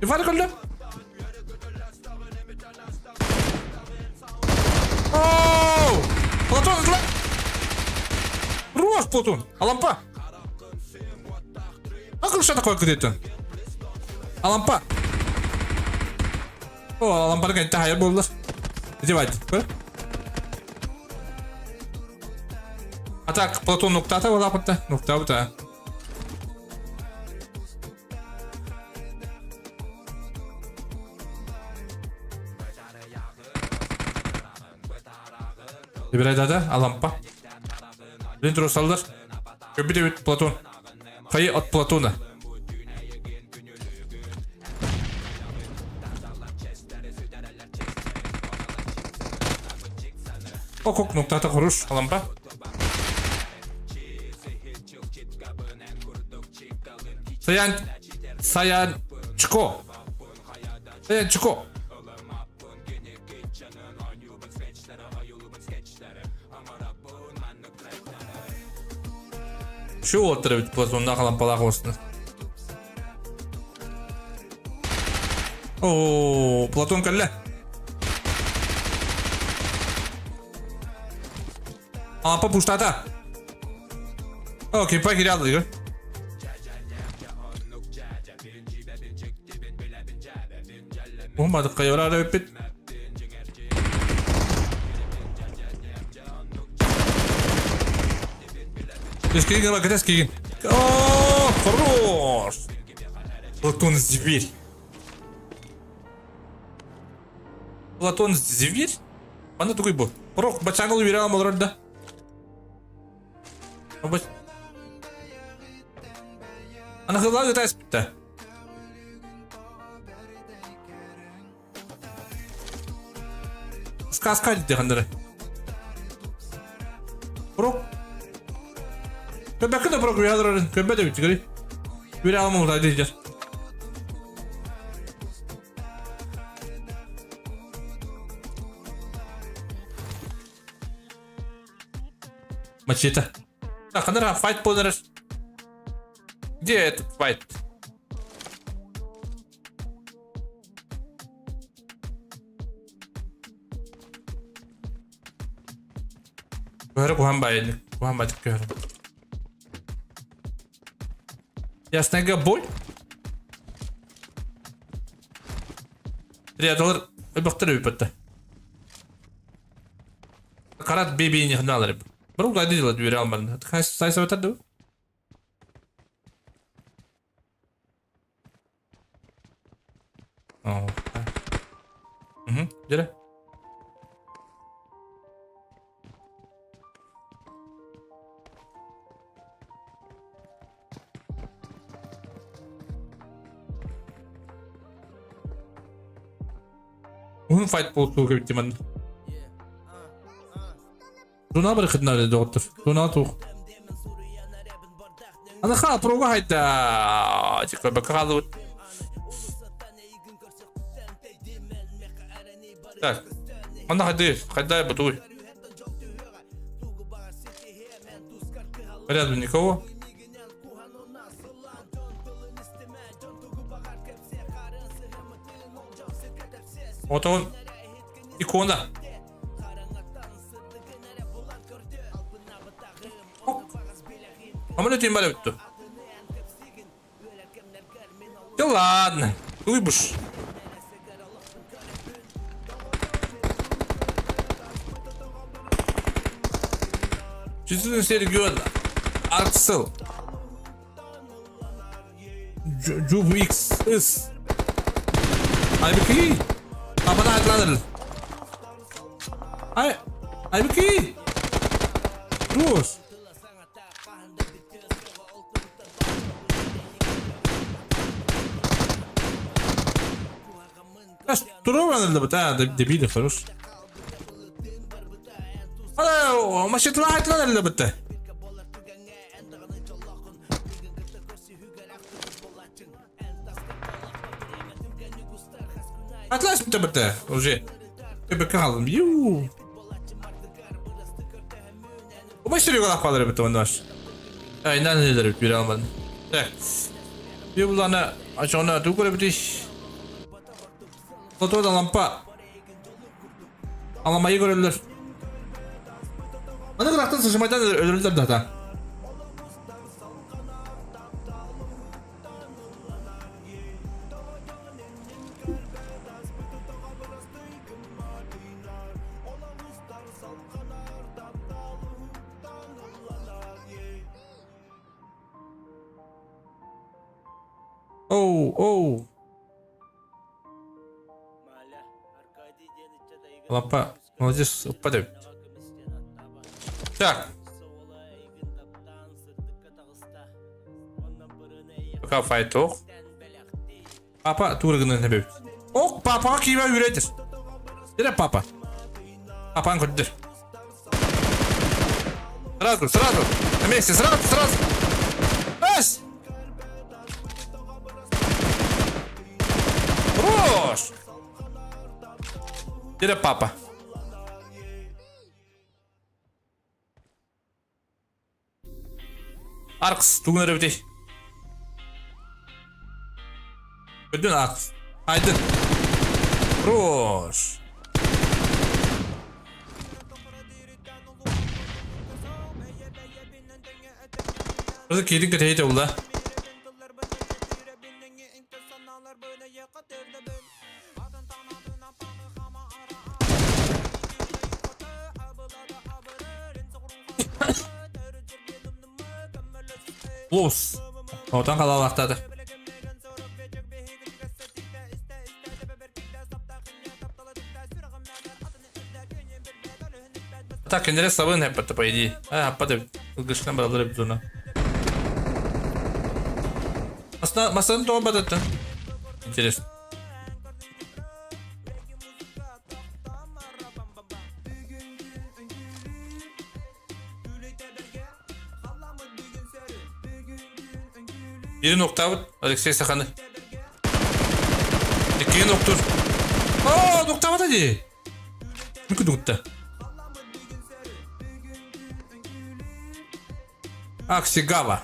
Ифарик өллө. Оу! Платон, ытла! Руах, Платон! Алампа! А что такое где-то? Алампа! О, Алампа кэнтэ хайа буолла. Иди вайт. А так, Платон нуктата была Нукта бута. Ибирайдада Алампа. Линтрусаллар. Көбүт Платон. Хайы от Платона. Окок нуктата хуруш Алампа. Саян Саян Чко. Саян Чко. Şu уолаттар эбит Платоннаах Алампалаах уостун. Оо, Платон кэллэ. Алампа пуштата. О, кипа кире алды. Уһумматык хайвара эбиппит. Кигин кэтес кигин. О, хорош! Платон зверь. Платон зверь? Аны тугуй бу. Прок бачаңыл бере алмалар да. Аны хылла гытас битте. Сказка дихандыры. Прок. Көбәкке да прок уядырыр. Көбә да бит. Бере алмалар дейдер. Мачете. Так, ханара файт болар. Где этот файт? Көһөрө куһан баайын. Куһан баайдык көһөрө. Яснайга боль. Рядалар өбөхтөр өйбөттө. Карат бебейни хыналар. Бұрын қайда дела дүйре алмадым. Сайса өтеді. Угу, дere. Уһун файт буолтуу кэбиттим манна. Туна бір хытна доктор. Туна тух. Ана ха прога хайта. Типа бакалу. Так. Ана хайды, хайда бутуй. Рядом никого. Вот он. Икона. А мы тем более Да ладно, выбуш. Чувствую Сергей Арксел. Джуб X S. Айбики. Абана атланыр. Ай, Айбики. Рус. Турур да, дебили, хорош. Машитла атланыр бітті. Атлас бітті бітті, уже. Көбекке қалдым. Ю. Оба Серега қалыр бітті онда. Айнан нелер бит бере алмадым. Так. Bir bulana aşağına dur göre bitiş. Fotoğrafta lampa. Alamayı görürler. Ana kıraktan sıçramaydan ölürler zaten. Оу, оу. Лампа. Молодец, упадет. Так. Пока файт ох. Папа тургының небе. Ок, папа киме үйретір. Dire папа. Папан көрдір. Сразу, сразу. На месте, сразу, сразу. Эс! Хорош! Dire папа. Аркс, тугун өтей. Өдін Аркс. Айдын. Хорош. Burada kedik de teyit oldu. Los. Oradan kalalaktadır. Так, kendine sabun hep по идее. А, hep Ilgışına bağları bir zona. Aslında masanın doğmadı da. Интересно. Biri nokta Alexey Sakanı. İki nokta. Aa nokta var hadi. Mümkün nokta. Аксигава.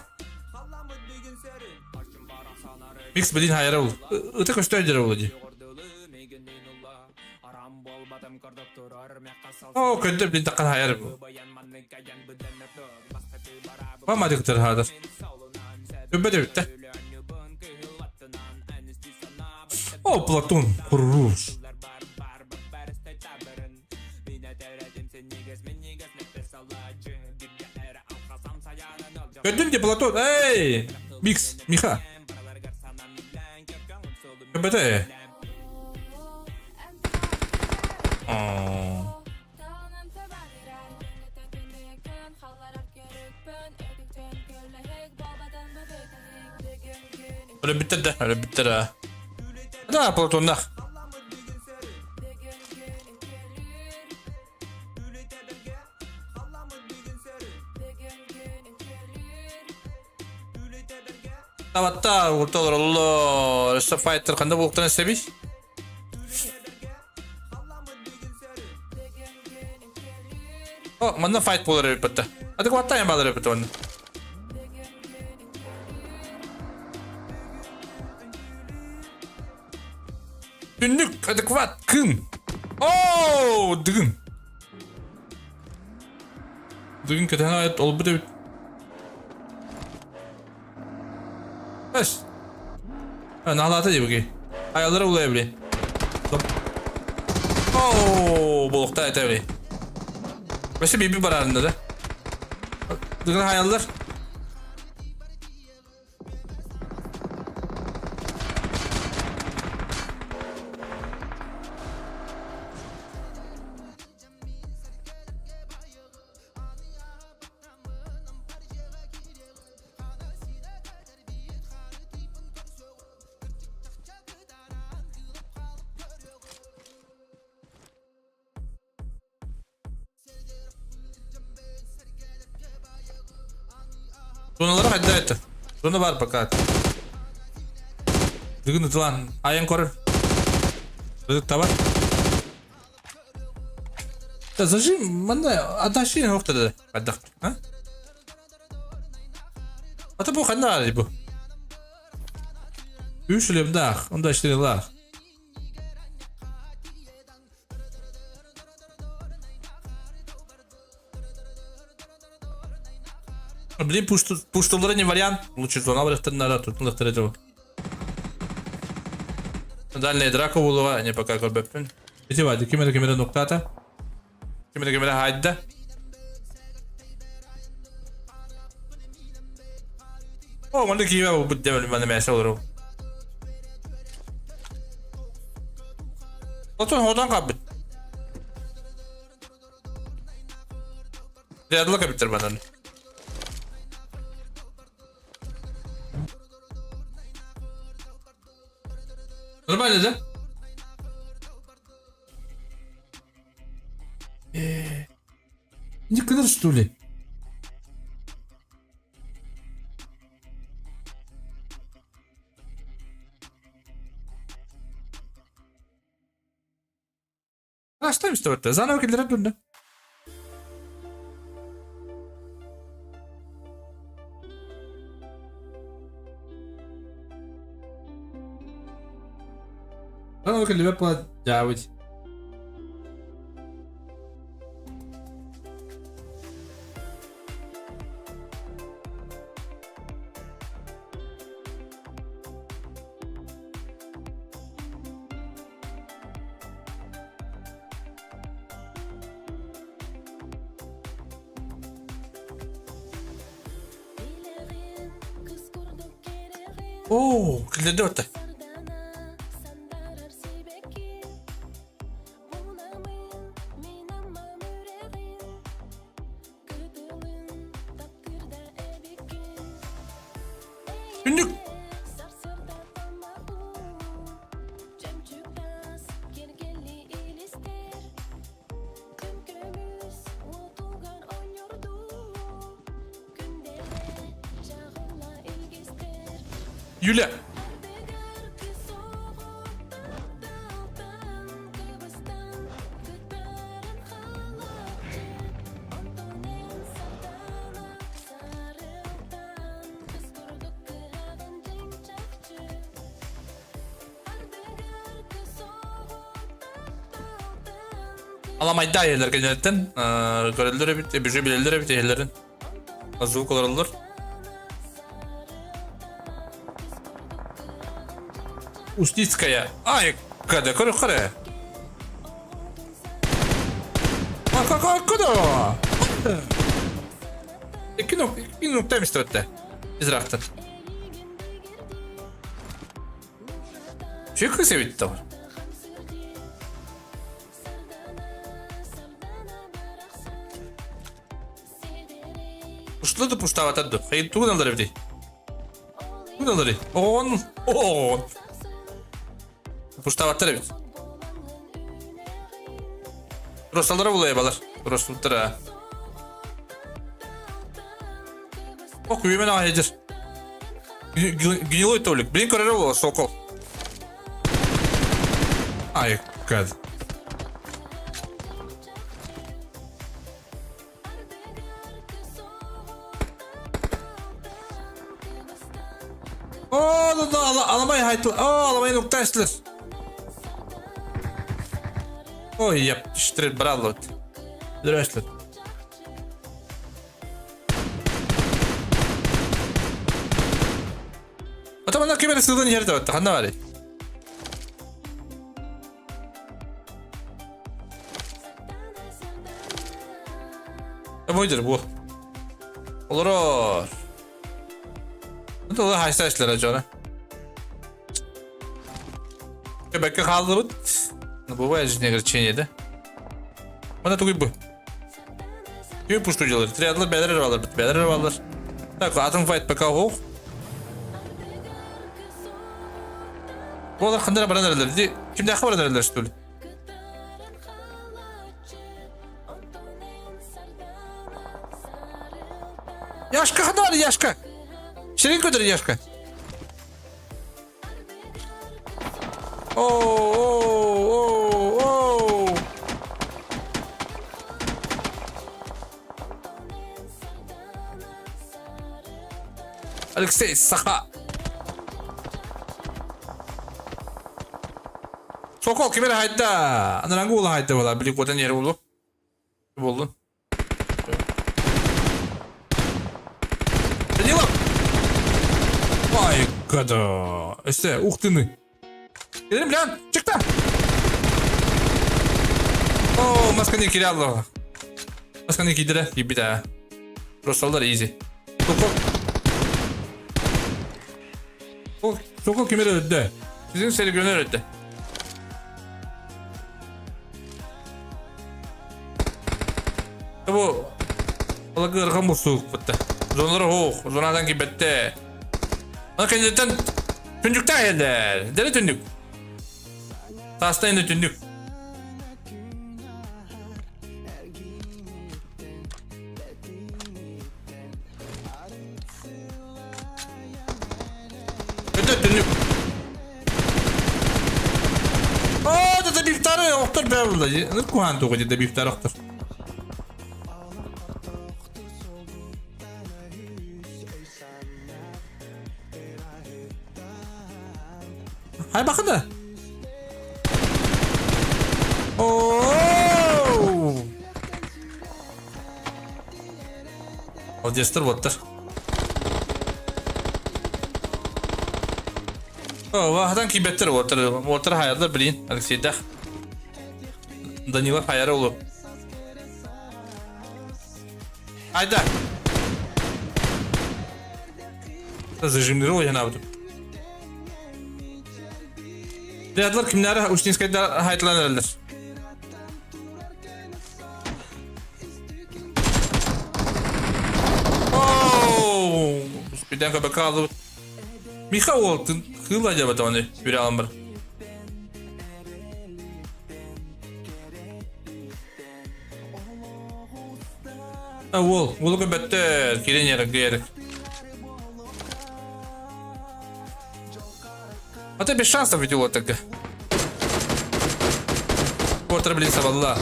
Микс блин хайра ол. Ыты көстөр ол ди. О, көндө блин таккан хайар бу. Мама диктор хадыр. Төбө бітті. О, Платон, хорош. Көрдүм де Платон, эй! Микс, Миха. Көбөтө. О. Өлөбүттэр да, өлөбүттэр а. Да, Платоннах. Табатта, урта олороллор. Өссө файтер ханна буолуктан эсэбий? О, манна файт буолар эбит батта. Адекваттаан баалар эбит онно. Түннүк, адекват, кым. Оо, дыгын. Дыгын көтөн айт олбут эбит. Эс. Наалаата дебиги. Аялары улай били. Оо, болукта эте били. Вообще биби барарында да. Дыгын хаяллар. Зоналара хайда это? Зона бар пока. Дыгын ытылан айан көрөр. Ыдык табар. Да зажим, манна адашин хоқтады. Адақ. А? Ата бу ханна ары бу. Үш үлемдах, онда иштирилах. Блин, пуштулары не вариант. Лучше зона барыхтырнара, тутунлыктыр жабы. Дальняя драка булуга, не пока көрбөппүн. Ити байды, ким эрэ ким эрэ нуктаата. Ким эрэ ким эрэ хаайда. О, манна киимэ булбут диэбин манна мээсэ олору. Отон хотон хаалбыт. Дядла кэбиттэр банан. Нормально, да? Э, не кыныр что ли? Хаста истэбэттэ. Заново киллэрэн турда. Заново киллэрбэт буола дьаабыт. Оо, киллэрдэ барта. Түннүк! Юля! Аламайда иһэллэр кинилэртэн көрөллөр эбит, бүжү билэллэр эбит иһэллэрин. Звук олороллор. Устницкая. Ай, када, көрө көрө. Када. Икки нокта эмис өттө. Израктан. Чүкү себитти бар. Пуштулар да пуштабатар ду. Хайын тугун алар эбитий? Тугун алар Оҕон, оҕон. Пуштабаттар эбит. Росталара булай балар. Ростуттара. Ох, үймен ағайдыр. Гнилой толик. Блин, көрөр ол, сокол. Ай, кад. Оо, аламай хайтыл. Оо, аламай нукташлар. Ой, яп, түштірет бараллы. Дүрәшлер. Атамана кемер сылын жерде батты, ханна бар. Бойдыр бу. Олорор. Ол хайса эшлер жона. Көбекке қалдыбыт. Бу бай ограничение Мына тугуй бу. Күйі пушту жалыр. Триадлар бәлер алар, бәлер алар. Так, атом файт пока хоқ. Олар қандара баран әрелер. Кимде ақы баран әрелер, что ли? Яшка хандар, Яшка! Ширин көтер, Яшка. Оу, оу, оу, оу. Алексей Саха. Сокол кимер хайда. Анарангу ула хайда була. Билик отан yeri болду. Болду. Данилов! Ай, гада. Эсте, ух ты ны. Келем блян, чыкты. О, масканы кире алды. Масканы кийдире, кийбит Просто easy. Сокол. Сокол кимер öldü. Sizin seni öldü. Бу Алагырган бусук бутта. Зоналар хоқ, зонадан кибетте. Ана кенеттен түндүктә келдер. Дере түндүк. Таста инде түндүк. Өтө түндүк. О, да бифтары оқтор бәбілді. Ныр туғы деді бифтары оқтор. Hay bakın da. Oo! Одестер боттар. О, вахдан кибеттер боттар. Боттар хаярдар блин, Алексейдах. Данилов хаяры олу. Айда. Зажимдері ғой жаңа Рядlar kimleri Uşninskayda haytlan erler. Oh! Birden köpek aldı. Miha oldu. Hıl acaba da onu bir alın bir. Ол, ол көбөттөр, кирен ярык, ярык. А ты без шансов ведь вот тогда. Портер, блин, сабалла.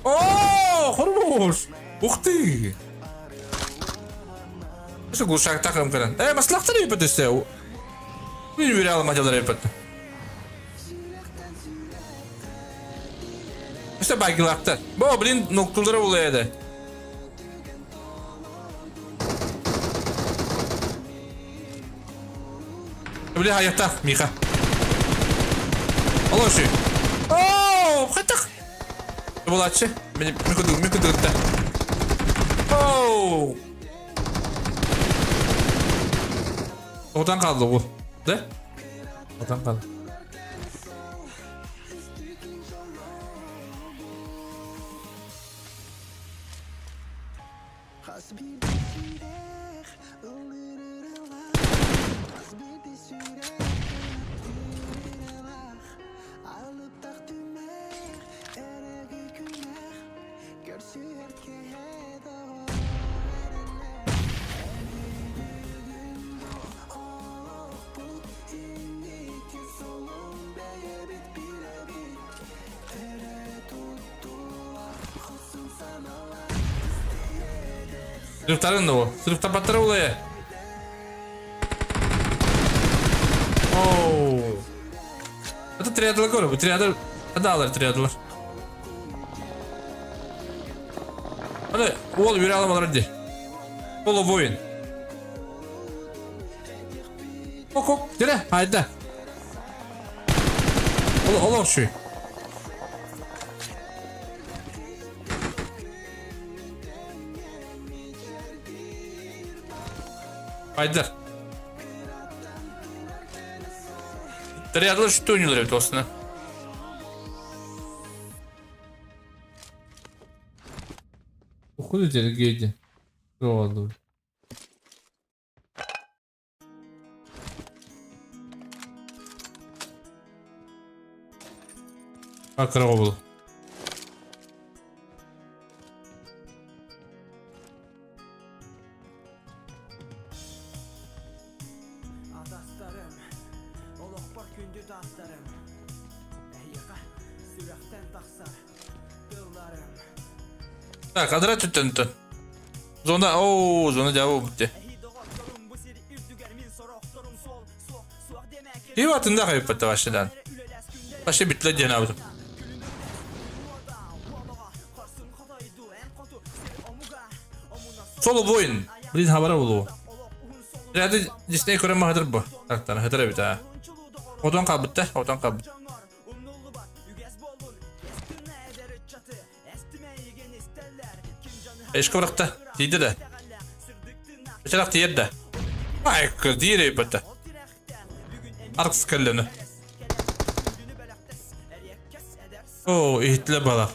О, хорош! Ух ты! Что глушак так рам Э, маслахтар епетесе. Мен бере алмай епет. İşte bagilaktar. Bu блин ноктулары еді. Блин, аякта, Миха. Олорсу. Оо, хатах. Булааччы. Мин мин кудук, мин кудугутта. Оу. Отан қалды ол. Да? Отан қалды. Сырыптарын да ол. Сырыптапаттара улая. Оу. Это триадылар көрө. Бу триадыр. Адаалар триадылар. Аны уол үөрэ аламалар ди. Поло воин. Ок ок, дире, хайда. Ол ол ошүй. Айдар. Триадлар шүтті ойнуулар эбит осына. Уходу дергейди. Суох. Акыры был. Атастарым, олохпор күндү таастарым, эһиэхэ сүрэхтэн тахсар тылларым. Так, адыра түттөн. Зона, оу, зона жабы бітті. Киев атында кайып башыдан. Башы битле диэн абытым. Соло воин. Блин, хабара болу. Ряды Дисней көрөн махадыр бу. Тактан, хатыр бит а. Отон калбытта, отон калбыт. Эшке быракта, тиийди да. Эчерак тиер да. Ай, диир битта. Аркс кэллэни. Оо, иһиттилэ бала.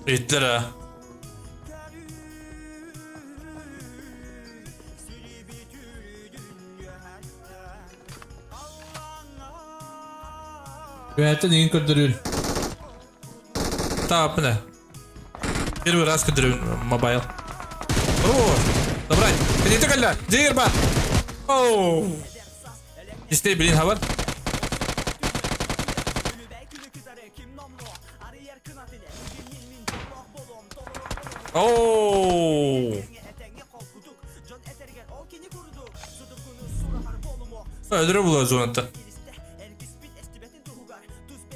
Иһиттилэр а. Үөһэттэн игин көрдөрүүр. Таапына. Первый раз көрдөрүүр мобайл. О, забрать. Кадите кэллэ. Дигер бар. Оу. Истей блин хабар. Оу. Öldürü buluyor zonata.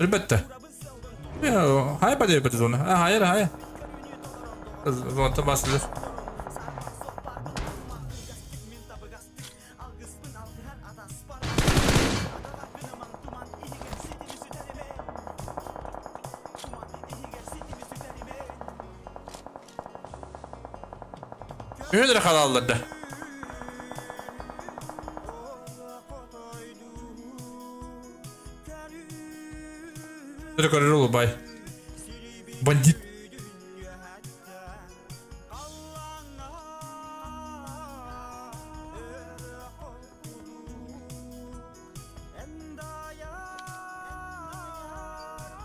Elbette. Ya, hayır hadi zona. Ha, hayır hayır. Zonata basılır. Үһүн хаалаллар да. Көрөр бай. Бандит.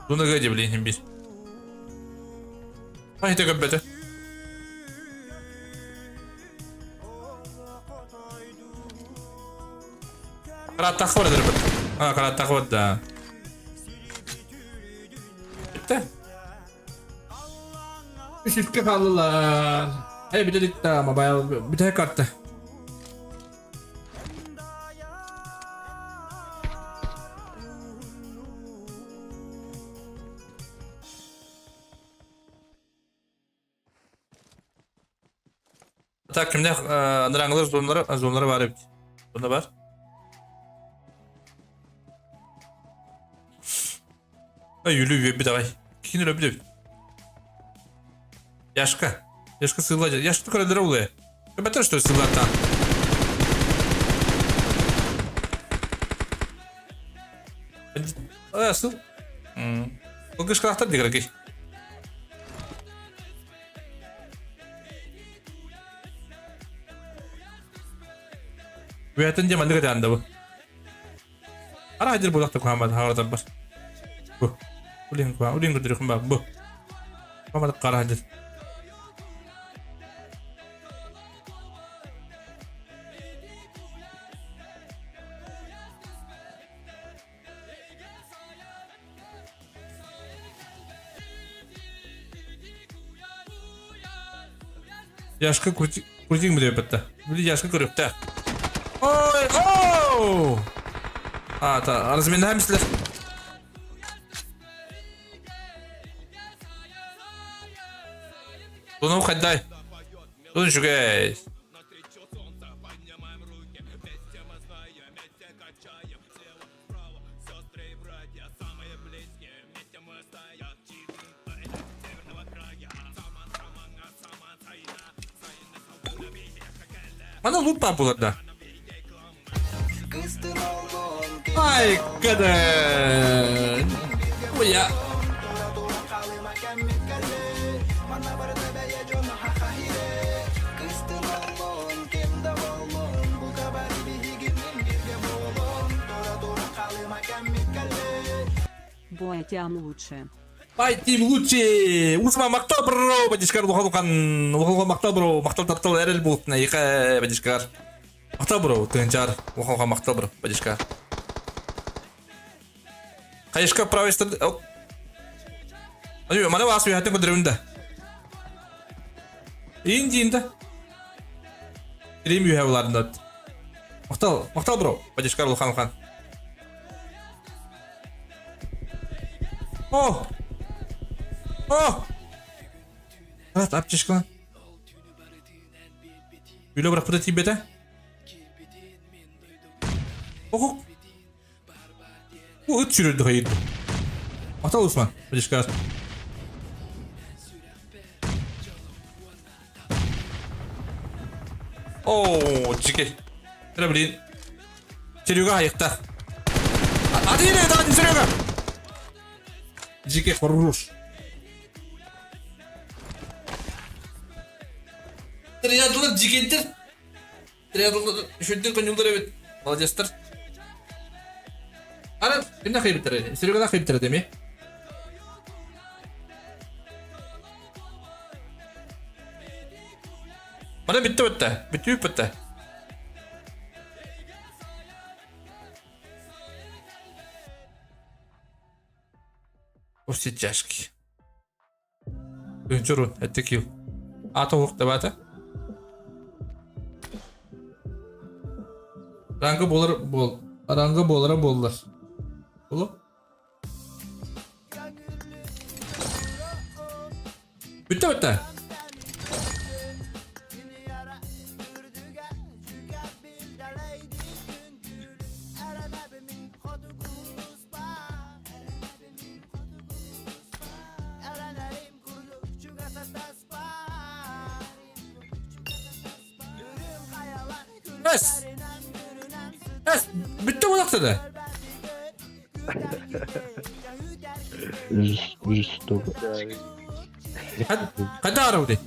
Дуна гади, блин, бир. Ай, ты как Караттахы бар бит. А, караттахы бар да. Битте. Үсүскэ хааллылар. Эй, битэ да, мобайл битэ карта. Так кимнээх анарааҥылар зоналара зоналара баар эбит. Зона бар. Ай үлү үөбүт аҕай. Кини өлөбүт эбит. Яшка. Яшка сыла. Яшка көрөлөрө улуя. Бэтэр что сыллартан. Э, сыл. Кылгышкалаахтар дигэрги. Үөтэн дьэ маннык этэ бу. Ара дир булакта куһаамат хаҕаратар бар. Бу. Улин куһа, улин көрдөрүхүн ба бу. Куһаамат қара дир. Яшка крутик биле бітті. Били Яшка көрөктә. Ой, оу! А, та, разминаем силер. Туну хаддай. Тун үчүгэй. Мана лут баар буолар да. Ай, кадэ! Уя. Бойтям лучше. Пойти лучше! Усма мактал бро, бадишкар улахан улахан мактал бро, мактал таптал эрэл буолтуна иха бадишкар. Мактал бро, тыынчар, улахан мактал бро, бадишкар. Хайышка правой стороны. Мана вас уятын көдөрөмүн да. Индиин да. Рим үһэ буларында. Мактал, мактал бро, бадишкар улахан улахан. О! О! Рат аптечкалан. Үлэ бырахпыта тиийбэтэ. Охо. Бу ыт сүрүрдү хайырды. Махтал Усман, бадишкар. О, чики. Эрэ блин. Серега айыкта. Один это Серега. Жеке хорош. Триадлар жигендер. Триадлар үшүнтен конюлдар эбит. Молодецтар. Ара, кимне хайбыттар? Серегада хайбыттар деме. Мана бүтті бітті. Бүтті бітті. Все тяжкие. Күнчурун, это кил. Ата уақта бата. Рангы болар бол. Рангы болара боллар. Болу? Бүттэ бүттэ. Эс! Эс! Бүттэ буолахта да. Жестоко. Хайда арабыт?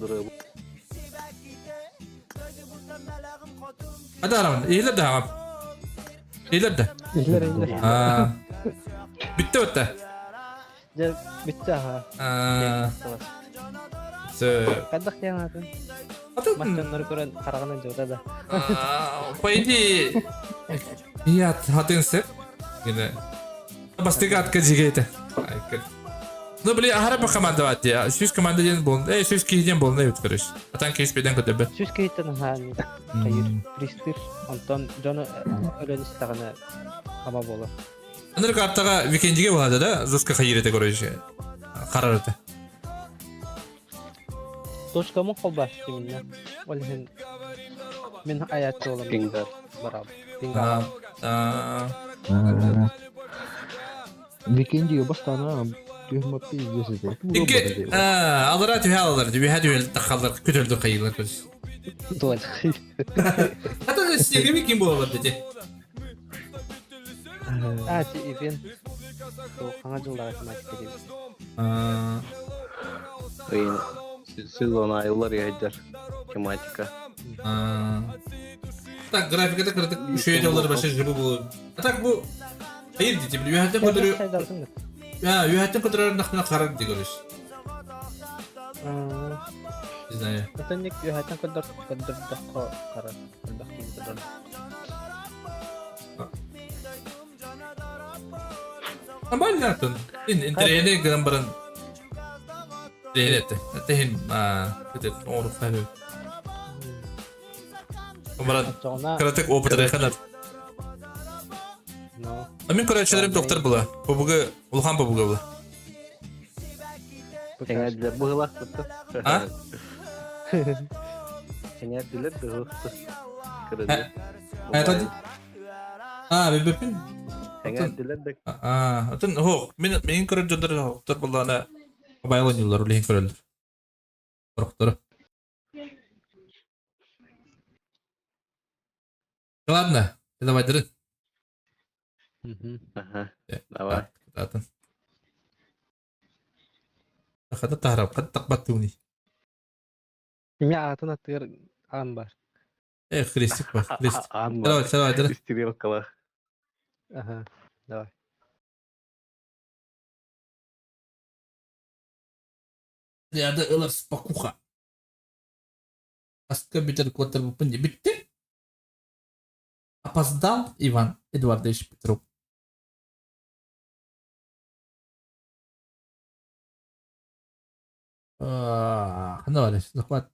Хайда арабын? Иһилэр да хаҕам. Иһилэр да. Иһилэр иһилэр. Аа. Бүттэ бүттэ. Дьэ бүттэ аха. Аа. Сөп. Хайдах диэн аатын? Атын Мастаннары көрөн хараҕынан дьуота да. По идее, я хатын сөп. Гене. Бастыга атка жигейте. Ну, били, ахара бір команда бар дия. Сүүс команда диэн буолун. Эй, сүүс киһи диэн буолун эбит, короче. Атан киһи беден көтөбө. Сүүс киһиттэн аһаан хайыр пристыр. Онтон дьону өлөн истэҕинэ ама буолар. Аныр картаға викендиге болады да, жестко хайыр ете, короче. Қарар ете. Точкамын холбаастымына. Ол иһин Мин айааччы буолам. Пингар. Барабын. Пинга. А, Викиндигэ бастаана түһмаппы пиздец этэ. Икки алара түһэ алалар, түһэ түһэ тахаллар, күтөлдөр хайылар көс. Туон. Ата снеговик ким буолар дете. А, ти ивент. Хаҥа дьыллаҕа тематика диэбит. Ыйын сезон айыллар яйдар тематика. Так, графиката кыратык үчүгэй доллар баша жыбы булу. А так бу Hayır diyeceğim. Üyətten көтөрү Üyətten көтөрөр нахмына харар дии көрүс. Не знаю. Отонник үһәттэн көрдөр көрдөрдөххө хара көрдөх киһи көрдөр. Нормально атын. Интэриэһинэй гынан баран Интэриэһинэй Тэһин оҥоруохха Баран кыратык опыт ырыханар. Мин көрөөччүлэрим доктор була. Бубугы улахан бубуга була. Сэҥээрдилэр быһыылаах А? Сэҥээрдилэр быһыылаах Кырыды. Это А, билбэппин. Сэҥээрдилэр да. А, атын хоох, мин мин көрөр дьоннор хоохтор буоллаҕына мобайл оонньууллар, билигин көрөллөр. Сорохторо. Ладно, давай, дыры. Ага, давай. Атын. Хата таһарап, хата тахбаттыуни. Мин аатын аттыгар аан бар. Э, хрестик бар, хрестик. Аан Давай, бар. давай, дыры. Стрелкалар. Ага, давай. Ряда ылар спокуха. Аска бүтэр куоттарбыппын дии бүттэ. Опоздал Иван Эдуардович Петров. Ханна баар захват.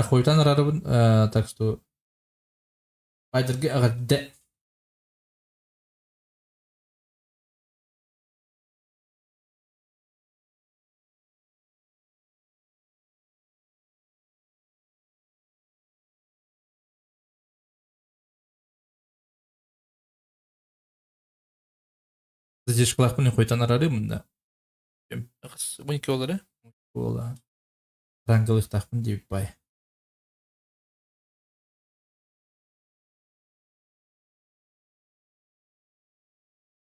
Хуйтан арарыбын, так что Байдерге эҕэрдэ. Задержкалаахпын хуйтан арарымын да. 12 олары. Буола. Рангалыктаахпын диэбит бай.